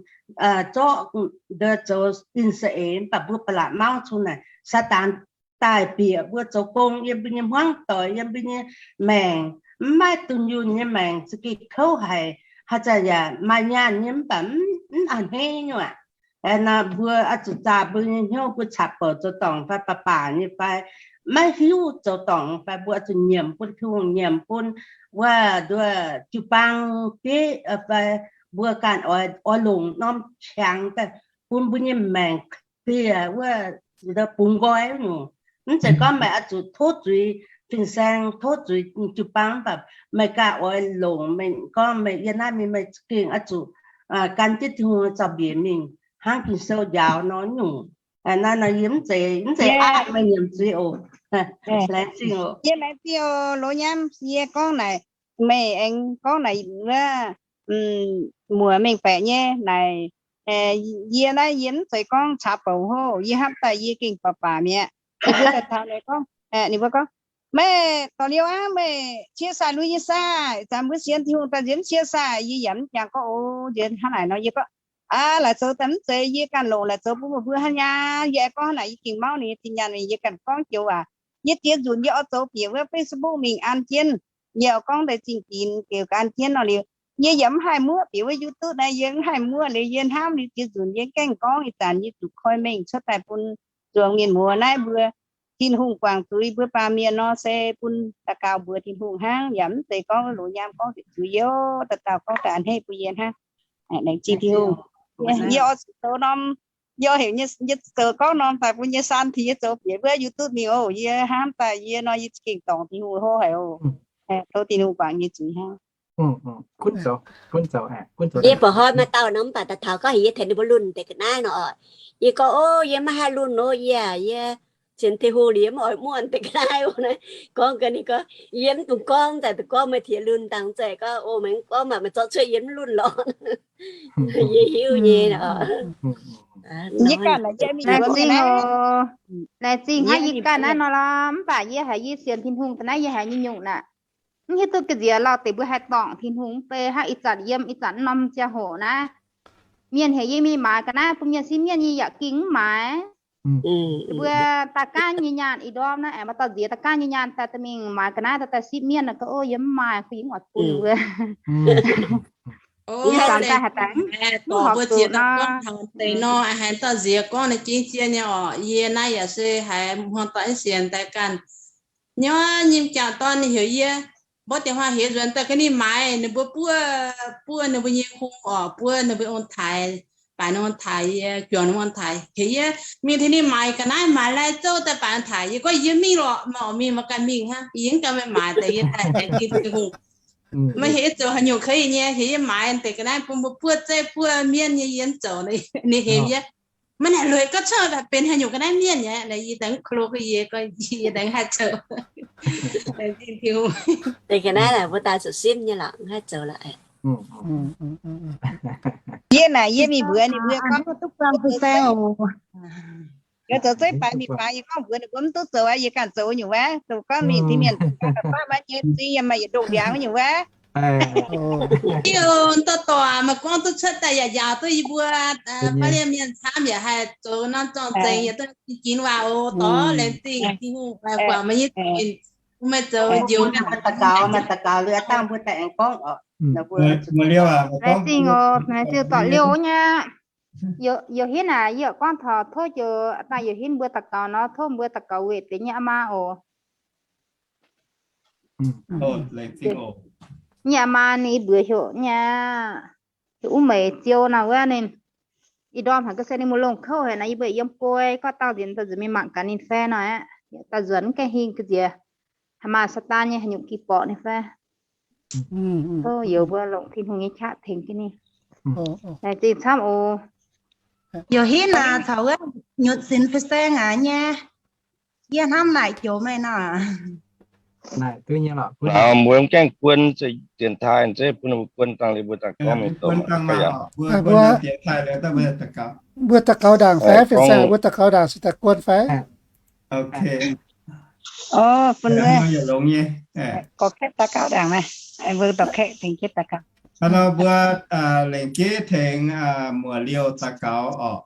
zorqv ndau zoux in saeng-eix, mv baac mbuo ba'laqc mauv cong naaic Saadaan daaih bieqc mbuo zoux gong yiem mbuo nyei hmuangv doic, yiem mbuo nyei maengc, mv maaih dunh yunh nyei maengc, za'gengh kouv haic, haaix zanc yaac maaih nyaanh nyei mv baac mv a'hneiv nyei aac. Nor mbuo oix zuqc zaah mbuo nyei hnyouv, mbuo caqv bouc zoux dorngc fai baac baac nyei fai maiv hiuv zoux dorngc fai, mbuo oix zuqc nyiemc bun Tin-Hungh, nyiemc bun wuov nduov jiu-baang bieiv fai mbuo ganh oix longc norm qangx daaih bun mbuo nyei maengc clear wuov bungx nqoi wuov nyungc. Mv zeiz gorngv meih oix zuqc tov zuiz fin-saeng, tov zuiz jiu-baang, mv baac meih ganh oix longc, meih gorngv meih yiem naaiv mingh meih za'gengh oix zuqc gan jienv Tin-Hungh zaux-mbiec mingh hnangv Ging-Sou njaaux nor nyungc. Naaiv nor yie mv zeiz, mv zeiz aqv, meih nyiemc zuiz oc. Laengz zingh oc. Yie laengz zingh oc, Loz Nyamv. Yie gorngv naaic, meih aengx gorngv naaic wuov, muoz mengh baeqc nyei naaic, yie naaiv yie mv zeiz gorngv caqv bouc hov, yie hnamv daaih yie gengh baac baac mi'aqv. Ninh mbuo daaih taux naaic gorngv, ninh mbuo gorngv, meih dorh liouh aqv, meih cie sai lui nyei sai, zanc mbuo sienx Tin-Hungh daaih nziex mv cie sai. Yie yaac mv jangx gorngv oc, nziex hnangv naaic nor yie gorngv, aa, laaic zoux daaih mv zeiz yie ganh longc, laaic zoux bun mbuo mbuo hnangv nyei. Yie aengx gorngv hnangv naaic yie gengh mauv ninh nyei zinh nyaanh, yie ganh gorngv joux waac. Yie ziex nzunc yie oix zoux bieqc wuov Facebook mingh an jienv, yie oix gorngv deix zingh dinx bieqc an jienv nor liuz, yie yaac mv haih muoqv bieqc wuov YouTube naaiv, yie mv haih muoqv liuz yie hnamv liuz ziex nzunc yie gaengh gorngv ih zanc yie zuqc koi mengh cuotv daaih bun zuangx mienh muoz naaiv mbuo Tin-Hungh guangc zuiz mbuo baamh mienh nor se bun daux gaux mbuox Tin-Hungh hnangv, yaac mv zeiz gorngv Loz Nyamv gorngv ziepc zuiz yie, dauh dauh gorngv daaih a'hneiv bun yie hnangv. Laengz zingh Tin-Hungh. Yie oix zuqc zoux norm, yie oix heuc nyei zoux gorngv norm daaih bun yie san tengx yie zoux bieqc wuov YouTube mingh oc. Yie hnamv daaih yie nor yie za'gengh dorngc Tin-Hungh hlo haic oc. Tov Tin-Hungh guangc yie zuiz hnangv. Yie buatc hnoi maaih dauh nor mv baac daaih taux gorngv heuc yie tengx ninh mbuo lunh deix ga'naaiv nor oc. Yie gorngv, ov, yie maiv haih lunh oc, yie, yie sienx Tin-Hungh liuz yie mv oix muoqv deix ga'naaiv oc. Gorngv gaax ninh gorngv, yie mv dungx gorngv, daaih dungx gorngv meih tengx lunh dangx zaic gorngv, o, meih mv gorngv maah, meih zorqv cuotv yie mv lunh lorqc. Yie hiuv nyei. Laengz zingh oc. Laengz zingh hnangv yie ganh naaiv nor lorqc, mv baac yie haiz yie sienx Tin-Hungh daaih naaiv yie haiz nyei nyungc naaic, mv hiuv duqv ga'nziex lauh deix mbuo haih dorngc Tin-Hungh mv bei hnangv ih zanc yiem ih zanc norm ziangh hoc naaiv. Mienh heuc yie mingh maaiz ga'naaiv bun mienh sipv mienh, yie yaac gengh mv maaiz. Mbuo daaih gaanv nyei nyaanh ih ndorm naaiv, aengx maaih dauh nziex daaih gaanv nyei nyaanh daaih daaih mingh maaiz ga'naaiv daaih daaih sipv mienh, o, yie mv maaih, kuv yie mv oix bun mbuo. Ih zanc daaih haaix daaih mv horpc zuqc nor. Deix nor, haaix dauh nziex gorngv naaiv jingv jiex nyei oc. Yie naaiv yaac se haiz hmuangx doic sienx daaih ganh. Nyov nyim jangc dorn ninh heuc yie, mborqv deix hnoi heuc nzuonx daaih ga'naaiv maaiz ninh mbuo buov, buov ninh mbuo nyei hung oc, buov ninh mbuo ong-taaix, baaix ninh ong-taaix, yie juangc ninh ong-taaix. Heuc yie mingh tengx ninh maaiz ga'naaiv, maaiz lai zouv daaih baaix ong-taaix. Yie gorngv yie mv mingh lorqc, maaih oix mingh maaih ganh mingh hnangv, yie mv gan meih maaiz daaih yie daaih tengx Tin-Hungh. Meih heuc yie zoux haaix nyungc kei nyei, heuc yie maaiz deix ga'naaiv bun mbuo buov zeiv buov mienv nyei yie mv zoux. Ninh heuc yie, maiv naaic lueic gorngv cuotv daaih benx haaix nyungc ga'naaiv mienh aqv. Yie daaih mv klo, yie gorngv yie daaih mv haih zoux. Deix ga'naaiv mbuo daaih zuqc simv nyei lorqc, mv haih zoux lorqc. Yie naaic yie mingh mbuox ninh mbuo gorngv, zoux zeiv baaix mingh faaux, yie gorngv mbuox ninh mbuo mv duqv zoux aqv, yie ganh zoux nyungc wuov. Zoux gorngv mingh tengx mienh baav maiv nyei zingh yiem maaih yietc ndongh ndiangx nyungc wuov. Diuh dorh dorc maaih gorngv duqv cuotv daaih yaac njaaux duqv yie mbuo baav lienh mienh camv yaac haih zoux norm zorng-zengx yaac duqv jiex waac oc. Dorh laengz zingh Tin-Hungh guangc meih nyei zingh, bun meih zoux njoux. Maaih daux gaux, maaih daux gaux liuz dangh mbuo daaih aengx gorngv oc. Laengz zingh oc, laengz zingh dorh liouh nyei. Youz Hinv aac, yie gorngv taux tov joux daaih Youz Hinv mbuo daux gaux nor, tov mbuo daux gaux weic deix nyei maa oc. Nyei maa ninh mbuox heuc nyei, heuc Uv Meic Ziou nor wuov ninh. Ih ndorm haiz ga'sie ninh mbuo longc kouv haic nor, yie mbuo yiem guei gorqv dauh nziex daaih nzuonx mingh mangc gaax ninh fai nor aqv. Daaih nzuonx mv gaengh hingh ga'nziex, haaix maaih Saadaan nyei haaix nyungc gih borqc ninh fai. Tov youz mbuo longc Tin-Hungh nyei qaqv tengx jienv ninh. Laengz zingh camv oc. Youz hinv aac, caux wuov nyutc sinx fin-saeng aac nyei. Yie hnamv naaic joux meih nor. Naaic duqv nyei lorqc. Mbuo mv gaengh guon, dienx taaih zeiv bun mbuo guon dangh liuz mbuo daaih gorngv mingh dongh. Mbuo daux gaux ndaangc fai fin-saeng, mbuo daux gaux ndaangc se daaih guon fai? Mbuo lengc jeiv tengx muoc-liouh daux gaux orqc.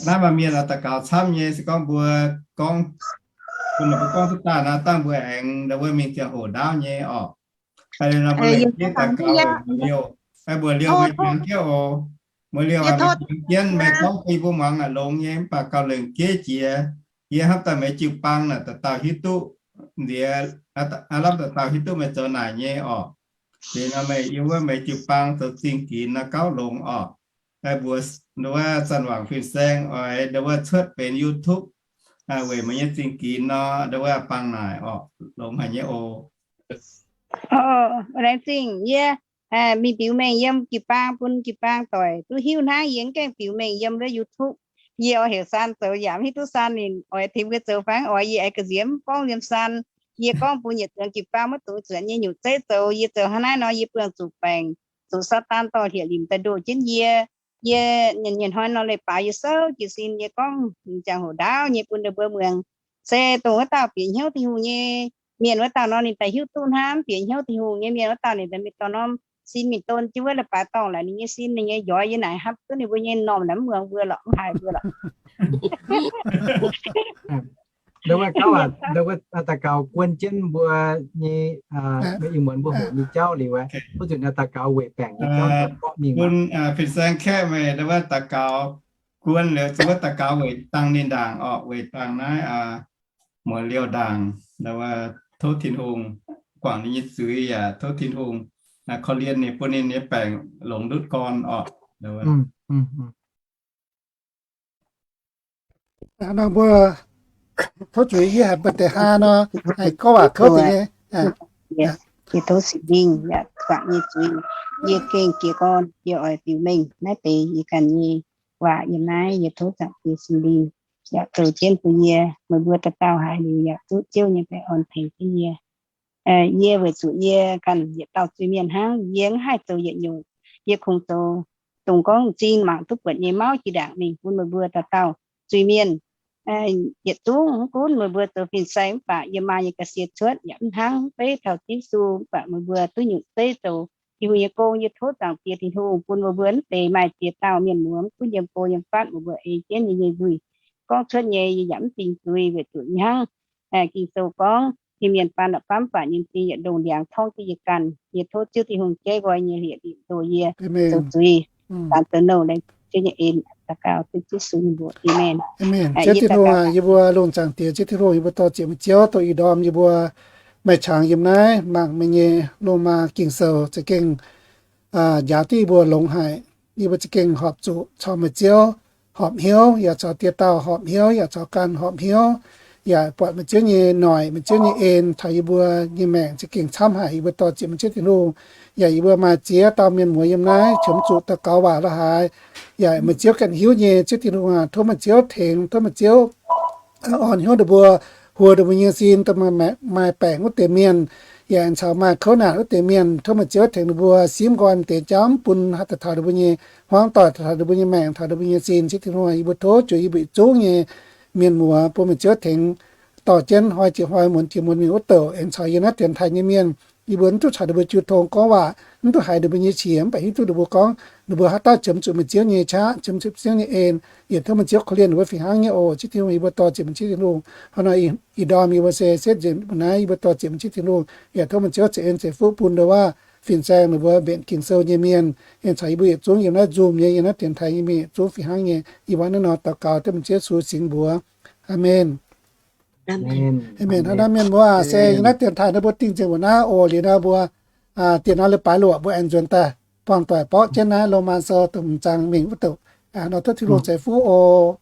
Naaiv maaih mienh daux gaux camv nyei, se gorngv mbuo gorngv, mbuo gorngv duqv daaih naaiv dangh mbuo aengx wuov mingh ziangh hoc ndaauv nyei orqc. Mbuo lengc jeiv daux gaux weic muoc-liouh. Mbuox liouh meih jangx jienv oc. Muoz-liouh aac, meih jangx jienv, meih gorngv bun yie mbuo muangx aac longx nyei, mv baac gauh lengc jeiv jiex. Yie hnamv daaih meih jiu-baang naaic dauh dauh hiuv duqv nziex, aav lamh dauh dauh hiuv duqv meih zoux naaic nyei orqc. Liuz nor meih yiem wuov meih jiu-baang zoux zingh ginx nor gauh longx orqc. Mbuox wuov Zanc Wangc fin-saeng oix ndau wuov cuotv benx YouTube weic meih nyei zingh ginx nor, ndau wuov bang naaic orqc, longx haic nyei oc. Laengz zingh yie mingh biux mengh yiem jiu-baang bun jiu-baang doic duqv hiuv hnangv. Yie mv gaengh biux mengh yiem wuov YouTube. Yie oix heuc Saan zoux yaac mv hiuv duqv Saan ninh oix tengx mbuo zoux fai mv oix. Yie aengx ga'nziex mv gorngv yiem Saan. Yie gorngv bun yietc zungv jiu-baang maiv dungx zuonx nyei nyungc zeiv zoux. Yie zoux hnangv naaiv nor yie buangh zuqc baengc, zuqc Saadaan dorh hlieqv-limc daaih ndoh jienv yie. Yie nyienc hnoi nor leiz-baaix yie souv jiez sin, yie gorngv ziangh hoc ndaauv nyei bun ninh mbuo muangx. Se dongh wuov dauh bieqc hnyouv Tin-Hungh nyei mienh wuov dauh nor ninh daaih hiuv duqv hnangv. Bieqc hnyouv Tin-Hungh nyei mienh wuov dauh ninh daaih mingh dorh norm sin mingh don jienv wuov leiz-baaix dorngh laaic ninh nyei sin, ninh nyei njoix yie naaic hnamv duqv ninh mbuo nyei m'normh naaic mv muangx mbuo lorqc, mv haiz mbuo lorqc. Ndau wuov daux gaux guon jienv mbuo nyei, ih muonz mbuo hoqc nyei jauv liuz, wuov nzunc naaiv daux gaux weic baengc nyei jauv mborqv mingh. Bun fin-saeng kaeqv meih ndau wuov daux gaux guon liuz, zuqc wuov daux gaux weic dangh ninh ndaangc orqc, weic dangh naaiv muoz-liouh ndaangc, ndau wuov tov Tin-Hungh guangc ninh nyei zuiz yaac tov Tin-Hungh korv-lienh ninh, bun ninh nyei baengc longx ndutv gorn orqc. Nor mbuo tov zuiz yie haiz mbuo deix haa nor, haiz gorngv waac kouv deix nyei. Yie tov Singx Lingh yaac guangc nyei zuiz. Yie gengh jiez gorn yie oix biux mengh naaiv deix yie ganh nyei waac yiem naaiv. Yie tov Zaangc Diex Singx Lingh yaac zoux jienv bun yie, meih mbuo dauh dauh haiz liuz yaac duqv Ziouv nyei baengh orn tengx jienv yie. Yie weic zuqc yie ganh yietc dauh zuiz-mienh hnangv, yie mv haih zoux yietc nyungc. Yie kungx zoux dongh gorngv m'zing mangc duqv buatc nyei mauv jiex ndaangc mingh bun meih mbuo dauh dauh zuiz-mienh. Yietc zungv mv gunv meih mbuo zoux fin-saeng mv baac yie maaih nyei ga'sie cuotv yaac mv hnangv beiv taux Yesu, mv baac meih mbuo duqv nyungc zeiv zoux Tin-Hungh nyei gong. Yie tov Zaangc Diex Tin-Hungh bun meih mbuo mv deix maaih ziex dauh mienh muoz mv gunv yiem go yiem fatv, meih mbuo ei jienv yie nyei nzuih gorngv cuotv nyei, yie yaac mv dingc zuiz weic zuqc hnangv Ging-Sou gorngv, Iu-Mienh baan la'fam baac nyei m'zing yietc ndongh ndiangx torngv jienv yie ganh. Yie tov Ziouv Tin-Hungh jaiv nqoi nyei hlieqv-limc ndoh yie zoux zuiz, daan zoux nouh, laengz Ziouv nyei en daux gaux dengv Ziouv Yesu nyei mbuox. Aamen. Ziouv Tin-Hungh aac, yie mbuo longc Zaangc Diex Ziouv Tin-Hungh, yie mbuo dor-ziec meih Ziouv dongh ih ndorm yie mbuo maaih qangx yiem naaiv mangc meih nyei loz-maa Ging-Sou za'gengh njaaux duqv yie mbuo longx haic. Yie mbuo za'gengh horpc zuqc caux meih Ziouv horpc hnyouv, yaac caux dieh dauh horpc hnyouv, yaac caux ganh horpc hnyouv, yaac buatc meih Ziouv nyei noic, meih Ziouv nyei en taux yie mbuo nyei maengc za'gengh camv haic. Yie mbuo dor-ziec meih Ziouv Tin-Hungh, yaac yie mbuo maaih ziex dauh mienh muoz yiem naaiv qiemx zuqc daux gaux waac la'haaix, yaac meih Ziouv ganh hiuv nyei. Ziouv Tin-Hungh aac, tov meih Ziouv tengx, tov meih Ziouv orn hnyouv ninh mbuo, huox ninh mbuo nyei sin, dongh maaih baengc wuov deix mienh, yaac caux maaih kouv naanc wuov deix mienh. Tov meih Ziouv tengx ninh mbuo simv nqoi deix jauv, mv bun haaix dauh taux ninh mbuo nyei hmuangv doic, taux ninh mbuo nyei maengc, taux ninh mbuo nyei sin. Ziouv Tin-Hungh, yie mbuo tov zuqc yie mbuo yietc zungv nyei mienh muoz bun meih Ziouv tengx dorh jienv hnoi jiex hnoi, muonz jiex muonz mingh wuov douc aengx caux yie naaiv dienx taaih nyei mienh. Yie mbuo mv duqv caux ninh mbuo jiu tong gorngv waac, mv duqv haiz ninh mbuo nyei qiex, mv baac hiuv duqv ninh mbuo gorngv, ninh mbuo haaix dauh qiemx zuqc meih Ziouv nyei qaqv, qiemx zuqc Ziouv nyei en, yaac tov meih Ziouv korv-lienh ninh mbuo fih hnangv nyei oc. Ziouv Tin-Hungh, yie mbuo dor-ziec meih Ziouv Tin-Hungh. Hnangv nor ih ndorm yie mbuo se setv nzengc mbuo naaiv, yie mbuo dor-ziec meih Ziouv Tin-Hungh, yaac tov meih Ziouv ceix en ceix fuqv bun ndau wuov fin-saeng ninh mbuo mbenc Ging-Sou nyei mienh, aengx caux yie mbuo yietc zungv yiem naaiv Zoom nyei, yiem naaiv dienx taaih nyei mienh yietc zungv fih hnangv nyei. Yie mbuo hnangv nor daux gaux dengv meih Ziouv Yesu singx mbuox. Aamen. Aamen. Hnangv naaiv mienh mbuo se yiem naaiv dienx taaih ninh mbuo dingh nzengc mbuo naaiv oc. Liuz nor mbuo dienx nor leiz-baaix loc mbuo aengx nzuonx daaih buangh doic borqv jienv naaiv Lomaa Sou dongh m'zang mingh wuov douc. Nor tov Tin-Hungh ceix fuqv oc.